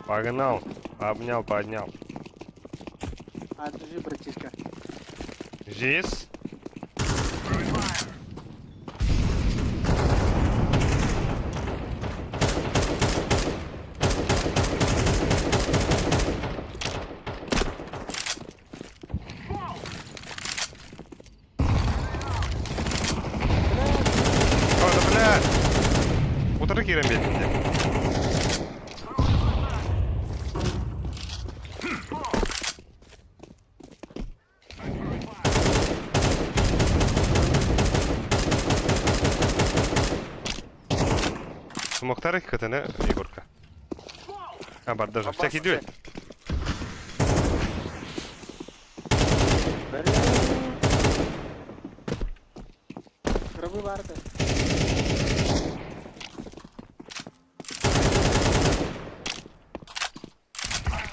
Погнал. Обнял, поднял. Отжи, братишка. Здесь. О, да блядь! киирэн биэрдим дии. Смоктары кытыны Егорка. А, бар даже. Всякий дверь. Гробы барды.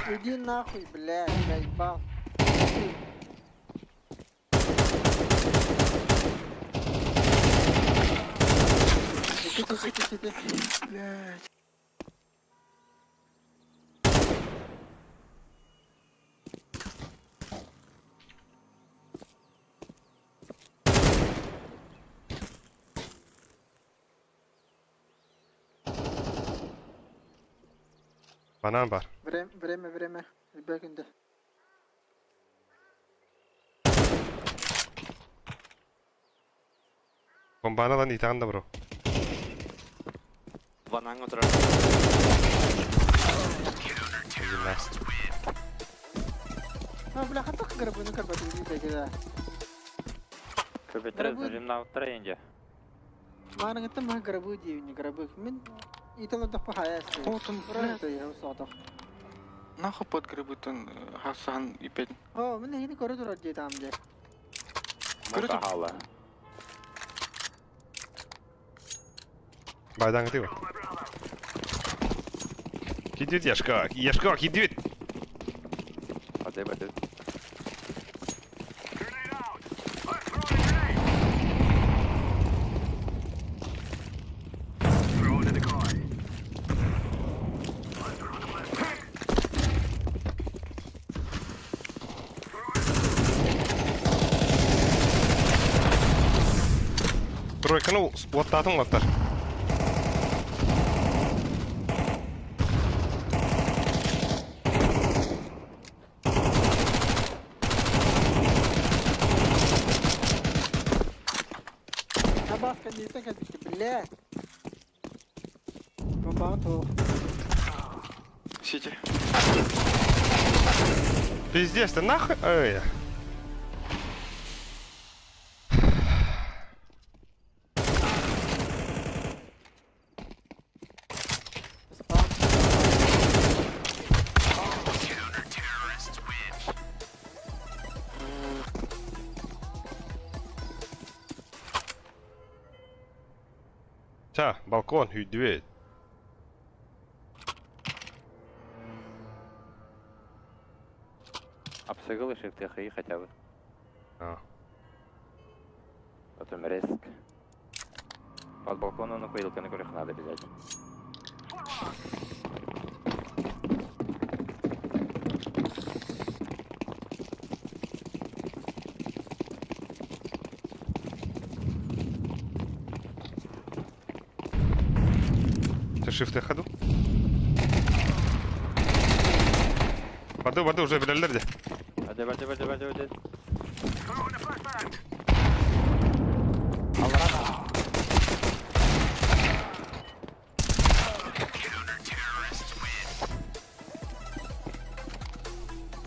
Иди нахуй, блядь, заебал. Иди, иди, иди, иди. Блядь. Банан бар. Время, время, время. Бэкинде. Бомбаны ылан итэҕин да бро. Банаҥҥа турар. Гимнаст. А, бля, хатах грабыны карбатыны дэгила. Көбөтөр жимнауттара инде. Маарыҥыттан маһы грабы диэбини грабы. Мин италардахпа хайа Вот он, блядь. соотох. Нахуй под грибы тон Хасан и пять. О, мин эһини көрө турар дии таам дии. Көрө Мутахала. Байдаҥ ты Кидет Яшка, Яшка, кидет! Бады, бады. Тройканы уоттаатыҥ уоттар. Табаска не кэлбитти, бля. Бомбаҕа туох. Сити. Пиздец, ты нахуй? Эй. Ча, балкон, дверь. Обсыгал и ХИ хотя бы. А. Потом риск. Под балконом на курилка на курих надо обязательно. Ты shift ходу? Барды, барды, уже билэллэр дии. Hadi hadi hadi hadi hadi.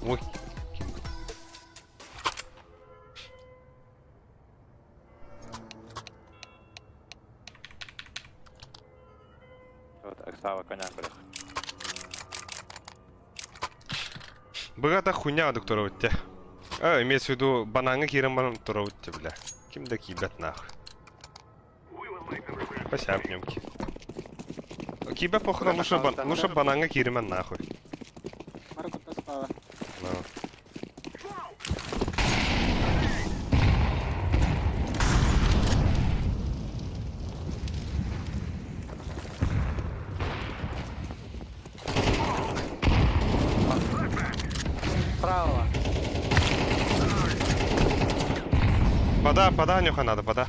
Ой. Вот Оксава коня курих. Быгата хуйня доктора те. А, имеется в виду бананы кирен баран те, бля. Ким да кибет нахуй. Посяпнемки. Кибе похуй, лучше, бан, лучше бананы киремен нахуй. Ну. Право. Вода, вода, нюха надо, вода.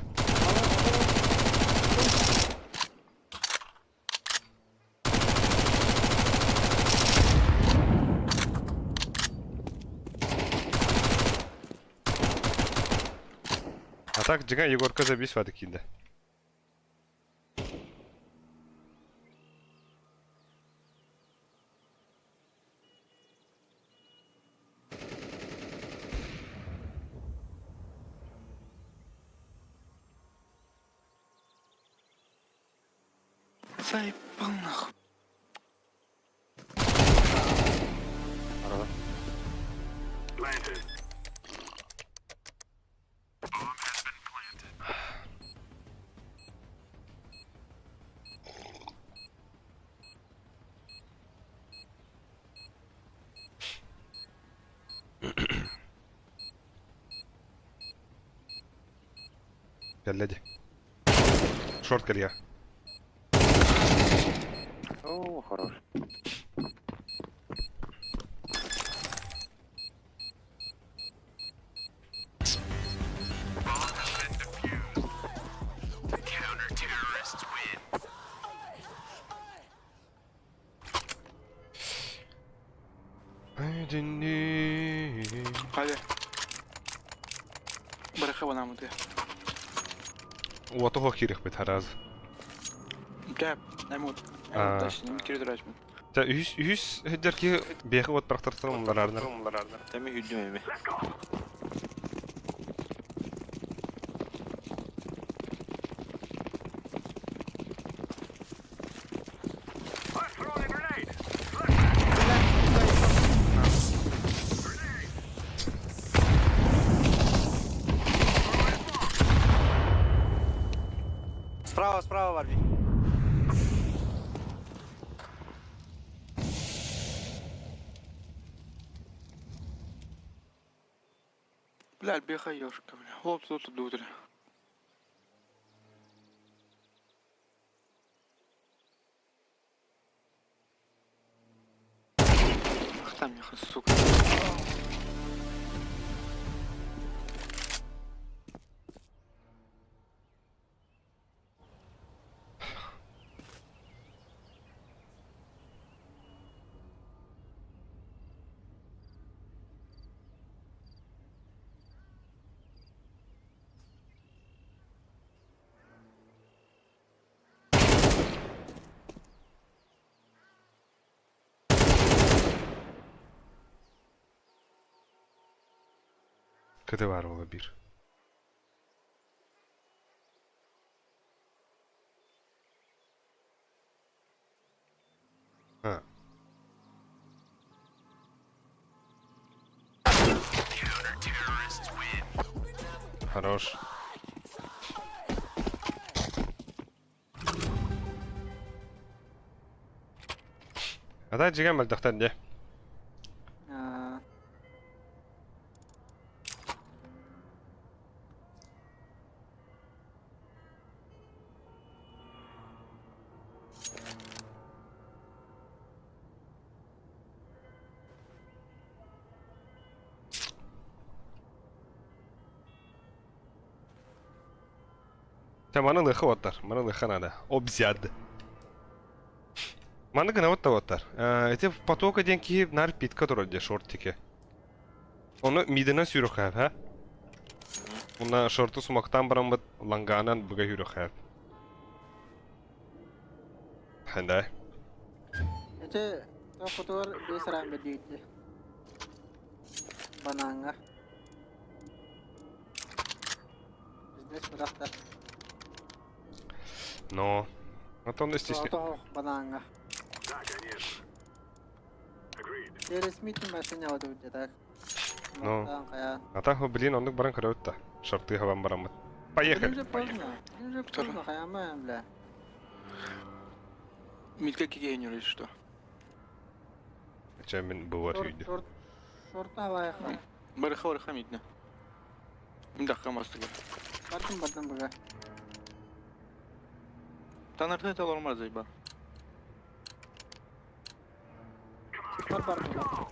А так, дьиҥэ Егорка забись вады киирдэ. Заебал нахуй. Арада. Кэллэ дии. Шорт кэлиэ. О, хорош. Хайа. Барыха банамыты. Уоту хоох киириэхпит хараас. Бля, наймут. Аа. Точнее, кири дурачмын. Чэ, үһүс үһүс сылдьар киһи биэхи уот бырахтарсан умнараарнар. Тэми хүлдүм эми. Справа, справа, Барби. Бля, беха ёшка, бля. Лоп, лоп, дудра. Ах там, меха, сука. Кыты баар буола биир. А. Хорош. Ата дьиҥэ мөлтөхтөр дии. Чэ, маны ылыахха уоттар, маны ылыахха наада. Обзяд. Маны гынабыт да уоттар. Ити потока диэн киһи наар питка турар дии, шортики. Ону мидынан сүүрүөххэ ха? Уонна шорту сумактаан бараммыт лангаанан быга сүүрүөххэ. Хэндай. Ити тохотугар биэс рам бэрдиити. Банааҥҥа. Бизнес бырахтар. Но. Антон естественно. Тоҕо банааҥҥа. Через митинг машина вот так. Ну. А так, блин, оннук баран көрөбүт да. Шорты хабан бараммыт. Поехали. Уже поздно. Уже поздно, хаямаем, бля. Милька кигейнер или что? Чем мен бывар үйді. Шорт, шорт алайық. Барыха барыха мидне. Мидахка мастыга. Бардым, бардым быга. Танарты это нормально заеба. Бар бар быга.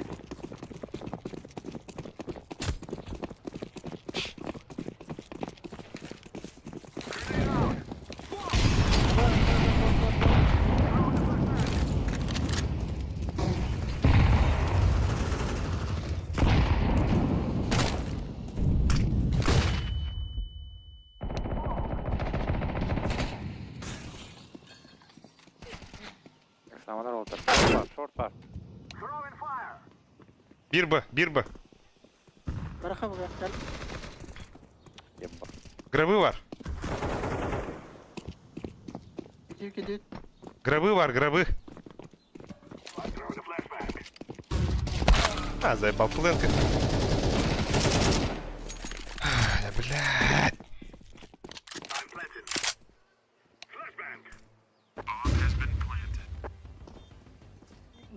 Саманар олтар. Шорт бар, шорт бар. Бир Б, бир Б. Барыха быга, кел. Ебба. Гробы бар. Киир кидит. Гробы бар, гробы. А, заебал пленка. Да, блядь.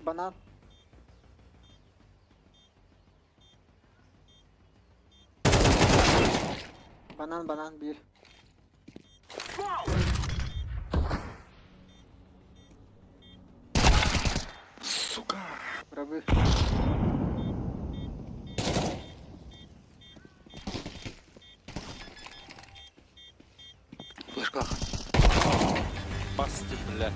Банан. Банан, банан, bir. Сука. Гробы. Флешках. Басты, бля.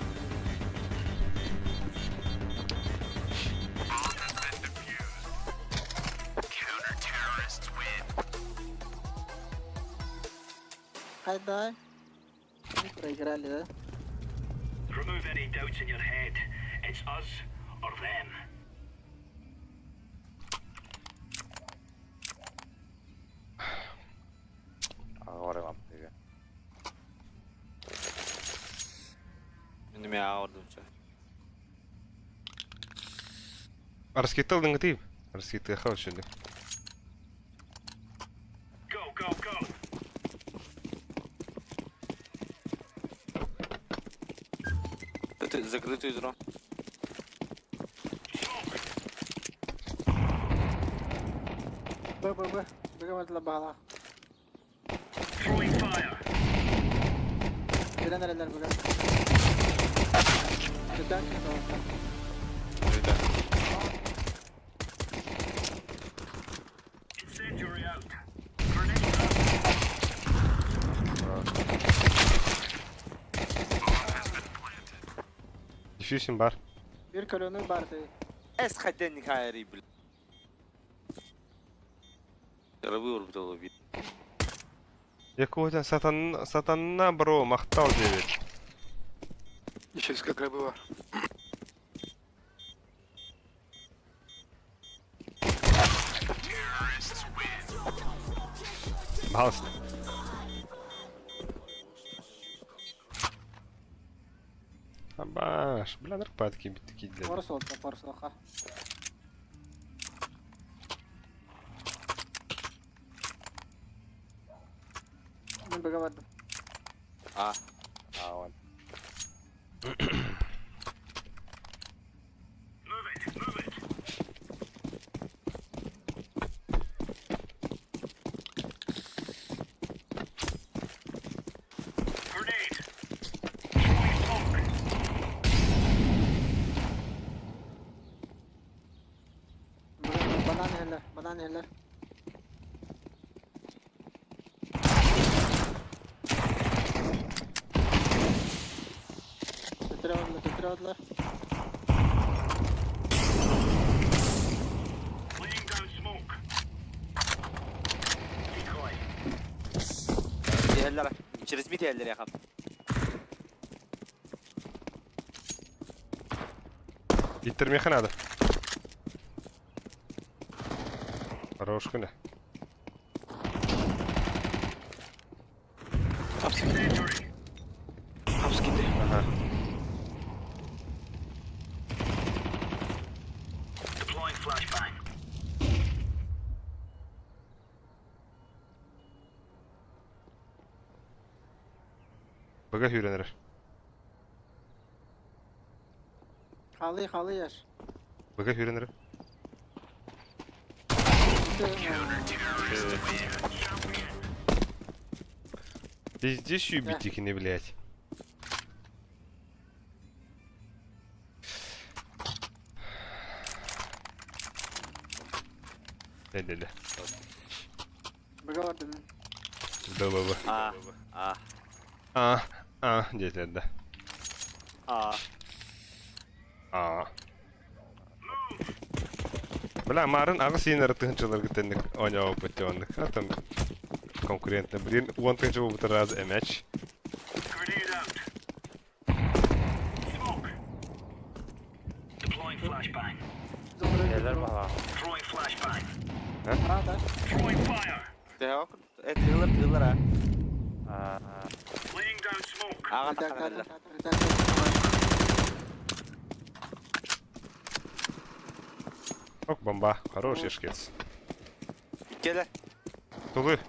Хайдай. Мы проиграли, да? Remove any doubts in your head. It's us or them. Аҕа барыам. Мин эмиэ аҕа бардым чэ. Раскидал негатив. Раскидал хороший. Go, go, go. Ты закрытую игру. Б, Б, Б. Б баҕалаах. Throwing fire. Билэн эрэллэр бүгүн. Көтөн көтөн. Incendiary out. Grenade out. Дефьюсин бар. Bir kolonu бар дии. Эс хаденник хайри, бля. Гробы урбдолу бит. Якутя сатан сатана бро махтал 9. Еще из как гробы бар. Пожалуйста. Абаш, бля, наркпатки такие для. Порсолка, порсолка. Мин быга бардым. А. А, он. Move it, move it. Grenade. Throwing smoke. Быга банан иһэллэр, банан иһэллэр. Төттөрү бардылар, төттөрү бардылар. Laying down smoke. Decoy. Иһэллэр. Через мид иһэллэр яхап. Иттер надо. Хорош күнә. Incendiary. Апс киирдэ. Ага. Deploying flashbang. Бага хүренер. Халы, халы яш. Бага хүренер. Пиздец юбитики не, блядь. Да-да-да. Быга бардым. Да-да-да. А. А. А, а, где да. А. А. Бля, марын ағы сен тыгынчылар гытенник оня опытенник. А там конкурентный. Блин, он тыгынчы был раз мяч. Grenade out. Smoke. Deploying flashbang. Иһэллэр баҕалаах. Throwing flashbang. А, да. Throwing fire. Тэһэ э тыылар тыылар а. А, Laying down smoke. Аҕа Так, таххан так, эрэллэр. так, так, так. Ок, бомба. Хорош, Ешкец. Кэлэ. Тулы.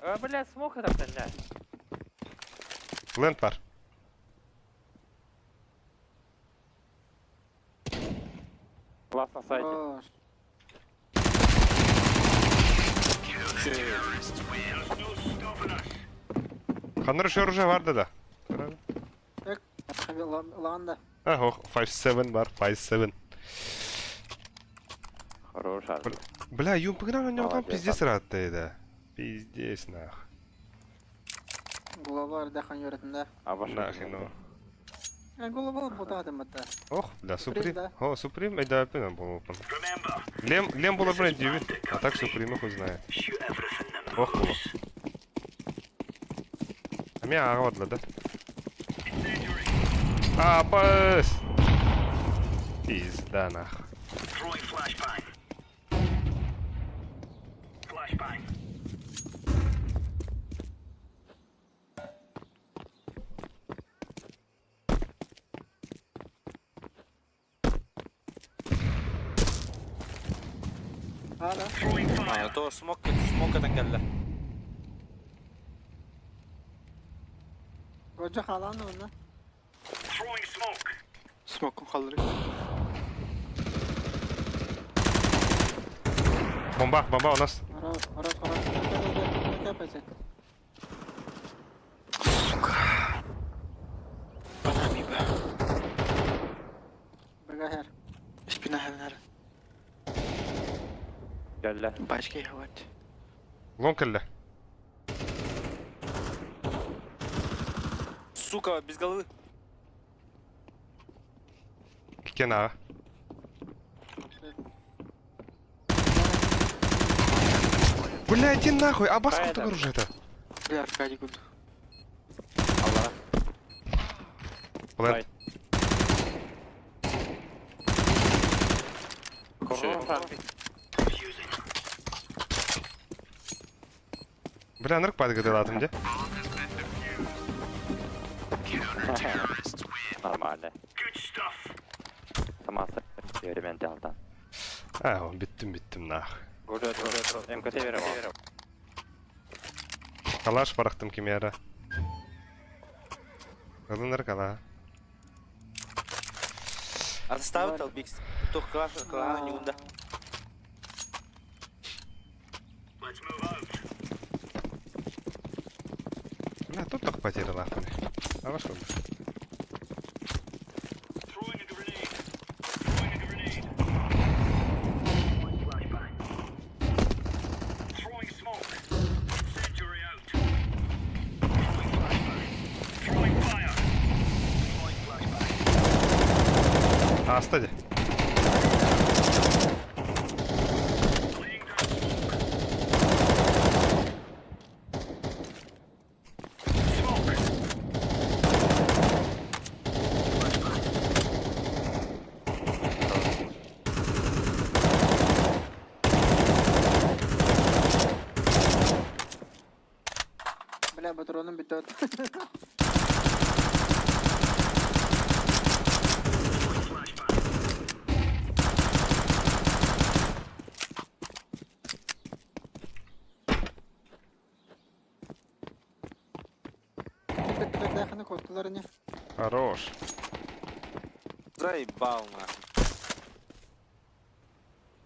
А, бля, смог это блядь. Ленд бар. Класс на сайте. Хорош. Ханыр оружие бар да. Ланда. А, ох, 5-7 бар, 5-7. Хорош, Арби. Бля, юмпыгна на нем там Молодец, пиздец рад да. Пиздец, нах. Глава ардахан yöretinde. А ваш Нахрен, ну. Глава бутадым это. Ох, бля, Суприм. да. О, Суприм, да, пинам был. Remember, Лем, Лем было бренд дивит, а так Суприм хуй знает. shoot everything that Ох, было. moves. А меня агодла, да? А, пас! Пизда, нах. Throwing flashbang. Flashbang. Hala. Throwing fire. А, то смок, смок это кэллэ. Koca halan onu. Throwing smoke. Смоком халдыры. Бомба, бомба у нас. Хорош, хорош, хорош. Капайте. Сука. Банами, бля. Бегахер. Спина хевнер. Гәллә. Бачка хават. Лонг элле. Сука, без головы. Кикен ага. Бля, иди нахуй, а баску Правильно. оружие это? Бля, Аркадий гуд. Алла. Плент. Хорош, Арби. Бля, нырк падгадылатым де. Нормально. Good stuff. Самасы беремен алдан. А, он биттим, биттим нах. Гуржет, гуржет. МКТ берем. Калаш барахтым кимера. Кылыныр кала. Отставит Албикс. Только класс, клана не унда. Let's move out. Бля, тут так потеряла. А ваш куда? Throwing a grenade. Throwing a grenade. Throwing flashbang. Throwing smoke. Incendiary out. Throwing flashbang. Throwing fire. Throwing flashbang. А, стади. Laying down smoke. Smoke. Бля, патроным битет. Flashbang. Даханы коттулар не. Хорош. Заебал нахуй.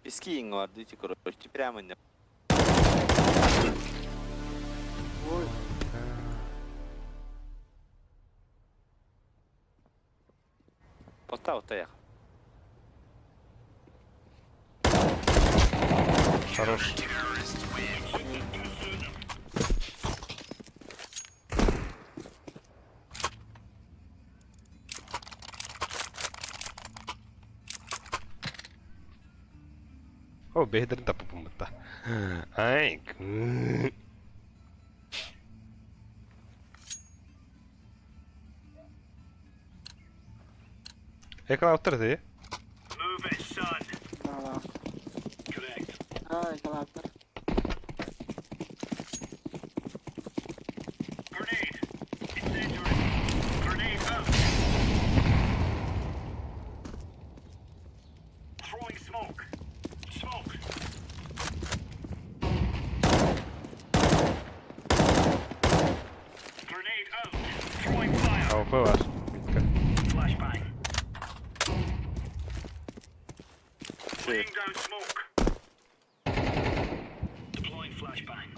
Пески гвардите, короче, прямо не. Ой. Вот так вот я. Хорош. О, бедрин тапы бумбата. Ай. Ekran attır Move it, son. Ала. Correct. Ай, калаптар. Grenade. Incendiary. Grenade out. АВП бар. Митка. Flashbang. Laying down smoke. Deploying flashbang.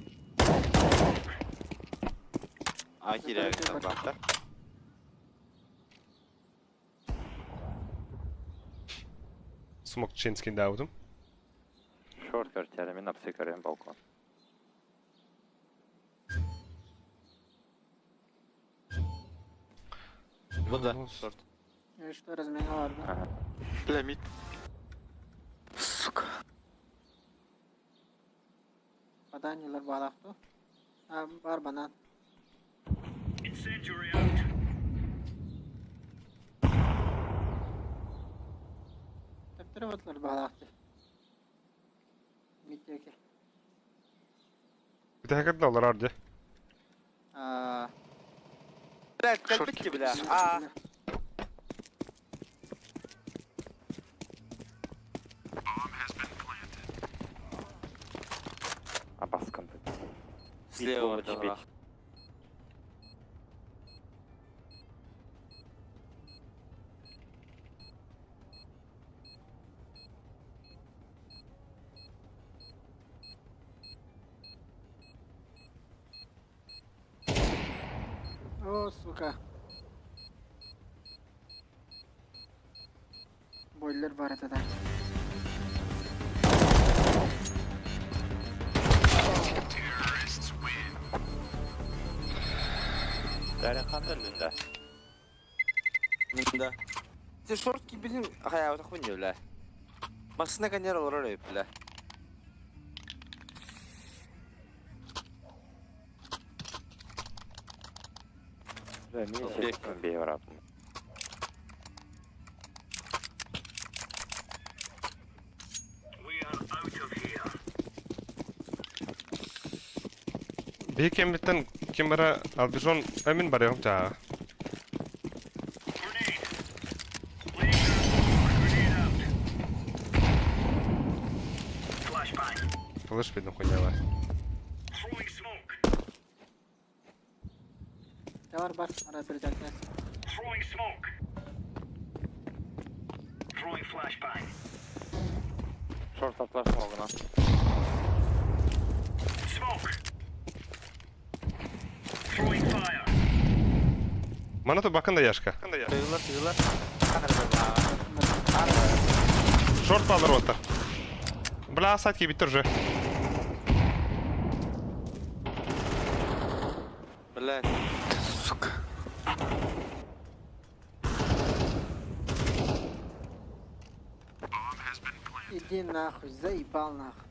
А киирэр баахтар. Смок Чинскин даабытым. Шорт көртәрі, мен апсы көрем балкон. Бу да. Шорт. И что, разменял ладно. Бля, мид. Сука. Badanyalar bağlaktı. Ha, var banan. Incendiary out. Teptire batlar bağlaktı. Mitteki. Бүтэһигэр да олорор дии. Aa, Бля, кэлбит ки бля. А. А баскан тут. Слева Бит, бит. О, сука. Бойлер бар это да. Дәрен қандай лүнді? Да. Те шорт кибилин хая хуйня бля. Машина конер олорор бля. Бля, мен Бек. сен бей бараппын. We are out of here. Биһи кэммиттэн ким бара Албижон эмин барыам чаа. Grenade. Laying down smoke. Grenade out. Flashbang. Флеш видно хуйняла. Throwing smoke. Ne var var? Ara bir dakika. Throwing smoke. Throwing flashbang. Шорт атлар смогына. Smoke. Throwing fire. Мана то бакын да яшка. Тыылар, тыылар. Шорт баллар оттар. Бля, сайт кибит уже. Бля. Сука. Иди нахуй, заебал нахуй.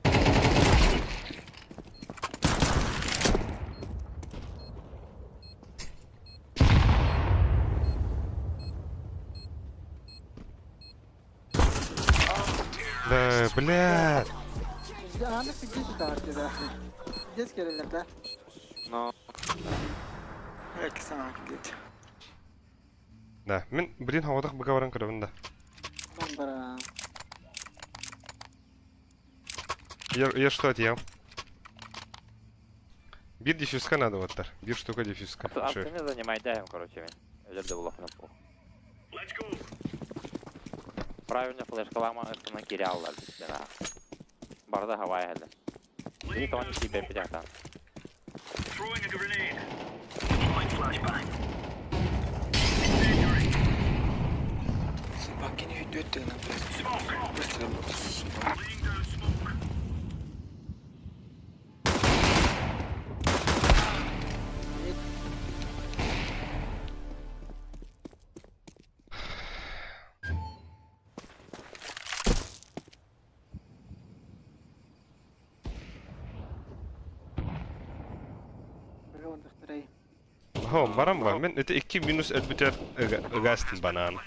Да, бля. Аны иди сюда, да. Здесь келелер да. Но. Бля, сама, блядь. Да, мен блин хавадах быга баран көрөбүн да. Бан бара. Я что отъел? Бир дефьюзка надо вот тар. Бир штука дефьюзка. Чё? Апсыны занимай даем, короче, мен. Өлерді булахына пох. Let's go. Правильно флешкалама ыстынан кире алалар биткен а. Барда хавай әлі. Laying И тони down кибер smoke. битяктан. Throwing a grenade. Deploying flashbang. Incendiary. Собаки не ведет ты на, блядь. Smoke. Быстро, сука. Laying down smoke. Быга ондықтырай. Хо, барам ба. Мен это 2 минус элбитер гастин банан.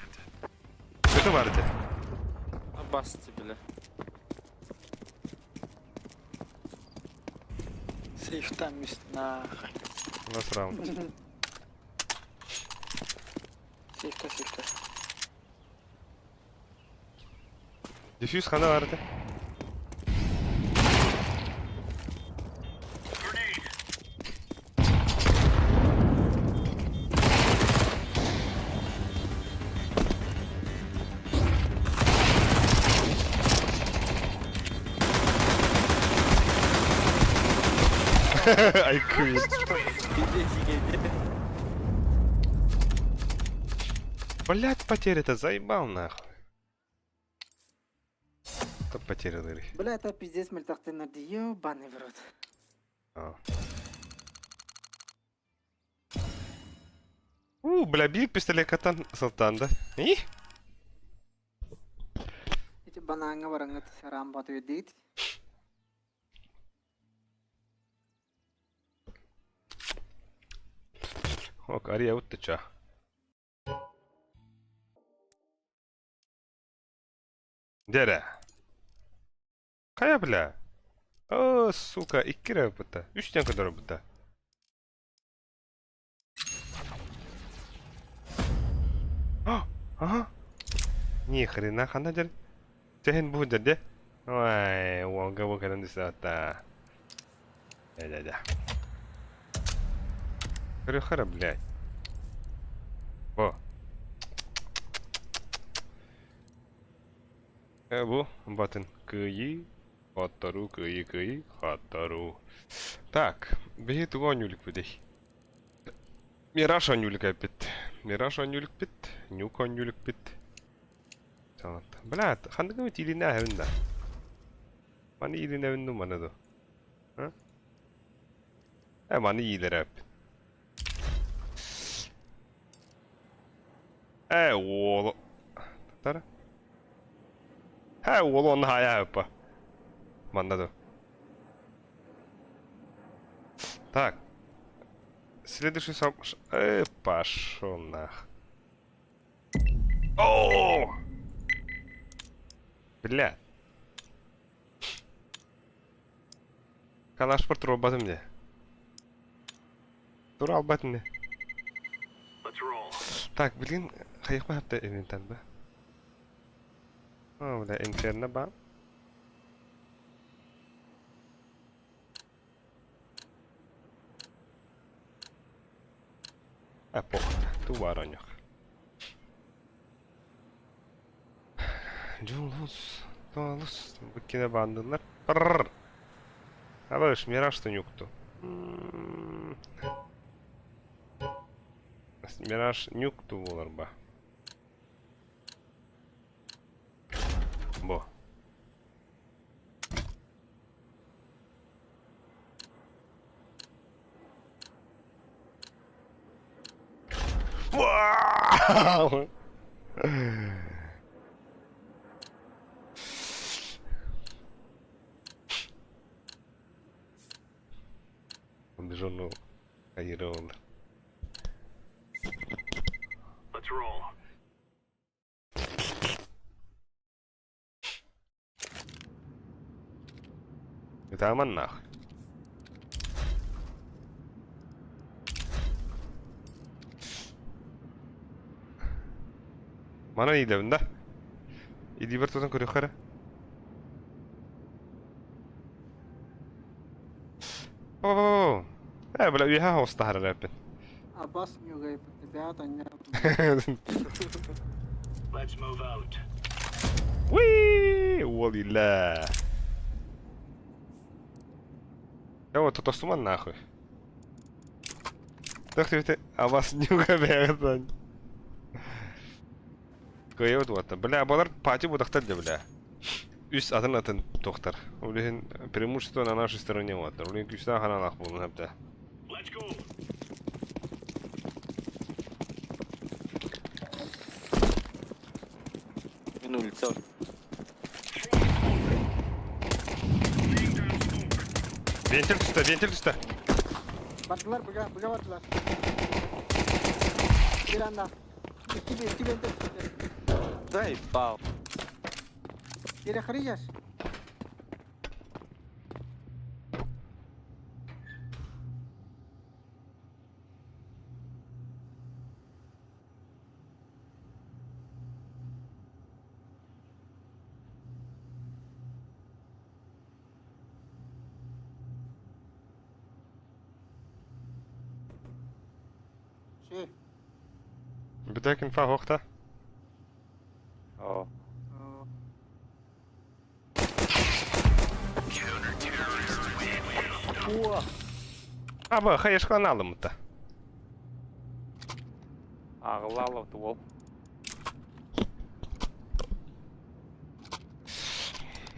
Это барте. Басты, бля. Сейф там есть, нахуй. Лast раунд. Сейф-то, сейф-то. Дефьюз хана барте. Grenade. I quit. Блять, потеря-то заебал нахуй. Кто потерял или? Бля, это пиздец мөлтөхтөннөр дии, ебаный в рот. А. У, бля, биир пистолет сылтаан да. И? Ити банааҥҥа бараҥҥыт рамбат үөрдигит. Ок, ария уттача. Дэрэ. Хайа, бля? О, сука, икки эрэ ылбыта. Үс диэн көрдөрбүтэ. Ага. Ни хрена ханна дьэр. Сэһэн бу дьэр дэ. Ой, уолга бу кэлэн түсээтэ. Дэ-дэ-дэ. Көрүөххэ блядь. Бу. Бу батын кыайыы, хотторуу, кыайыы, кыайыы, хотторуу. Так, биһи тугу оонньуулукпутый? Мираж оонньуулук эппит. Мираж оонньуулукпит, Нюк оонньуулукпит. Бля, ханнык эмит илинэ аһабын да. Маны илинэбин ду маны ду. А? Э, маны иилэр эппит. Э, уолу. Тара. Э, уолу онно хаайа аппа. Манна ду. Так. Следующий сам... пошел нах. О! Бля. Калашпар туруорбатым дии. Тура албатым дии. Let's roll. Так, блин, хайыхпа хапта инвентарь ба. О, бля, инферно ба. А, похуй, ту ороньох. Дьулус, Туалус, буккине баандылар. Прррр. Абыш, Мираж нюкту. Мираж нюкту буолар ба. Бо. Вау! Дьону хайыра Let's roll. Ытааман нах. Манан идэбин да. Илиибэр тутан көрүөххэ эрэ. О, э, бля, үөһэ хоҕустаһар эрэппин. Абас нюгай ребята, не. Let's move out. Уи, уол иллээ. Я вот тотостуман нахуй. Так ты абас нюга бэҕэтэн. Кыайабыт уота. Бля, балар пати будахтар да бля. Үс атын атын тохтар. Блин, преимущество на нашей стороне вот. Блин, күүстээх ханалаах буолун хэпте. Let's go. Мин улица. Laying down smoke. Вентиль түстэ, вентиль түстэ. Бардылар, быга, быга бардылар. Bir anda. İki bir, iki bende tuttu. Заебал. Перехрияш. Ши. Бүтэк инфа хохта. О, О, О! Аба, хаешкалан алымыта. Ааҕылла уол.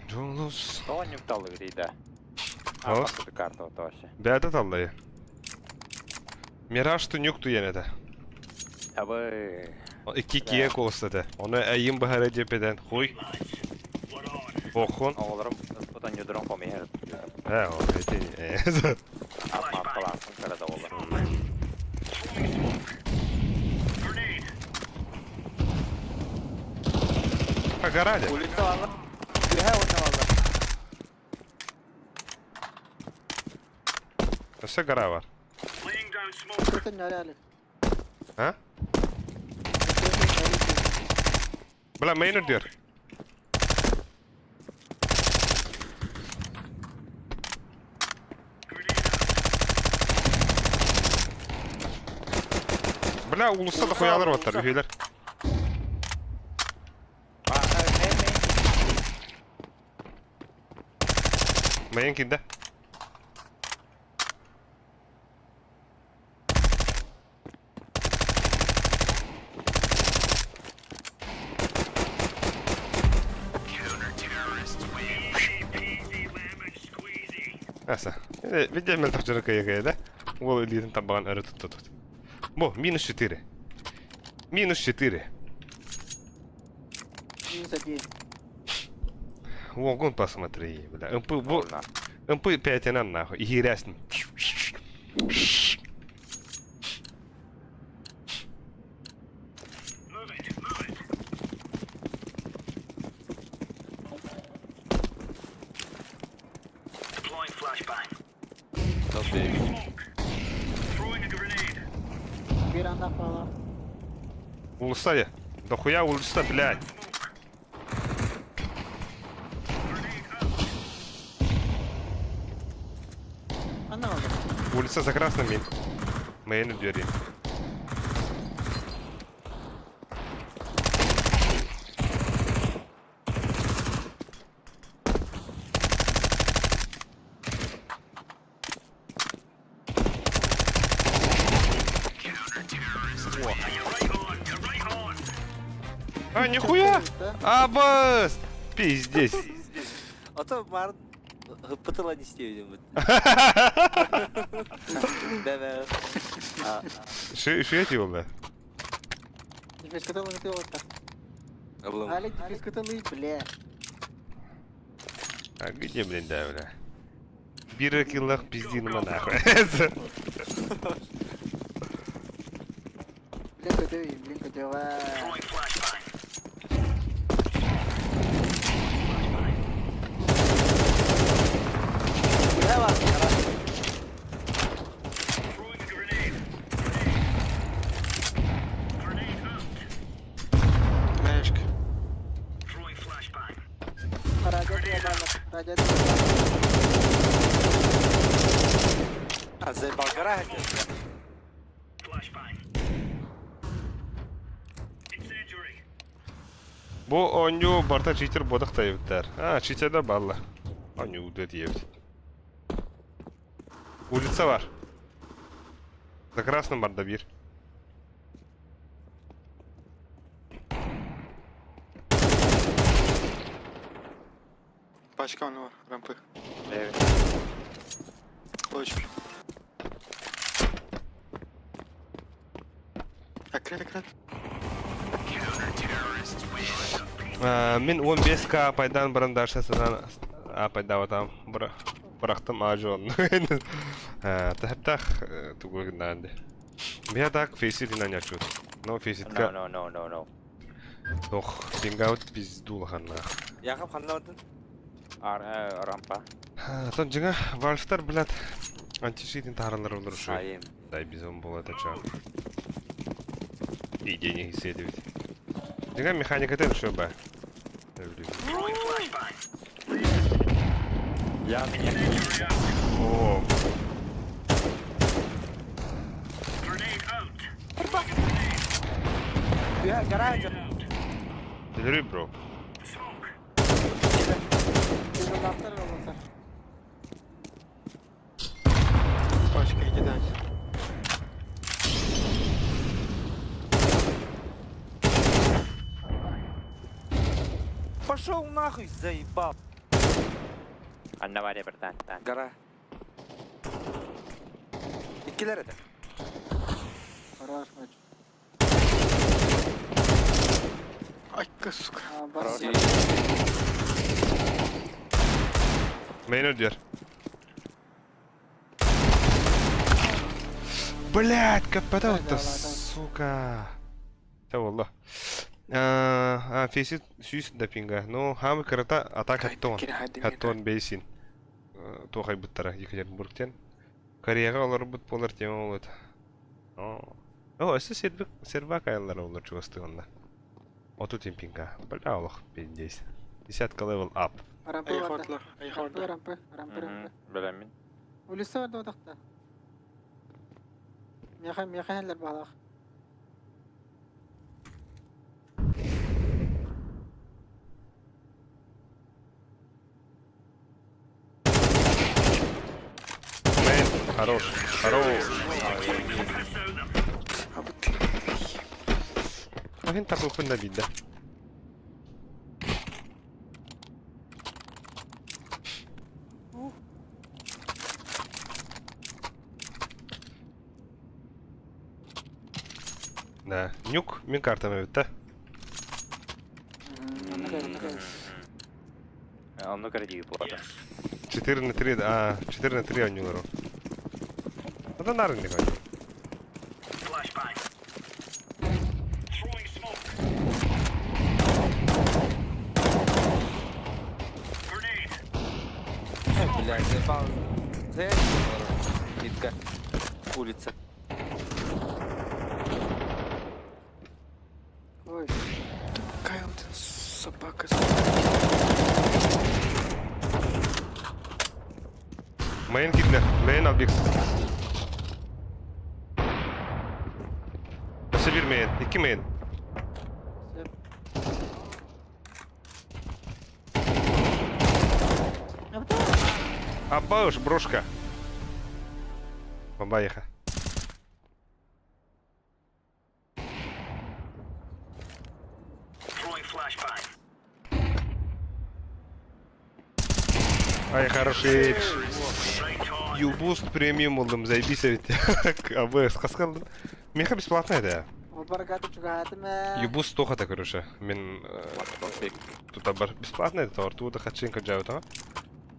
Жолус. Тоҕо ньукталлыгыт да? О. Аппакты карта ото вообще. Бэйэтэ таллайы. Мираж тунюк туйан этэ. Абы. Икки киэ куоластата. Оны эйин баһара диэппэтэн хуй. Охун. Оҕолорум ыспытан ньудурун хомуйар. Э, о, эти. Аппалаахпын кыра да оҕолор. А гораде. Улица valla. Үһэ уонна valla. Өссө гора бар. Laying down smoke. Көтөн нөрәлі. А? Бля, мейн үрдүөр. Бля, улуста да хуялар баттар, үһүлэр. Мейн кинде. Easy peasy lemon squeezy. Аса. Видя мелтах жыры кая да? Ол илиитин табаҕын өрө туттутут. Бу, минус 4. Минус 4. Минус один. Вогон посмотри, бля. МП, бу, МП 5 нахуй. Игирясин. Move it, move it. Deploying flashbang. Smoke. Throwing a grenade. Bir anda falan. Улуста я. Да хуя улуста, блядь. Smoke. Grenade out. Anlamadım. Улица за красным мин. Мейн двери. You're right on, you're right on. А, нихуя! Абас! Пиздец. Ото бар ыппытыла не истиэбитим. Бэбэ. Ши эти бля. Дефис кытылы кытылы так. Облом. Али дефис кытылы, бля. А где, блин, да, бля? Бира киллах пиздин нахуй. Блин, көтөй, блин, көтөй. Throwing flashbang. Үһэ бар. Throwing a grenade. Grenade. Grenade out. Мэшка. Throwing flashbang. Радиация, радиация. А заебал гора Flashbang. Incendiary. Бу оонньуу барта читер бодох тайбыттар. А, читердер балла. Оонньуу диэбит. Улица бар. За красным барда бир. Пачка у него, рампы. Evet. Точки. Акрет, акрет. Мин 15к пайдан барандаша сынан а пайда там бырахтым ажон. Тахтах тугугнанды. Я так фейсит на нячут. Но фейсит No, no, no, no, no. Ох, пингаут пизду ханна. Якып ханна бардын? Ар, рампа. Тон жига вальфтар, блядь, антишитин таралар олор шу. Айым. Дай бизон был это чё. И денег исследовать. Жига механика это что ба. Throwing flashbang. Я меня. Incendiary out. О, Grenade out. Үһэ гора Out. Делери, бро. Smoke. Yollatlar, yollatlar. Пачка, иди дай. Пошел нахуй, заебал. Анна Варя, братан. Гора. Иккилэр этэ. Хорош, мальчик. Айка, сука. А, бар. Мейн ödüyor. Блять, капата вот сука. Та والله. А, фейсит сүүс да пинга. Ну, хамы кырата атак хаттон. Хаттон бейсин. Туохай буттара Екатеринбургтен. Кореяга олорбут болар тема болот. О, өссө сербик сербак аяллара олор чугастыгында. Оту пинга. Бля, олох пиздец. Десятка level up. Рампы барда. Айхотлар, Рампы, айхотлар. рампы, рампы, рампы. Билэммин. Улица барда отақта. Меха, меха хәлләр балах. Мейн, хорош, хорош. А вот ты. Мин табыппын да биирдэ. Да, нюк мин картам эбит да. Онну кредит плата. 4 на 3, а, 4 на 3 оонньуулар. Оттон нарын дик оонньуу. Flashbang. Throwing smoke. Grenade. Блядь, заебал. Заебал. Нитка. Улица. Ой, Какая вот эта собака. Мейн киирдэ, мейн объект. Өссө биир мейн, икки мейн. сөп. Абда. Абаш, брошка. Бомба еха. Throwing flashbang. Ай, хороший. Right on. Юбуст премиум ыллым, заебись ведь. АБС хаска. Меха бесплатная, да. Баргаты чугатым. Юбуст тоха короче. Мин тут бар бесплатно это товар, тут хачинка джавит, а?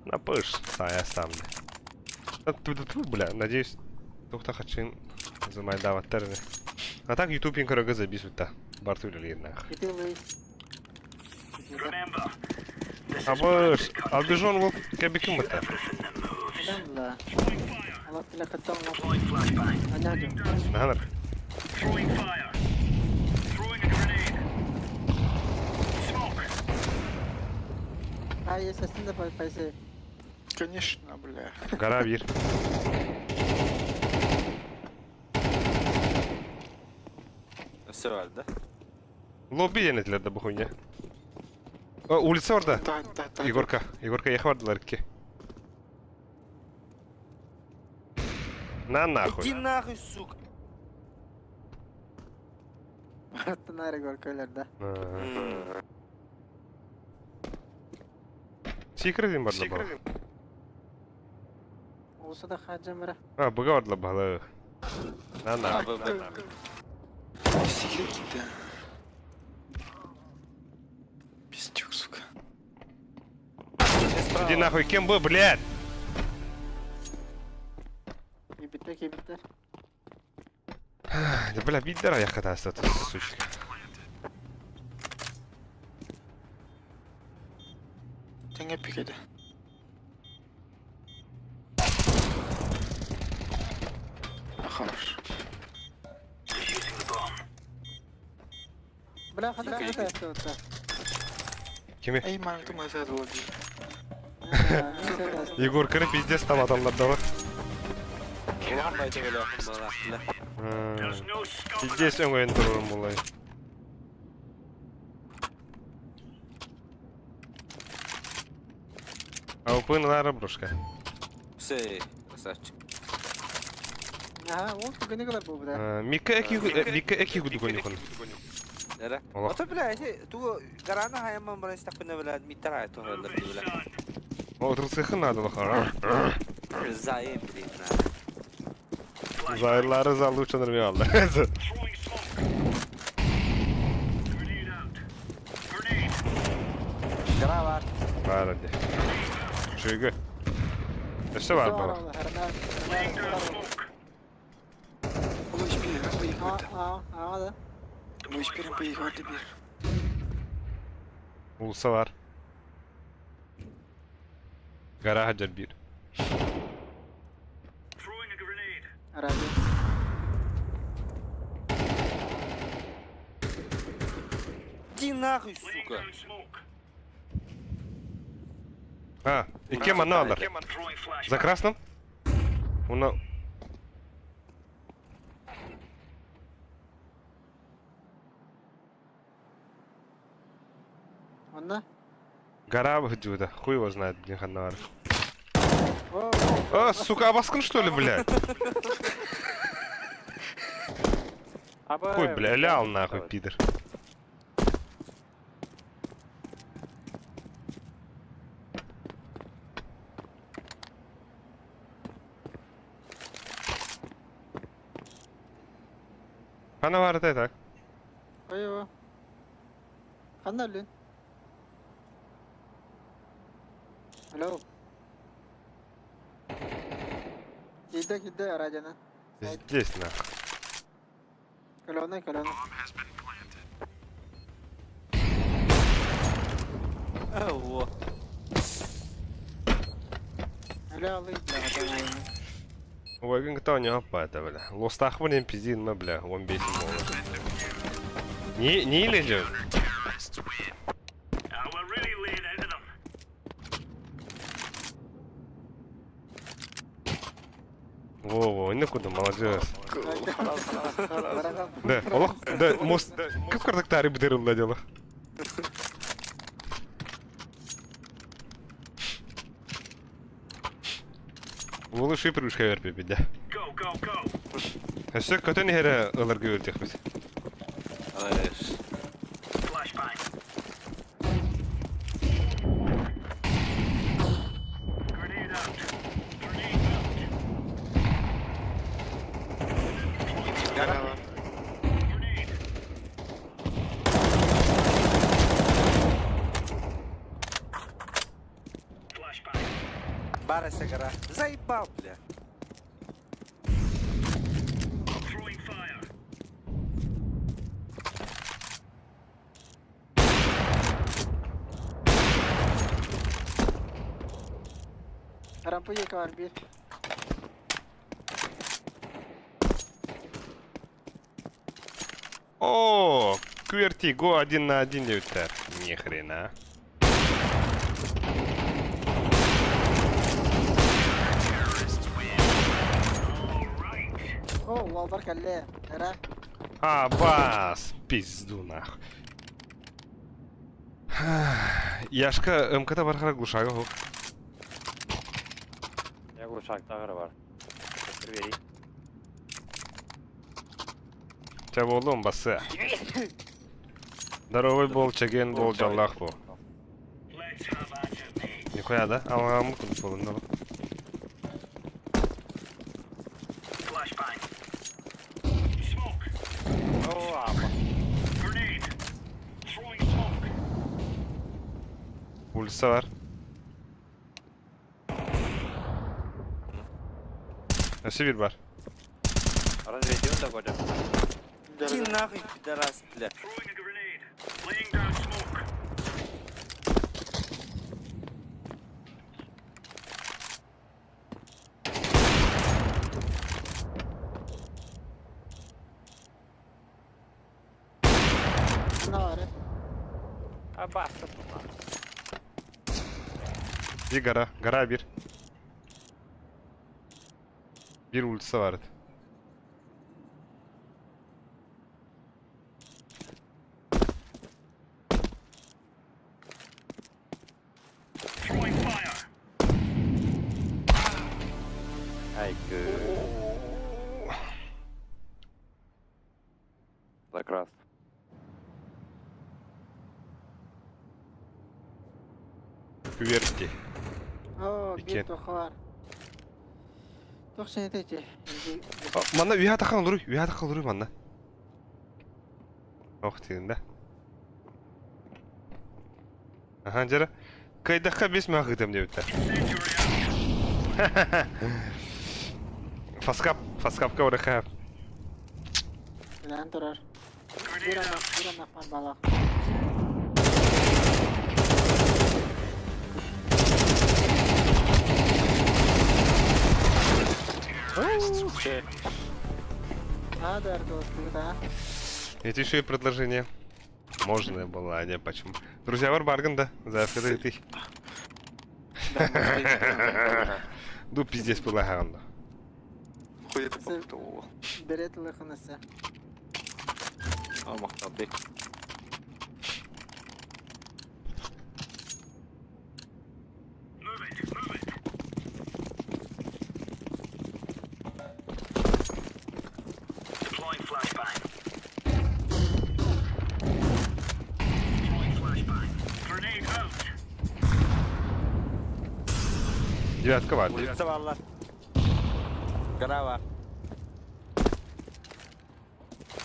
На пыш, сая сам. Ту, бля, надеюсь, тухта хачин замайдаваттар. А так YouTube инкорога забисывает та. Барту или нах. Remember, this is Абыш, албежон был кебеким это. everything that moves. Да. Throwing fire. Аллах тілі қаттан Deploying flashbang. Аняжу. Нанар. Throwing fire. Throwing a grenade. Smoke. Ай, сесін де пайсы. Конечно, бля. Гора бир. Все, да? Лобби денетилер да бу хуйня. О, улица орда. Да, да, да. Егорка, Егорка ехал бардылар ки. На нахуй. Иди нахуй, сука. Аттынары көркөлер да. Секретин бардылар бала. Осы да хаджам бара. А, быга бардылар бала. На А, нахуй. вы, вы. Секретки, да. Пиздюк, сука. Иди нахуй, кем был, блядь? Кебіттер, кебіттер. Да, бля, бидера я хатас тут, сучка. Теңе пикеде. Хорош. Defusing the bomb. Бля, хата хата. Кими? Эй, мам, ты мой задал. Егорканы пиздец там адамдар да бар. Улахан байте келе бала. Бля. There's no scum. Пиздец өңөйін тұрырым бұлай. АВП лара брошка. Все, красавчик. Ага, ол түгіне қалар бұл да. Мика эки Мика эки гудугони хон. Эрэ. Олох. Ото бля, эти тугу гарана хаямман баран истэхпинэ бля, миттер аайы туһаллар дии бля. Отырсыхын надо лох. Заем блин на. Uzaylıları zallı uçanır bir aldı. Throwing smoke. Grenade out. Grenade. Гара бар. Var hadi. Şöyle. İşte var bana. Laying down smoke. Ой, bir, поехали. А, а, да. Мы теперь поехали bir. Ulsa var. Gara Hacer bir. Throwing a grenade. Радио. Иди нахуй, Laying сука. down smoke. Ha, iki mana alır. Throwing flashbang. За красным? Уна... Онна? Гора где-то. Хуй его знает, блин, ханнар. О, А, сука, баскын что ли, блядь? Хуй, бля, лял нахуй, пидор. Хана бар это так. ой, ой. Ханна лүн. Алло. Киде, киде, радиона. Здесь нахуй. Колёный, колёный. Во. Алло, алый, бля, готовый. Ой, кто не опа это, бля. Лостах, блин, пиздин, на, бля, он бесит, Не, не или же? Ah, we're really laying into them. Во-во, не куда, молодец. Да, олох, да, мост, как картактары бдырыл дело. Улы шипр уж хавер пипи, да. Go, go, go. А все, кто не хера ЛРГ өлтехпит. Ой, Flashbang. Grenade out. Grenade out. Гора var. Grenade. Flashbang. Барася гора. Заебал, бля. Throwing fire. Рампы екі бар, bir. О, QWERTY, го один на один девяттер. Ни хрена. О, уалбар кәлле. Ара. А, бас, пизду нах. Яшка МКТ бархара глушага хук. Я глушак тагыр бар. Бери. Тебя болдум басы. Здоровый бол, чеген бол, жаллах бол. Let's have at it, mate. Нихуя, да? А мы куда болдум, да? Flashbang. Smoke. О, апа. Grenade. Throwing smoke. Улица var. Nasıl bir var? Разведем да годя. Иди нахуй, пидорас, бля. Throwing a grenade. Laying down smoke. Ханна бар. Абас. Bir gara. Gara bir. Bir ultisi vardı. Throwing fire. Ай, За красный. Күөрти. Оо, биир Иккиэн. туохха баар. Туох сэнэтэ ити? Манна үһэ атахха олоруй, үһэ атахха олоруй манна. Ох тиин да. Аха дьара. Кыайдахха бес мөөх ыытам диэбиттэр. Фаскап, фаскапка барыха. Билэн турар. Биир анах, биир анах бар балах. А, да, да, Это еще и предложение. Можно было, а не почему. Друзья, бар барган да, заявка ты. Ду пиздец была хаганда. Хуй это попутал. Берет лыхынысы. Махталбек. Move it, move it. Deploying flashbang. Throwing flashbang. Grenade out. Девятка бар. Улица бааллар. Гора бар.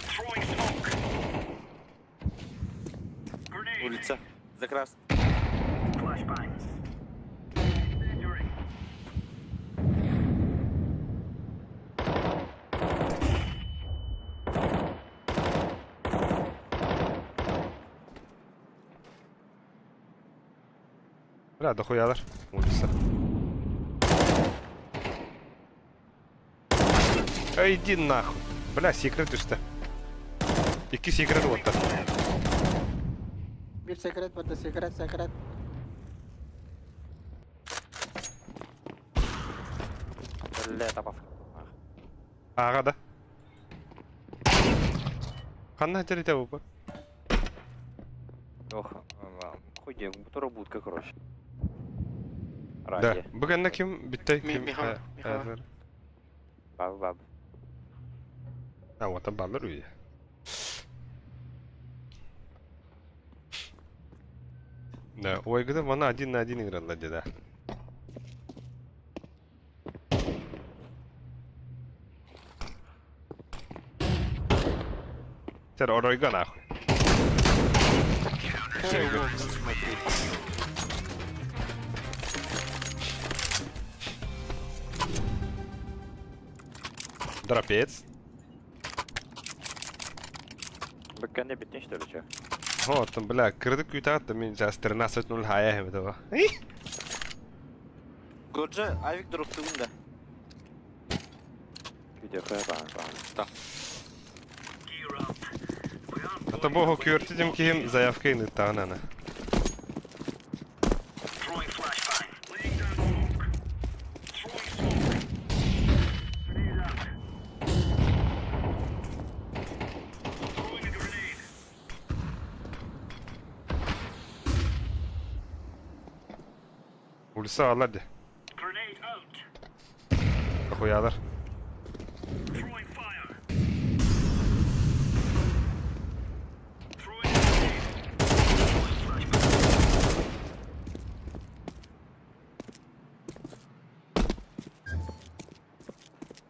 Throwing smoke. Grenade. Улица. Закрас. Flashbang. Incendiary. Бля, дохуялар. Улица. Эй, иди нахуй. Бля, секрет үстэ. Икки секрет вот так. Биир секрет барда, секрет, секрет. Бля, табав. Ага, да. Ханна терите бу. Ох, хуй бутеро будка, короче. Да. Ради. Бүгін ким битте ким? Михаил, Михаил. Баб, баб. А, вот там баллар үйе. Да, ой, когда она один на один играла, да. Сэр, оройга нахуй. Смотри. Дропец. Бэккэнне битнин, что ли, че? О, там, бля, кырдык күтәт, мин сейчас 13-0 хая этого. Годжа, авик дроптугун да. Видео бан, бан. Gear up. We aren't Это богу күртидим ким заявка ины таанана. throwing flashbang. Laying down smoke. Throwing smoke. Grenade out. Throwing a grenade. Улица алады. Grenade out. Охуялар. Throwing fire. Throwing a grenade. Throwing flashbang.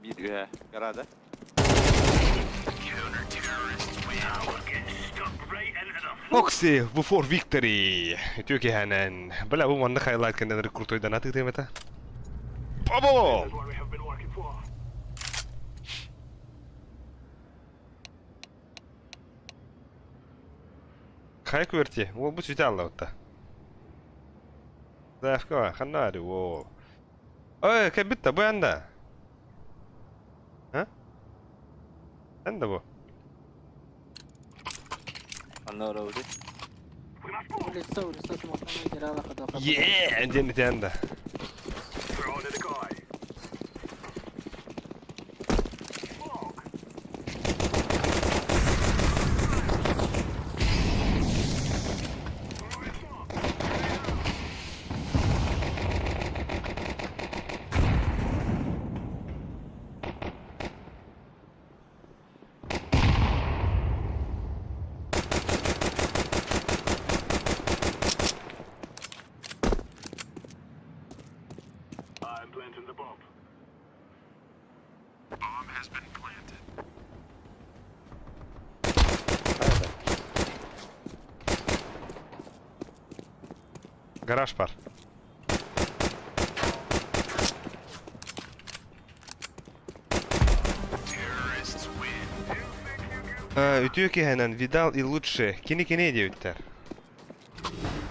Биир үһэ. Гора да. Now we're getting stuck right into them. Окси, before victory. Түүки хэнэн. Бля, бу манна хайлайт кэннен крутой донат темета. Бабо! What we have been working for. Хай күрти. Ол бу сүтә алла отта. Заявка ханнари во. Ой, кай битта бу анда. А? Анда бу. Анна орауды. Улица, улица, смокнул, теряла ходок. Yeah, ден анда. We're on to the guy. Smoke. Throwing smoke. Grenade out. Гараж пар. Үтүө киһинэн видал и лучше. Кини кини диэбиттэр.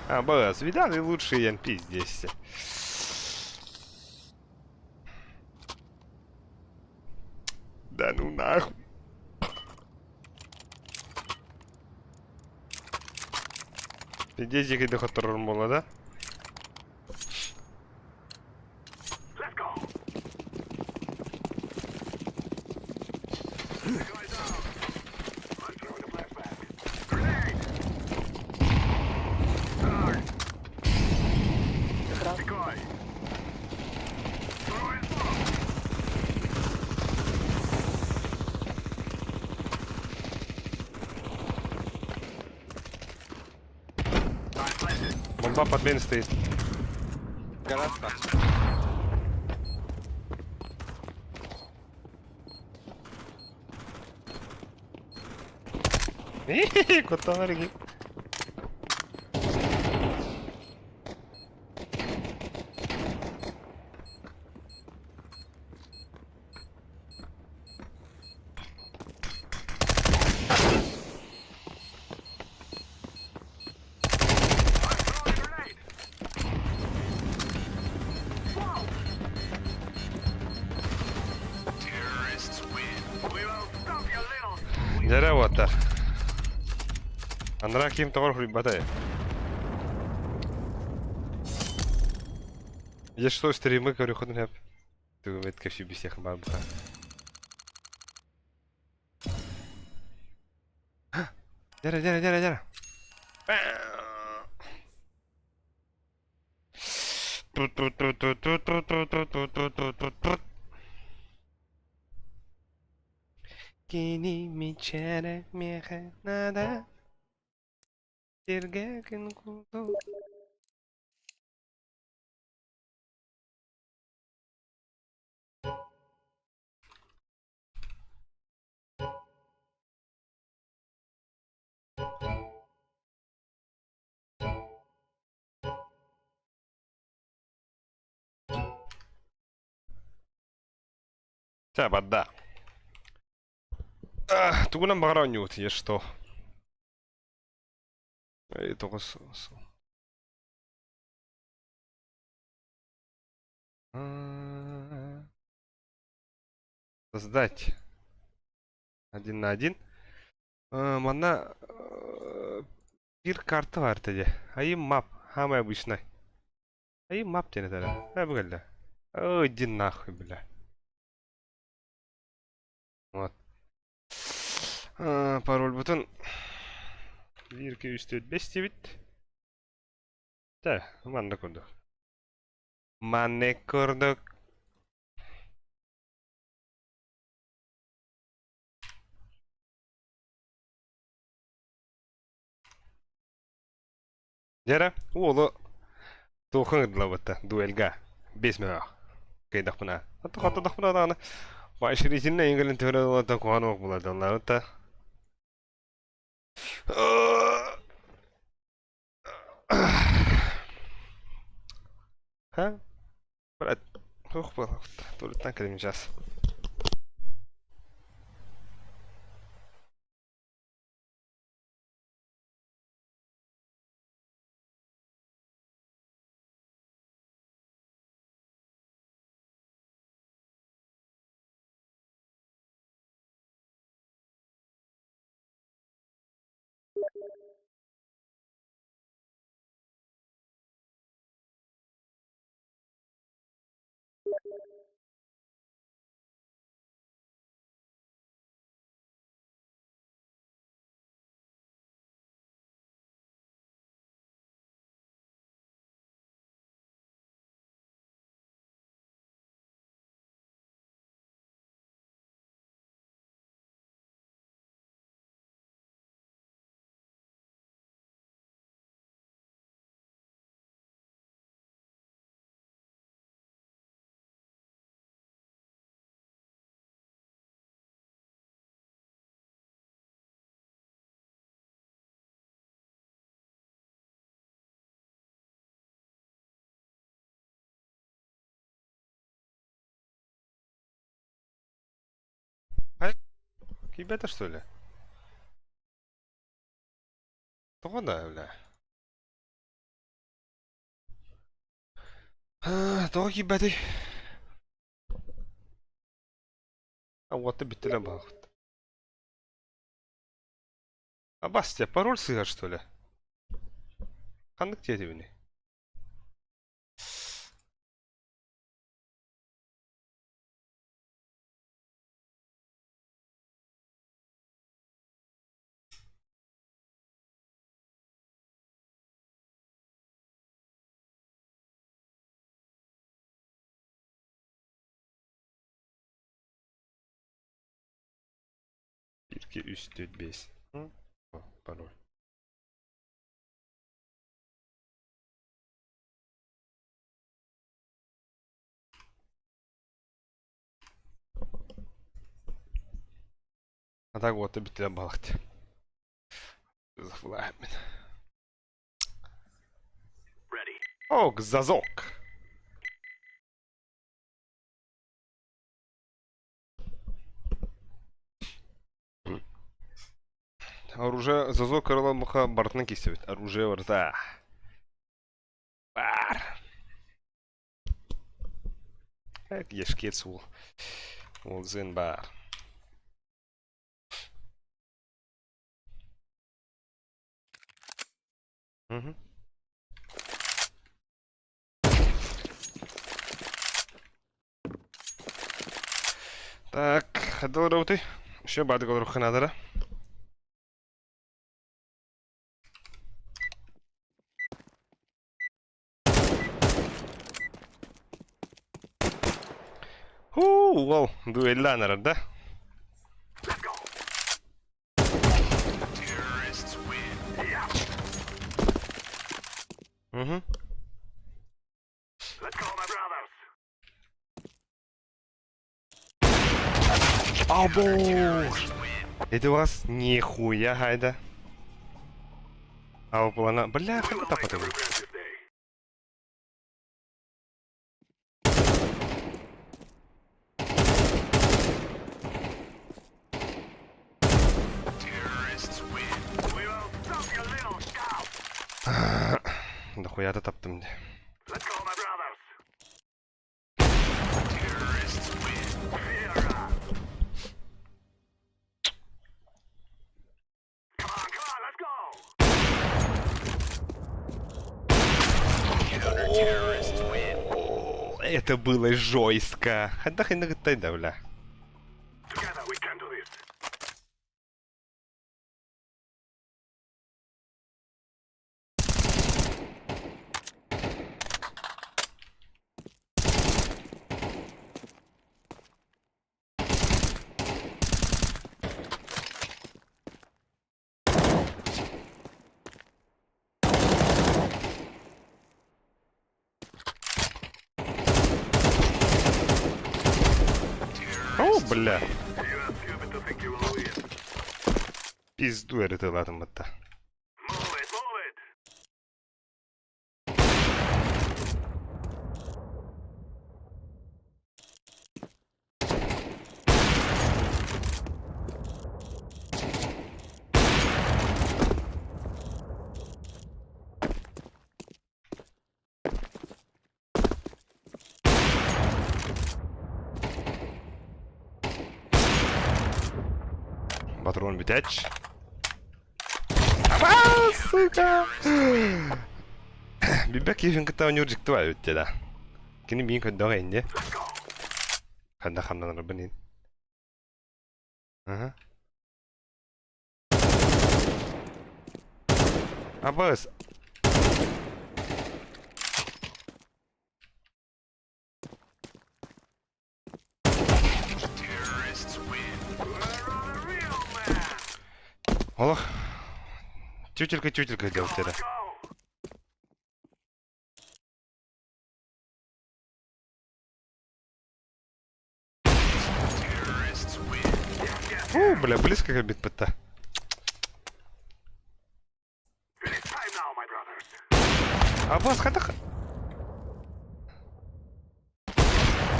А, баас, видал и лучше диэн пиздец. Да ну нахуй. Пиздец дьиэки да хотторорум буолла да? Бомба под мейн стоит. Гараж бар. Куттанар игин. Дьэрэ уоттар. Анараа ким тоҕор хуруйбатай? Я что, стримы говорю, хоть не Ты кэпсии всех бабха. Дьэрэ, дьэрэ, дьэрэ, дьэрэ. Кини мичээрэ миэхэ наада Сиргэ күн курдук Чэ, барда. Тугунан баҕар оонньуубут, е что? Тоҕус Создать. Один на один. Манна биир карта баар этэ Айым мап. Самый обычный. Айым мап диэн этэрэ. Э, бу кэллэ. Ой, иди нахуй, бля. Вот. Парольбутун биир 2 3 4 5 диэбит. Тэ, манна курдук. Манна курдук. Дьэрэ, уолу туохха ыҥырдылабыта дуэльга 5 мөһөөх кыайдахпына. Хотодохпуна даҕаны поощрительнай иҥэлин түһэрэ ылата куһаҕан уох буолар Ха? Блядь, туох буолабыт? Туруттан кэлим сейчас. Киирбэтэ что ли? Тоҕо да, бля? Тоҕо киирбэтий? А уота бүттүлэ баҕахпыт. А Бастя, пароль сыһар что ли? Ханнык диэтибиний? Икки, үс, төрт, бес. Пароль. А так вот, бүттүлэр балыкты. Ок, зазок. Оружие зазок кырыла муха бартынан кисебит. Оружие барта. Бар. Ешкет суол. Ол зын бар. Мгм. Так, хадалараутый. Еще бады голоруханадара. Хуу, уол, дуэллаан эрэр да? Угу. А боже! Это у вас нихуя гайда. А у Бля, как это потом? Дохуя да таптым де. Это было жестко. Хадахай да, бля. О, бля. Пизду эрытылатым батта. Патрон бүтээч. А, сука! Бибек киһин кытта оонньуур дьикти баҕайы эбит да. Кини миин көрдөҕө инде. Ханна хамнанарбын иһин. Аха. Абыс. Олох. Тютелька-тютелька делать Фу, бля, близко как бит-пыта. Абас, хатах.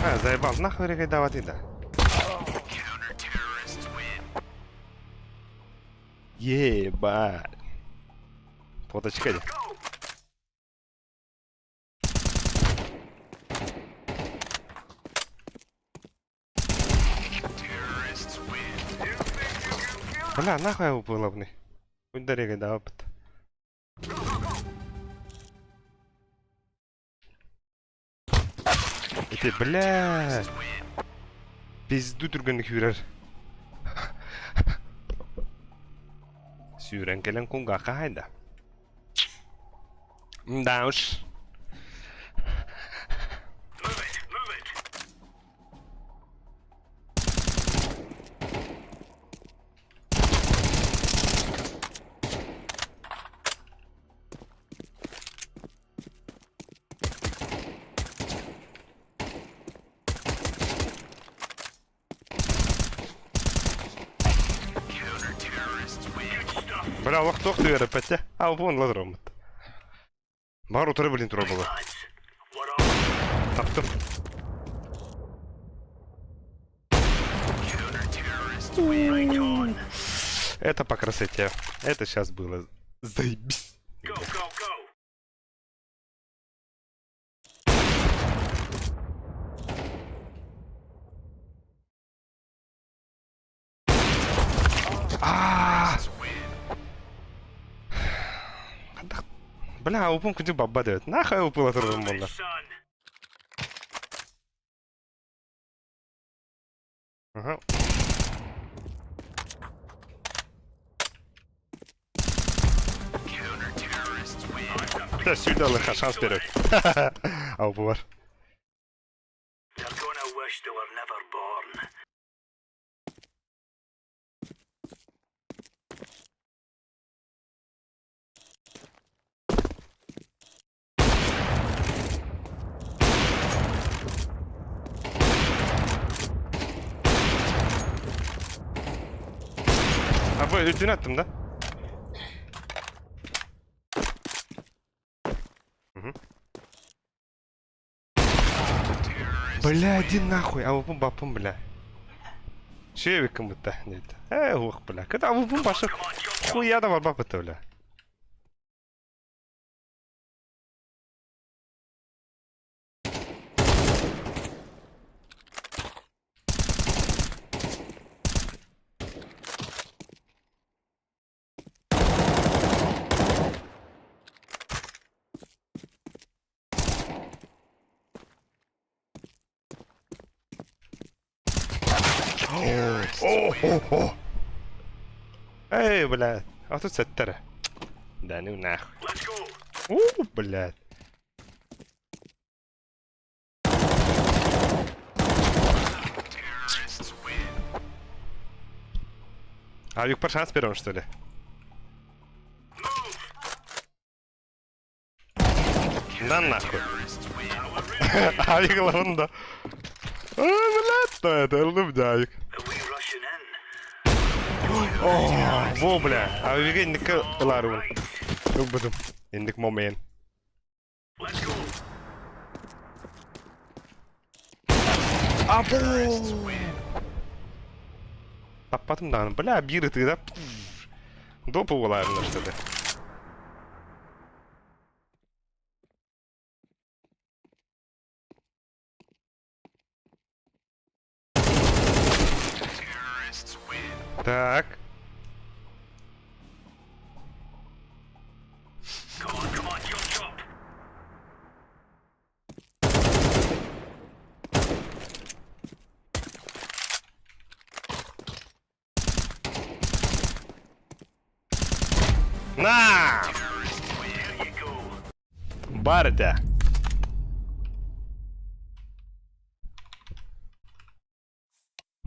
А, заебал, нахуй регайдавать да. Ебать. Фоточка дии. Бля, нахуй было бы. Ударили, да, опыт. Ити, бля. Пизду түргэнник сүүрэр. Сүүрэн кэлэн кулгаахха хаайда. Да уж. Бля, олох туох түөрэ А, вон лазроммут. Бар утары блин тура була. Таптым. Это по красоте. Это сейчас было. Заебись. Аа! Бля, упун күнчү бабба диэбит. Нахуй упула турдум буолла. Ага. Да, сюда лыха, шанс берет. А упу бар. Ha bu öldüğünü attım da. Hı Бля, иди нахуй, а бу бапым, бля. Шевиком бутта, нет. Э, ух, бля. Когда бу башы хуя да бар бапыта, бля. О, о, о. Эй, блядь. А тут сеттера. Да ну нахуй. У, блядь. А Юг шанс первым, что ли? Да нахуй. Авик лаванда. А, блядь, что это? Ылдым О, во, бля. Авига инник ыларыбын. Ылбытым. Инник момент. Або! Таппатым даҕаны, бля, биир ытыыда допу буолаарыннар что ли. Так. На! Барда!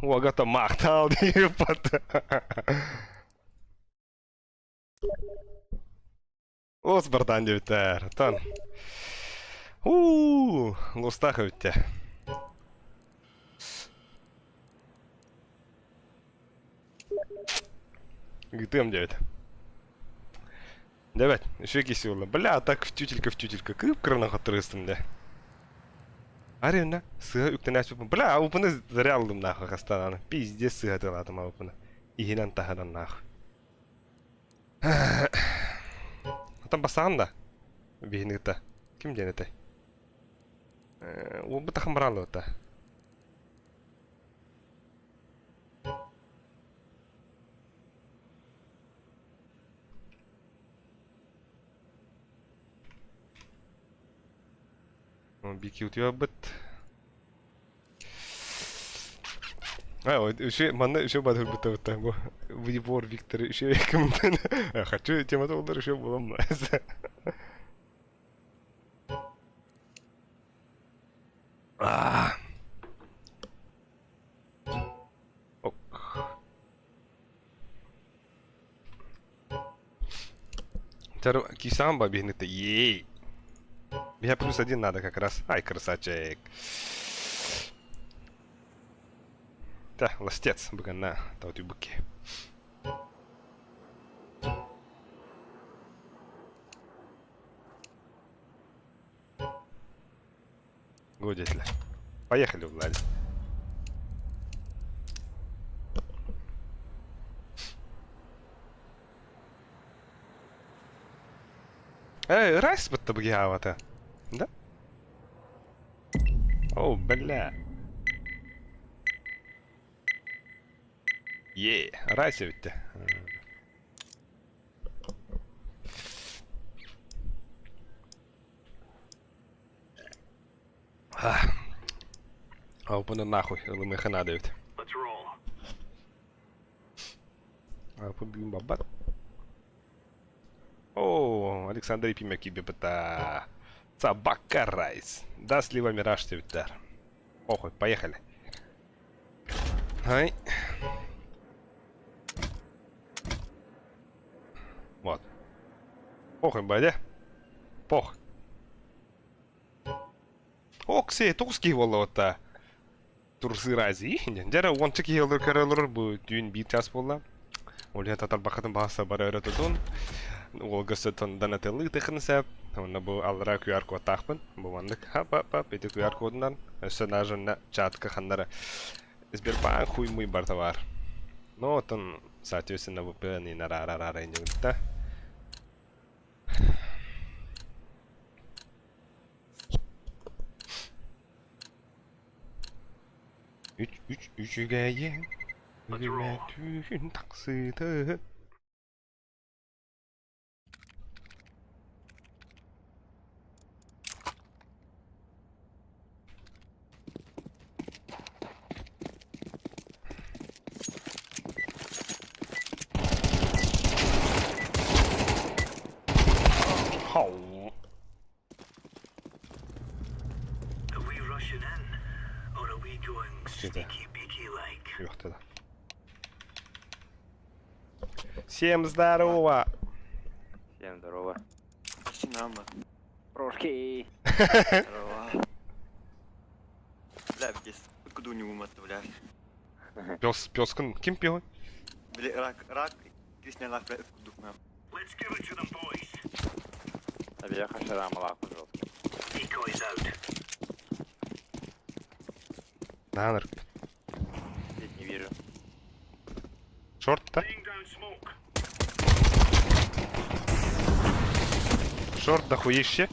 Уогата махтал диэппат. Ос бартан диэбиттэр. Оттон уу лустаах эбиттэ. Ыытыам диэбит. Дебет, үчүгэй киси буолла. Бля, так в тютелька кып-кырынан хаттырыстым дэ. Арена, сыа үктэнээччи Бля, упуну зря ыллым нахуй хастананы. Пиздец сыа тылаатым упуну. Иһинэн таһынан нахуй. Оттон бастаан да биһини кытта ким диэн этэй? Уолбут ахан барааллыбыта. Бики утуйарбыт. А, үчү манна үчү бадырбыта бу Вибор Виктор үчү кымтан хочу темата болар үчү болам. Ок. Кисам бабиһиниtte ей. Меня плюс один надо как раз. Ай, красавчик. Да, ластец, бүгін таути буки. Годетля. Поехали, Владик. Эй, раз будто бы гиавата. Да? О, бля. Е, райся ведь. Опана нахуй, ылымыха надо ведь. Бабат. О, Александр Епимя кибепыта. Собака Райс. Да, слива Мираж Твиттер. Похуй, поехали. Ай. Вот. Похуй, бадя. Пох. Окси, тоғыз буолла Турсы рази. Дьэ уонча киһи олор көрөлөр бу түүн биир час буолла. Ол иһин татарбаккатын баҕаса бара өрө тутун. Уолга сөтөн донателлыы тыхын сөп. Онно бу аллара QR кодтаахпын. Бу маннык хап-хап ити QR кодунан өссө даже чатка ханнара Сбербанк хуй-муй барыта баар. Ну оттон соответственно VPN и нараарарара иннигитта. Үч үч үчүгэйин үрүмэ түүн тахсыты. Hau. Юхта Всем здорово! Всем здорово. Прошки. Здорово. Бля, здесь откуда у него мат, бля? Пес, пескун, ким пил? Бля, рак, рак, Крисня лах, бля, откуда нам? Объеха шрама лаху жестко. Наныр. Здесь не вижу. Шорт, да? Шорт дохуище.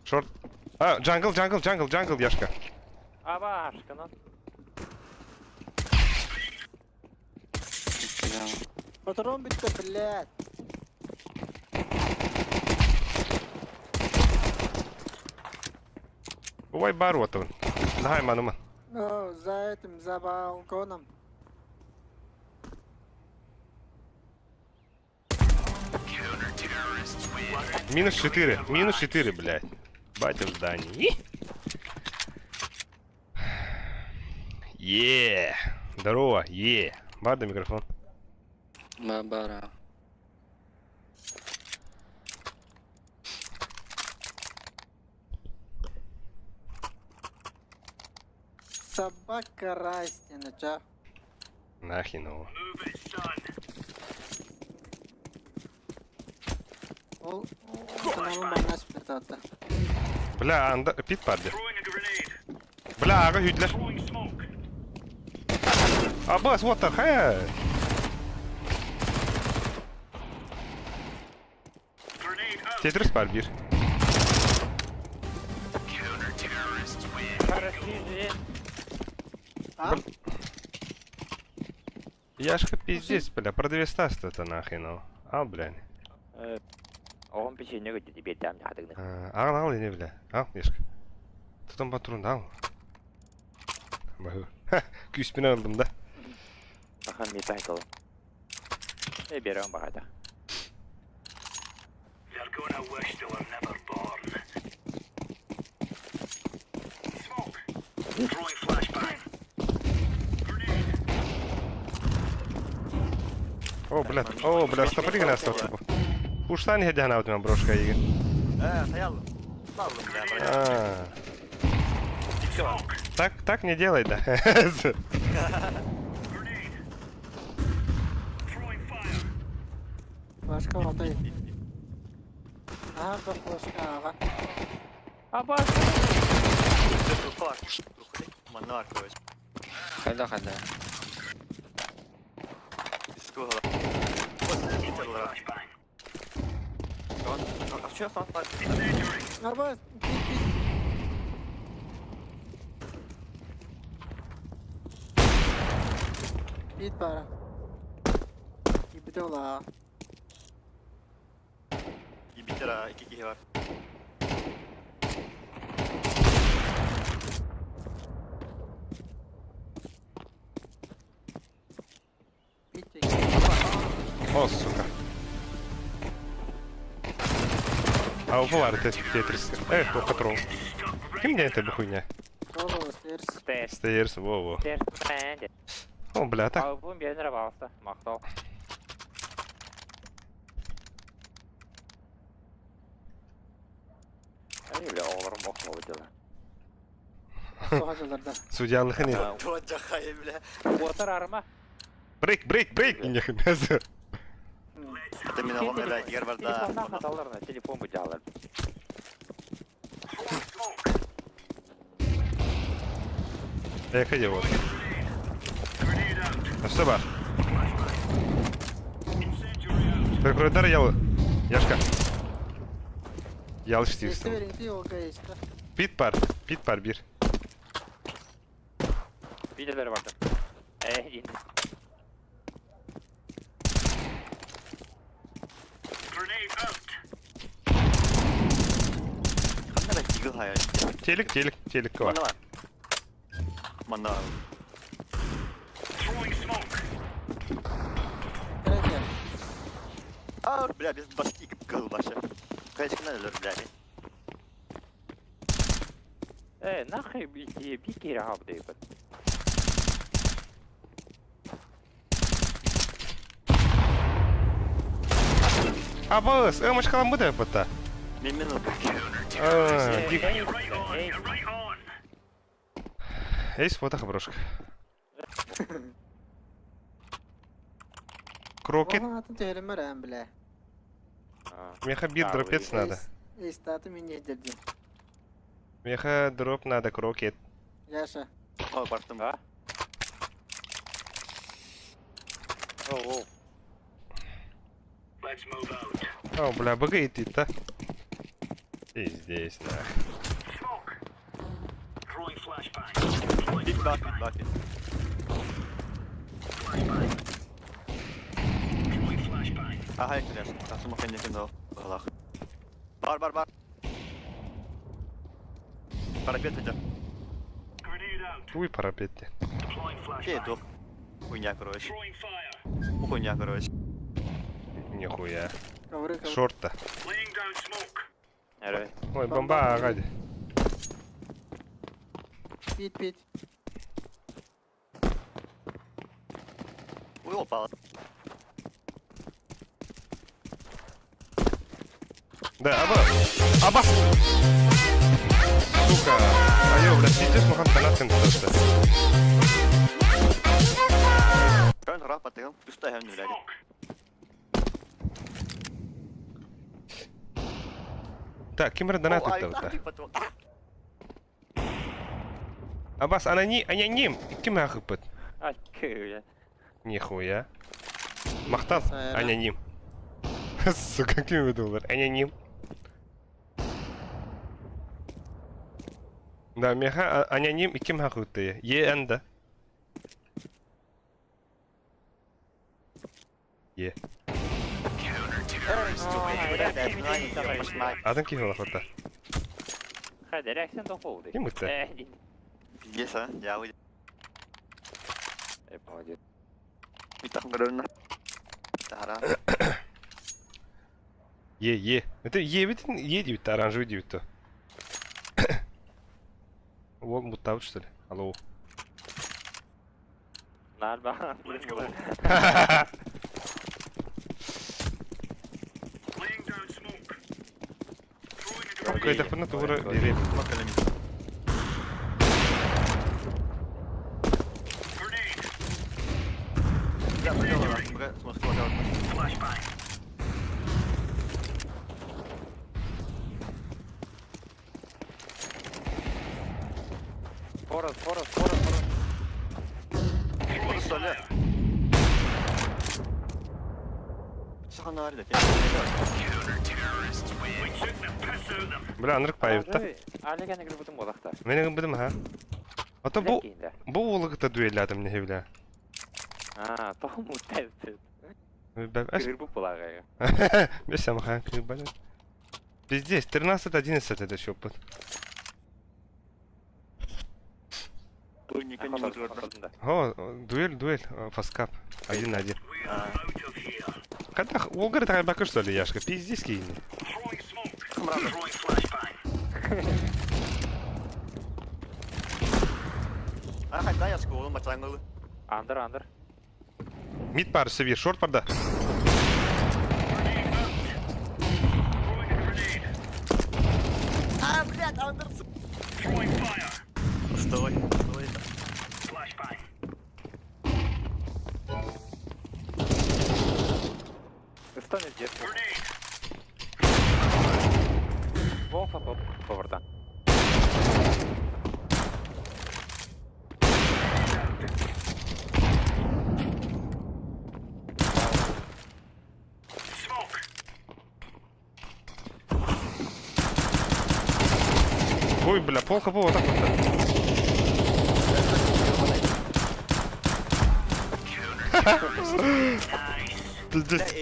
Шорт. А, jungle, jungle, jungle, jungle, Яшка. Абашка, ну. Патрон бүттэ, блядь. Ой, баротовын. Давай, манума. Ну, за этим, за балконом. Минус 4, минус 4, блядь. Батя в здании. Е, здорово, е. Бада микрофон. Бабара. Собака Растина, чё? Нахрен его. Ол, каналын банаш бір татты. Бля, анда пит парды. Бля, ага hüdler. Abbas, what the hell? Tetris бар bir. А? Яшка пиздец, бля, продавец это нахрен. ну. А, блядь. Оҕом печенье көтүтү биэрдэм хатыгны. Ал, ал, не, бля. Ал, Яшка. Тутан патрон, ал. Бахы. Күүспүн алдым да. Ахан ми тайкал. Э берем багата. О, бля, о, бля, стопори остался. Ушла не на вот брошка игр. Э, стоял. Лаллым, бля, А. Так, так не делай, да. Флешка отой. Ага, бу флешка ага. Аба. Манна короче. Хайда хайда. Арбаз, бит бара. Ибите ола. Ибитера iki kişi var. Бит О, сука. А у Тетрис. Эх, патрон. Ким мне это хуйня? Голову стерс. Тест. Стейрс, во-во. Тест. О, бля, так. А бу бернер балса. Мактал. Ай, бля, оҕолорум охлобу дела. Соғажыларда. Судьялыхы не. Туаджахай, бля. Уотар арма. Брейк, брейк, брейк! Это меня ломит, бля, егер бар да. Телефонна хаталарына телефон бу жалар. Эх, иди вот. А что бар? Прокуратура ял... Яшка. Ялыш Есте дейсің. беріңді олға есті. Пит бар, пит бар bir. Виделер барды. Э, дин. Ханна дигл хая. Телек, телек, телек бар. Манна бар. Манна. Кіреді. А, бля, без башки кыл башы. Кайчкына өлөр, бля. Э, нахуй би би кире хаб дейбет. Абыс, ымышкалан бұда бұта. Мен мен А, Эйс, вот брошка. Крокет, Оған атын төһөрөмөр әм биле. меха бир Да, дропец надо. Эйстаты мен недердим. Меха дроп надо, крокет. Яша. О, бартым. А? О, о. О, бля, БГ идти-то. И здесь, да. Бит бар, бит бар. Ага, конечно. Тасыма кенде Аллах. Бар, бар, бар. Парапет хотя. Уй, парапет. Е, дух. Хуйня, короче. Хуйня, короче. Нихуя. Ковры, ковры. Шорт-то. Эрэ. Ой, бомба, агади. Пит, пит. Ой, упал. Да, аба. Аба! Сука. Айо, бля, пиздец, мухан канат просто. Көн рап атыгым. Үстә һәм блядь. Так, ким донат это вот? Абас, анани, аноним. Ким ахыппыт? А, кыя. Нихуя. Махтал, аноним. Сука, ким выдумал? Аноним. Да, меха аноним и ким хахыты. Е да. Е. Атын киһи олохота. Хайда, реакция тоқолды. Ким ытта? Пиздец, а? Дьявол. Э, молодец. Тара. Е, е. Это е бит, е диэбит, оранжевый диэбит то. Уол муттаабыт что ли? Алло. Наар баҕан. Laying down smoke. Throwing a grenade. Кыайдахпына тугура биэриэм. Grenade. Flashbang. Форос, форос, форос, форос. Throwing fire. We took the piss out of them. Бля, анырык паайбыта. Алиганы кырбытым буолахта. Мен гынбытым ха. Ото бу бу уолу кытта дуэллаатым не бля. А, тоҕо муттайбыт. Эс Кырбыт буолаҕа. Бес самахан кырбан. Пиздец, 13-11 это еще опыт. О, дуэль, дуэль, фаскап. Один на один. We are out of here. Когда Олгар это что ли, Яшка? Пиздец кинь. Throwing smoke. Throwing flashbang. Андер, андер. Мид пар, севир, шорт парда. Grenade out. Throwing a grenade. А, блядь, Андерсон. Throwing fire. Стой, стой. Flashbang. Станет детство. Grenade. Волфа поварда. Smoke. Ой, бля, пол хп вот так вот. Пиздец.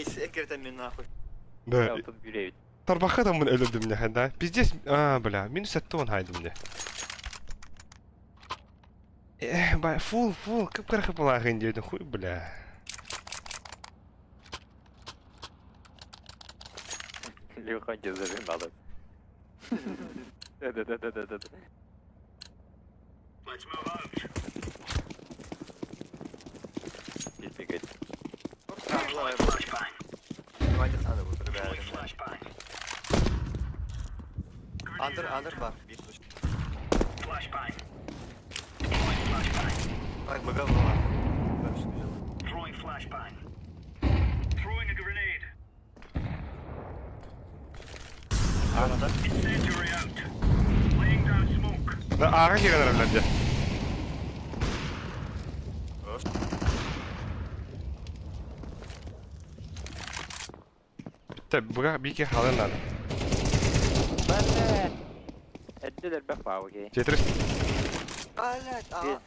Да. Тут билевит. Тарбаха там өлөрдүм мне, да? Пиздец, а, бля, минус 7 хайдым мне. Эх, ба, фул, фул, как краха была диэбитим, хуй, бля. Леха не зажимал. Да-да-да-да-да. Let's move out. Бегать. Flashbang. Throwing flashbang. Андер, андер бар. Flashbang. Throwing flashbang. Так, бага была. Throwing flashbang. Throwing a grenade. Incendiary out. Laying down smoke. Да, ага, кирен блядь. Та, буга бике халы надо. Эддилер бэк Тетрис. Блядь, а,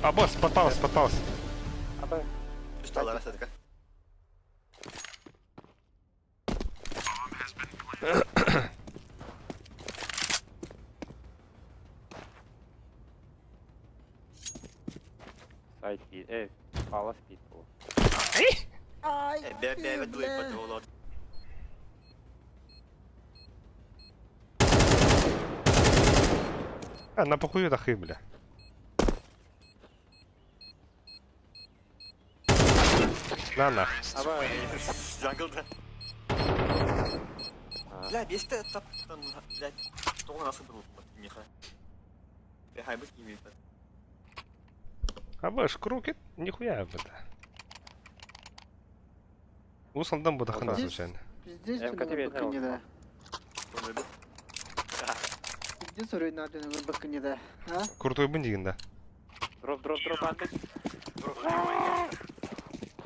А, босс, попался, попался. Что, раз это Сайт пит, палас пит. Ай, Б, дуй подволот. А, на похую тахы, бля. На нах. Джангл, да. Бля, весь ты там, блядь, что у нас был, Миха. Хайбы кими. А баш, крукет, нихуя это. Усалдан будахана Здесь? случайно. Пиздец, МК тебе не да. Пиздец уровень надо на выборку да. А? Крутойбун дигин да. Дроп, дроп, дроп, андык.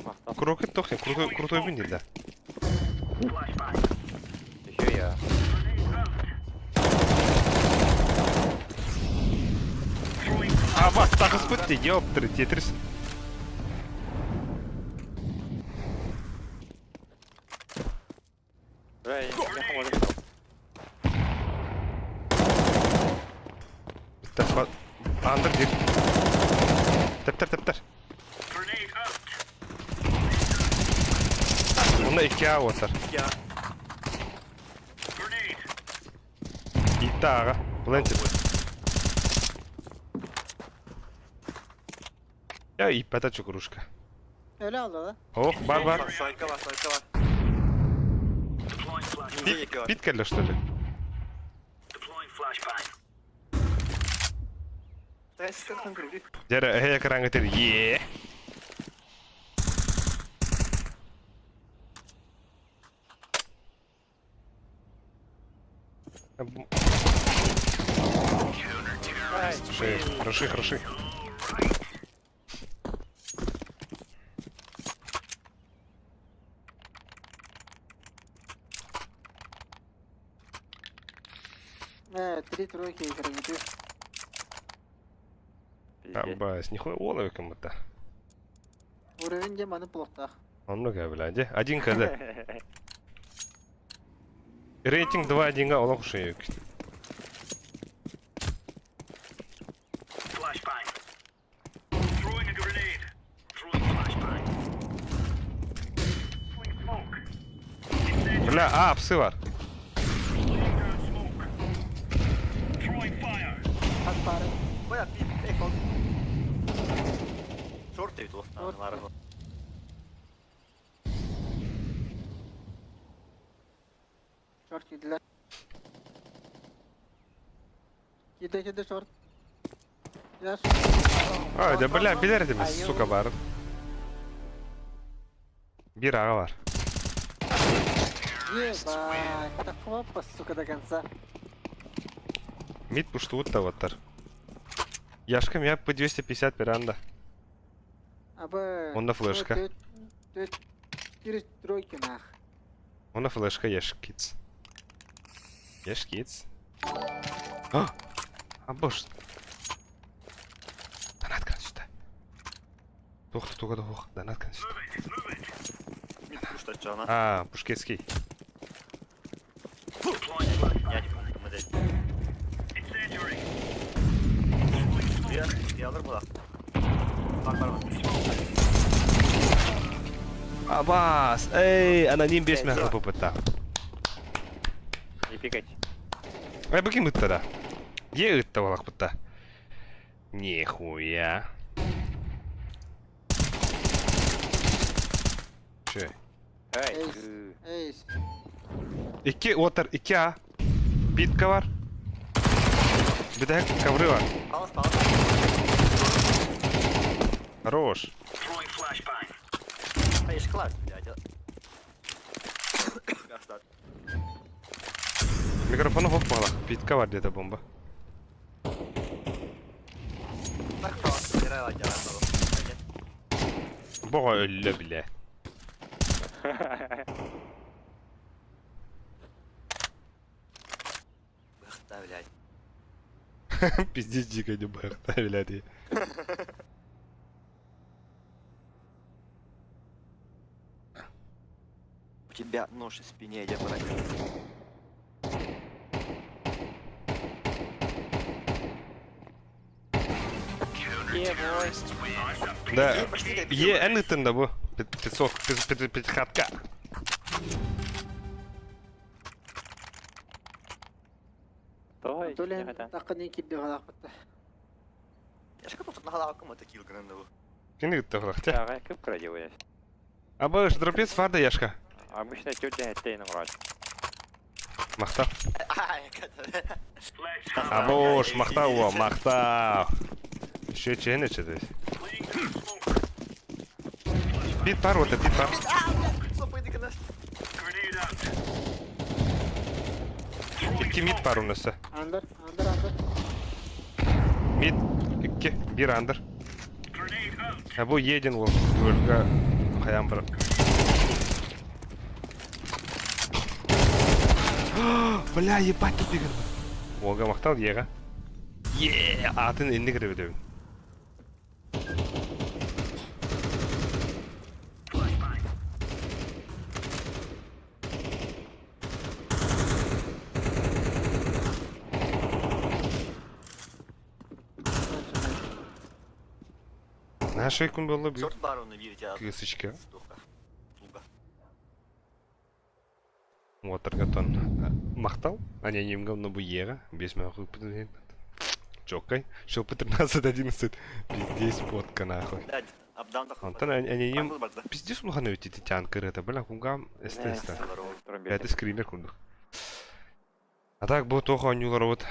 Махтал. Крокет тохне, крутой, крутойбун дии да. Еще я. Абас, тахыспыт дии, ёптыры, тетрис. Бля, я не помогу. Андыр дир. Тэптэр, тэптэр. Онно икки А уотар. Иитте ааҕа. Плентит. Я ииппэтэ чукурушка. Öyle aldı la. Ох, бар бар. Сойка бар, сойка бар. Пит, пит кэллэ что ли? Дьэ эрэ эһэй экраҥҥа тэр е. Хороши, хороши, хороши. Э, три тройки игры. Аббас, нихуя оловиком это. Уровень де маны плохтах. Он много, блядь, один КД. Рейтинг 2-1 олох шею. Бля, а, псы var. Шорт киирдилэр. Киирдэ киирдэ шорт. Яш. А, да бля, билэр этим, сука, бар. Биир аҕа бар. Ебать, такого сука до конца. Мид пуштуут таваттар. Яшка меня по 250 пиранда. Абы. Онно флешка. Четыре тройки нах. Онно флешка еш киц. Еш киц. А! А боже. Донат кан сюда. Тух тух тух. Донат кан сюда. А, пушкетский. Абас! Эй, аноним бес мягко попыта. Не пикать. Ай, бу ким ытта да? Е ытта балах бутта. Нихуя. Че? Эй, Эйс. Икки отар, икки А. Битка бар. Бүтэһик ковры бар. Хорош. Микрофону хоп балах. Битка бар где-то бомба. Бога өллө биле. Пиздец дико не бахта, блядь. У тебя нож в спине, я поранил. Да. Е, эн да бу. Пятьсот, пятихатка. Той, Толя, тақын кирде қалақ бітті. Кини ытта хлахтя. Ага, кып крадевая. Абыш, дропец фарда яшка. Обычно тетя это врач. Махта. Абыш, махта о, махта. Еще чейне чедесь. Бит пар, вот бит пар. Икки мид пар у нас. Андер, андер, андер. Мид, икки, биир андер. А бу един уол дуэльга хайаан барар. Бля, ебать тут деген. Уолга махтал еға. Е, атын инник ребедебин. Наша күн буолла бу Сорт бар оны биир тя. кыысычка. Духа. Туга. Уотарга тон махтал. Анонимга но бу еға. Бес маху Чокай. Шел по 13.11. Пиздец, фотка нахуй. Блядь, абдан да. Онтон аноним Англ бар да. пиздец улахан өтти тян кырыта. Бля, кунгам СТС. Это скример курдук. А так бу тоха оонньуулар вот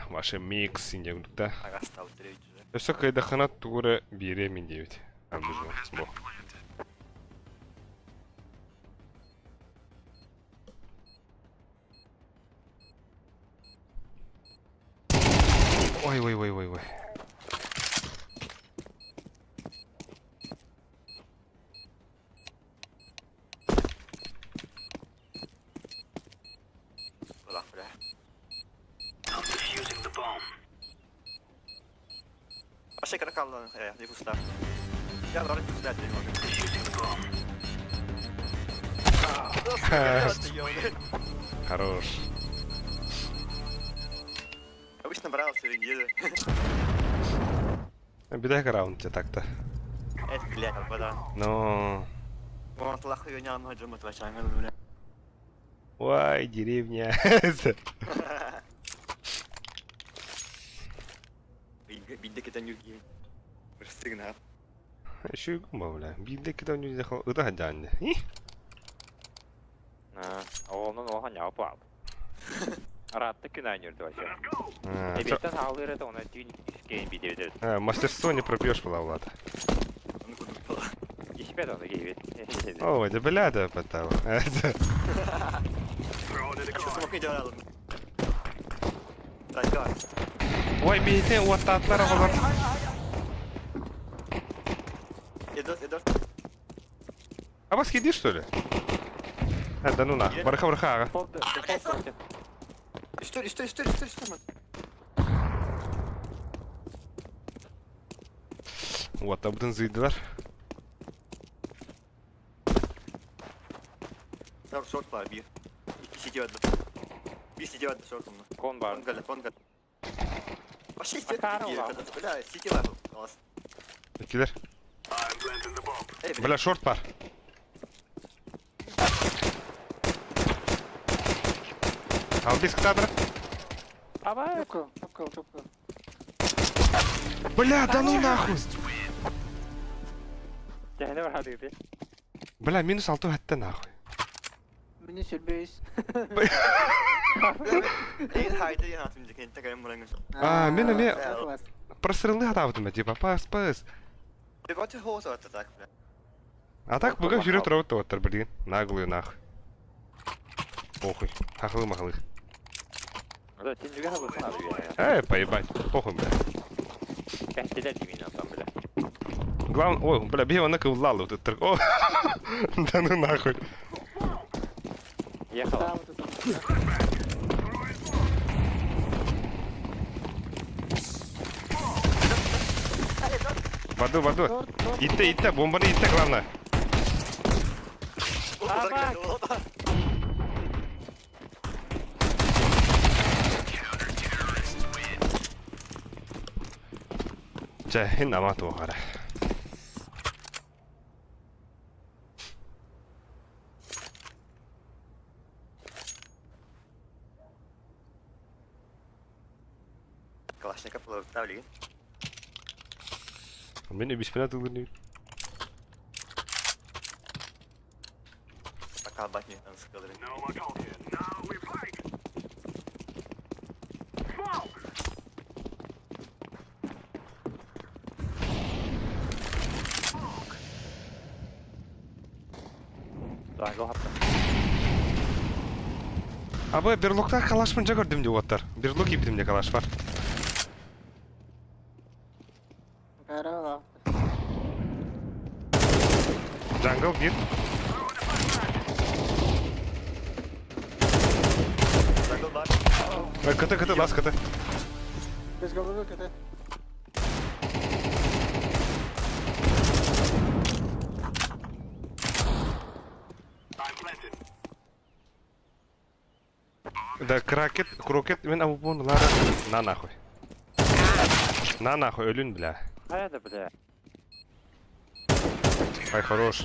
ваше микс инде курдук да. Агастал телевизор. Өссө кыйдахана тугура биэриэ мин диэбит. Амбыжы бу. Ой, ой, ой, ой, ой. Бла, бля. Вообще каракал, не пуста. Я вроде пуста, не могу. Хорош. Обычно брал все неделю. Беда раунд тебе так-то. Это, блядь, вода. Но... Вон, лаху я не могу, бля. Ой, деревня. Бидде кетен юрги. Рыстыгна. Еще и гумба, бля. Бидде кетен юрги. Ыта хадянне. Оҕонун оҕо ньаапаал. Араатта күн аанньур вообще. Эбиттен хаалыыр это она түүн искейн бидебит. Мастерство не пробьешь, была, Влад. Испет он кейбит. О, это бля, да, потом. Ой, бейте, вот татлар оҕолор. Идут, идут. А вас хиди, что ли? А, да ну нах. Барха, барха, ага. Что, что, что, что, что, Вот, абдын зыйдылар. Шорт, шорт бар, бир. Икки сити барды. Бир сити барды, шорт онно. Кон бар. Кон галла, кон галла. Вообще сити бля, сити бар. Иккилер. Бля, шорт бар. Албис катадра. Аба. Топкал, топкал, топкал. Бля, да ну нахуй. Тэһини бар хадыгы. Бля, минус алты хатта нахуй. Мини сүрбейс. А, мен эме просрылы атабытым типа пас пас. А так буга жүрө турабыт оттар билген. Наглую нахуй. Похуй. Хахлы махлы. Да, тинжиге хабысын ары. Эй, поебать. Похуй, бля. Кәһтелер димин антан, бля. Главное, ой, бля, бей он кыллалы вот этот. О! Да ну нахуй. Ехала. В аду, в аду. Итте, итте, бомбаны итте, главное. Чэ, хин ама туохара. Калашников тавли. Мен үбіспен атылыр Пока батни там сказали. Jungle хапта. Абы берлоктар калашмын жа көрдүм деп оттар. Берлок ибдим де калаш бар. биир. Jungle бар. КТ, КТ, бас КТ. Без головы КТ. Да, кракет, крокет, мен абубун лара. На нахуй. На нахуй, өлүн, бля. Хайа да бля. Ай, хорош.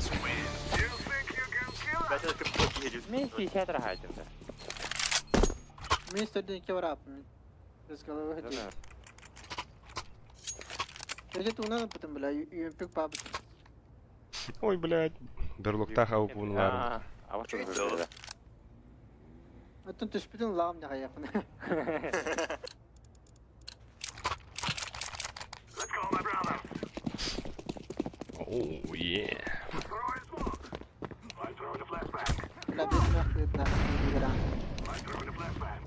Блядь, это кып едет. Мен 50 рахайтым да. Мен стерден кеврап. Без головы КТ. Где-то у нас потом, бля, ЮМП пап. Ой, блядь. Берлоктах абубун лара. А вот Чё тут это? А тут ты шпитен лам не хаях. Let's go, my brother. Оу, е. Throwing smoke. I'm throwing a flashbang. Бля, без нахуй, нахуй, игра. I'm throwing a flashbang.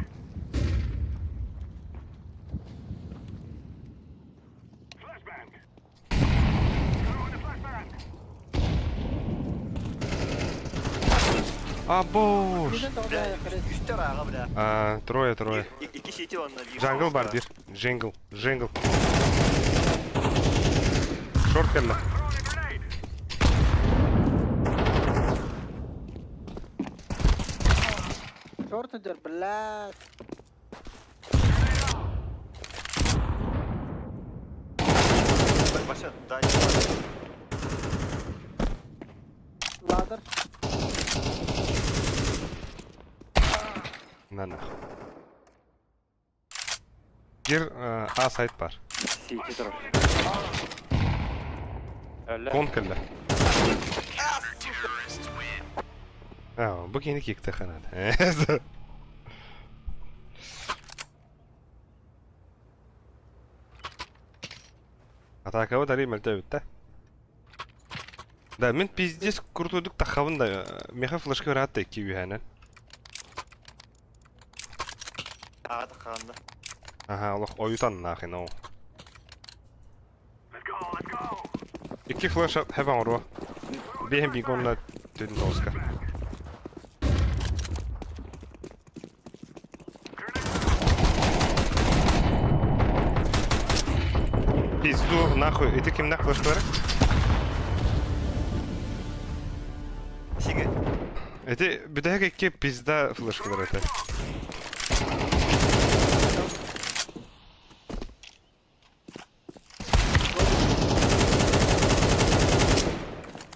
Flashbang. Throwing a flashbang. А, бош. Шпитен тогда я хрен. Үстер аға, бля. А, трое, трое. Екі сети онна bir. Jungle бар бир. Джингл, джингл. Шорт кэллэ. Throwing a grenade. Шорт идет, блядь. Баша, да, Ладер. На нахуй. Гир А сайт бар. Сити дроп. Өлө. Кон кэллэ. А, бу кини кикте ханад. Атакабы дари мөлтө бүтте. Да, мен пиздец крутойдук тахабын да, меха флешка вератты киви ханан. Аға таққанды. Ага, олох оютан нахрен оу. Let's go, let's go. Икки флеш хэван оруа. Биһен бигонна түн тоска. Пизду нахуй, это ким нах флеш бар? Сигі. Это бүтэһик икки пизда флешкалар это.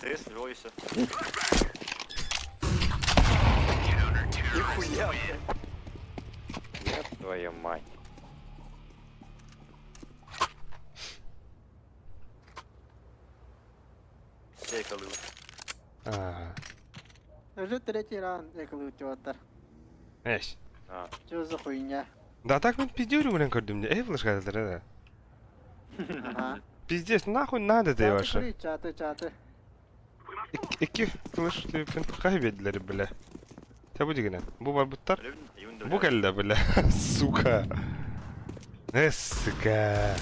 Трес, бойся. Нихуя, бля. Ёб твою мать. Сейкалыл. А, Уже третий раунд, я говорю, эш. А. Чё за хуйня? Да так мен пиздюрю блин көрдүм. Эй флешка да. Ага. Пиздец, нахуй надо ты Чаты вообще. кури, чаты, чаты. Икки флеш типин кайбедилер бля. Та бу дигенен. Бу бар буттар. Бу кэллэ бля. Сука. Э, сука.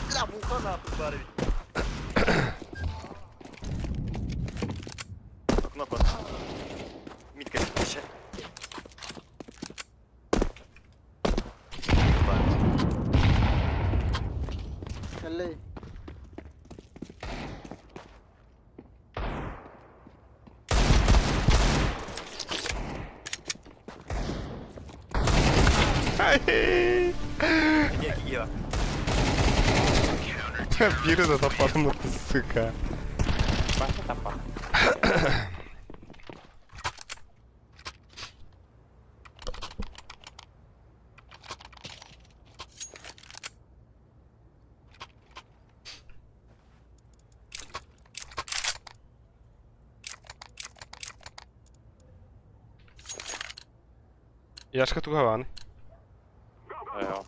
Бля, муха нахуй бар ведь. Окно под. Митка, вообще. Калей. Ай. Не, Киева. Бири да таппадым сука. Баша таппа. Яшка тугаван. Йоо.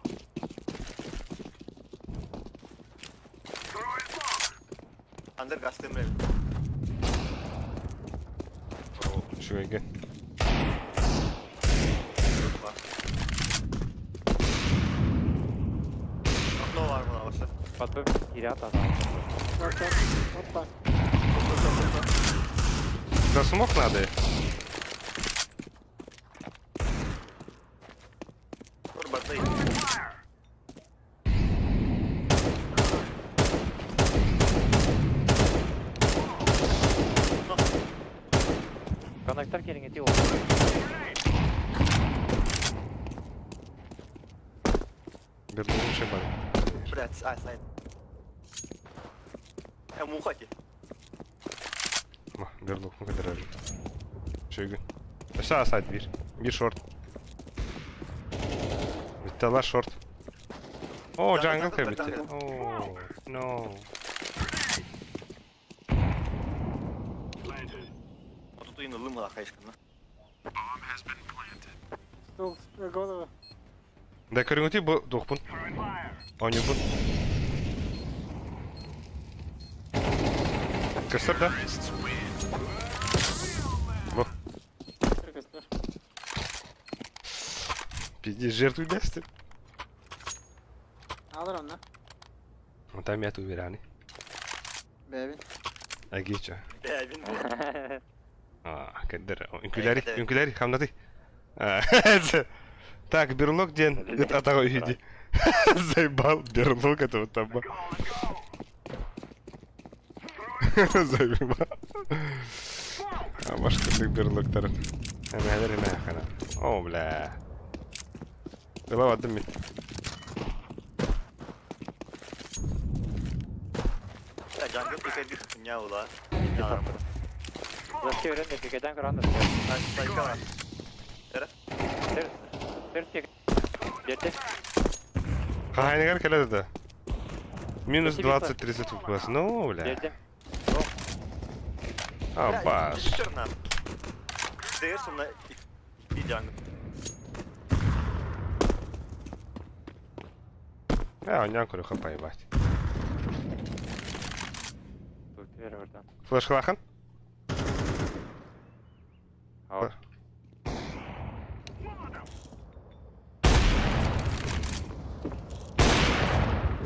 Throwing smoke. Андер гастым, бля. Шуйге. Окно var mı başta? Батып кире атады. Опа, опа. Окно, окно, окно. За смок надо. Турбазый. Коннектор кириҥэтии уол. Берлин шибан. Блядь, а, сайт. Мухати. Берлук, ну кадражи. Шүйгүн. Өссө асайт бир. Бир шорт. Бүттэ шорт. О, джангл кэбитте. О, no. Тут и налымала хайшка. Стол, голову. Да көрүҥүтүй бу дуохпун. Оонньуубун. Көстөр да? Бу. Көстөр. Пиздец, жертвуй дэстим. Алыр онно. Онтон эмиэ туу биэрээни. Бэйэбин. Агича. Бэйэбин бу. А, кэддэр. Үҥкүүлээри, үҥкүүлээри, хамнатый. Так, берлог диэн ыт атаҕа үһү дии. Заебал, берлог это вот там. Заебал. А башкындык берлогтарын. Эмээлер эмээхана. О, бля. Ыла бардым мин. Я джангл пикай бих хуйня ула. Зачем өрөн пикеден көрөн да. Сыр сыр тик. Берди. Хаһааныгар кэлэ да. Минус 20-30 FPS. Ну, бля. Берди. Абаш. Черна. Даешь на и джангл. А, оонньоон көрүөххэ поебать. Тут бер ордан. Флешкалаахын? Ал.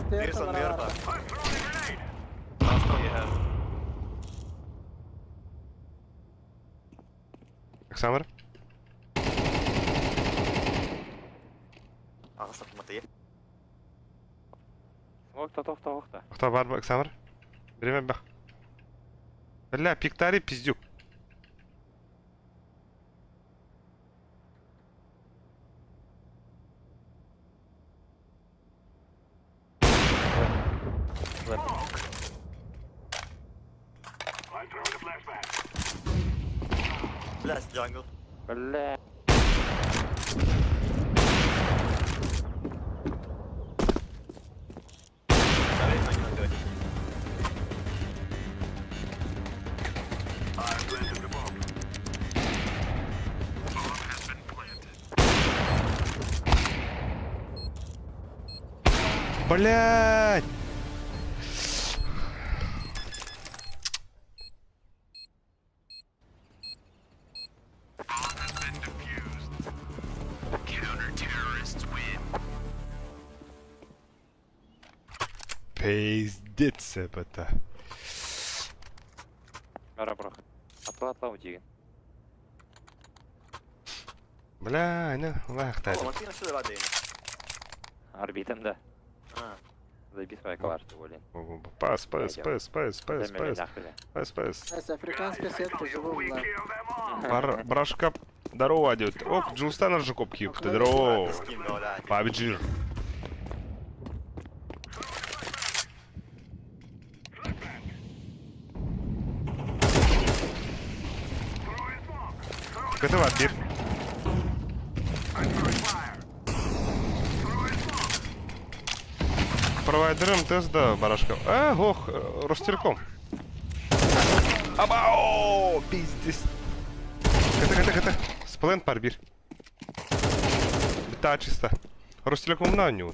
Дырсон верба. Оксамар? Ағасы қымбаты, Смок то тохто охта. Охта бар Оксамар? Время бах. Бля, пиктари пиздюк. Бля, джангл. Бля. Блять! Пиздец это. Ара бұрақ. Атла атла удиген. Бля, ну, лахта. Орбитом, да. Заби свои калаш, ты блин. Пас, пас, пас, пас, пас, пас, пас, пас. Эс, африканская сетка живу, бля. Пар, брашка, здорово, идет. Оп, Джулстан же коп кип, здорово. Пабджир. Готова, бир. Провайдер МТС, да, барашка. А, ох, Ростелеком. Абао, пиздец. Ката, ката, ката. Сплен парбир. Та чисто. Ростелеком на ню.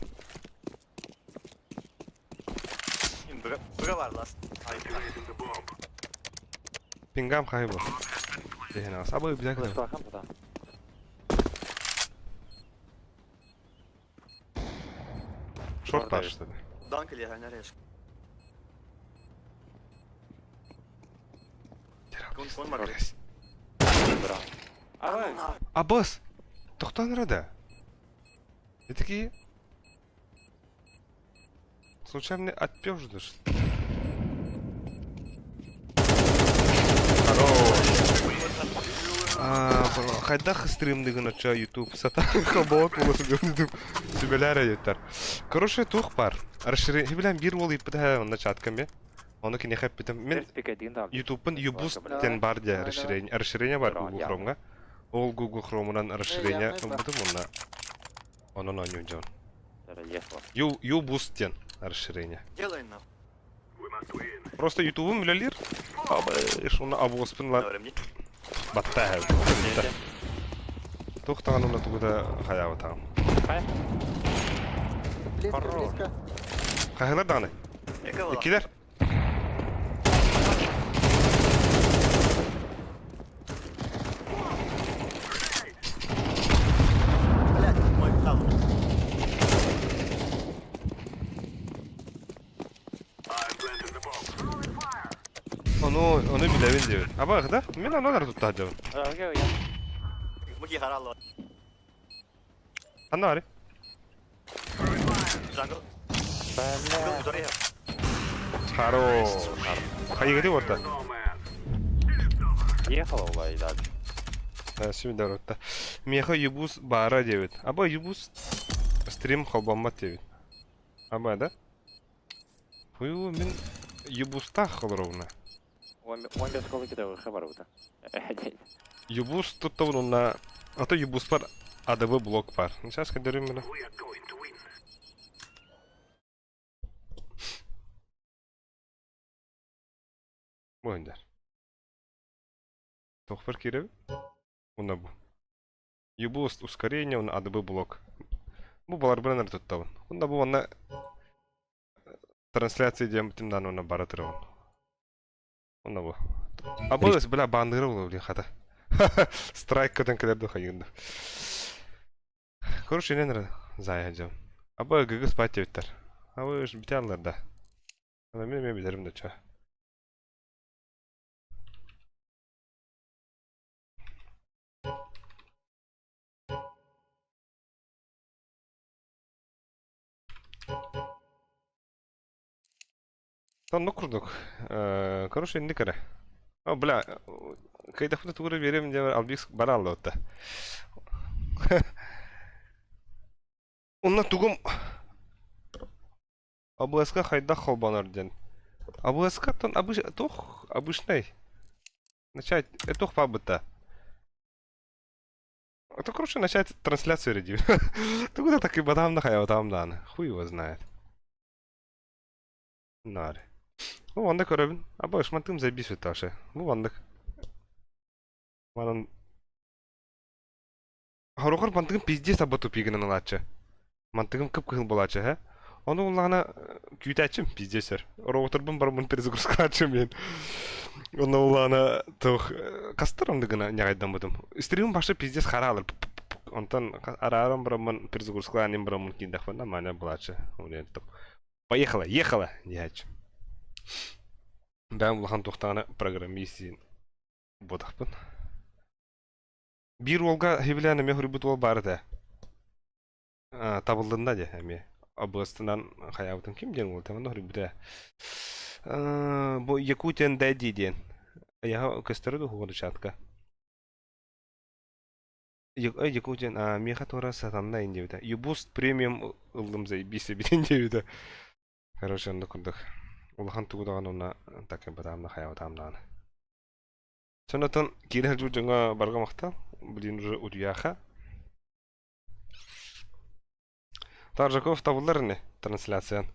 Пингам хайбо. Дехна, сабы обязательно. Шорт пар, что ли? Данк или Ганареш? Бро. Ага. Абыс! Тохтоон эрэ да. И такие... Случайно отпёждыш. Хорош. Хайдах стримдыгын очо YouTube сатаан хобоот була сылдьан сүбэлээр эйэттэр. Короче, туох бар. Расширение билэн биир уол ыйыппыта онно чатка ме. Ону киниэхэ эппитим. Мин YouTube-пын Uboost диэн бар диye расширение, расширение бар Google Chrome-га. Ол Google Chrome-унан расширение ылбытым онно онон оонньуун дьон. Uboost диэн расширение. Делай нам. Просто YouTube-ум үлэлиир. Абыш, уна обуоспун ла батта Туох даҕаны уна тугу да хайаабатаҕым. Близко, близко. Хаһыылар даҕаны. Иккилэр. Блядь, мой там. Ону, ону билэбин диэбит. Аба, да? Мин ону эрэ тутта сылдьабын. Муки харалла. Ханна бары? Jungle. Jungle утары. Хорош. Хайыгыты орта. Ехала улай дальше. Сүмдэр орта. Меха Юбус баара диэбит. Аба Юбус стрим холбоммот диэбит. Аба, да? Хуй мин Юбустаах олоробуна. Он без школы кидал, хабар Юбус туттабын уонна ато Юбуспар АДБ блок бар. Сейчас көрдөрүм мына. Бу өндөр. Тохпар кирэбин? Уонна бу. Юбус ускорение уонна АДБ блок. Бу баларбынан эрэ туттабын. Уонна бу манна трансляция диэн бүтүн уонна бара турабын. Онно бу. Абылыс, бля, баандыыра буолуо блин хата. Страйк көтөн кэлэр дуу хайыгын дуу. Короче, инэн эрэ заайа дьон. Аба гыгы спать диэбиттэр. Абы уж бүтэ аллар да. Ана мен эмиэ билэрим да чё. Оннук курдук. Короче, инник эрэ. О, бля, кыйдахпына тугу эрэ биэриэм диэн Албис бара аллыбытта. Онно тугум АБС-ка хайдах холбонор диэн. АБС-каттан обыч... туох обычный. Начать... Туох баабыта. Это, короче, начать трансляцию рядив. Ты куда так и бадам на там дан. Хуй его знает. Наре. Бу манна көрөбүн. Аба ышмантым заебись вообще. Бу маннык. Манан Хорохор мантыгым пиздец аба тупигынан ылааччы. Мантыгым кып-кыһыл буолааччы, һэ? Ону уллаҕына күүтээччим пиздец өр. Роботорбун бараммын перезагрузкалааччым мин. Онно уллаҕына туох хастар оннук гына ньаҕайдаммытым. Стримым башы пиздец хараалар. Онтон арааран бараммын перезагрузкалаан иһин бараммын киирдэхпинэ маня буолааччы. Поехала, ехала диэччи. Бэйэм улахан туохтаҕына программист диэн буотахпын. Биир уолга хибилээн эмиэ суруйбут уол баар этэ. Табыллынна дии эмиэ. Абыастынан хайаабытын ким диэн уол манна суруйбута ээ. Бу Якутиан Daddy диэн. Айаха көстөрө дуу уһугун чатка. Якутиан миэхэ туора сатанна ин диэбитэ. Юбуст премиум ыллым заебись эбитин диэбитэ. Короче, оннук курдук. Улахан тугу даҕаны уонна так батаамна хайаабатаам даҕаны. Сонотон киирэ сылдьыбыт дьоҥҥо барҕа махтал. Блин, уже утуйаха. Таржаков табыллар ини трансляциян.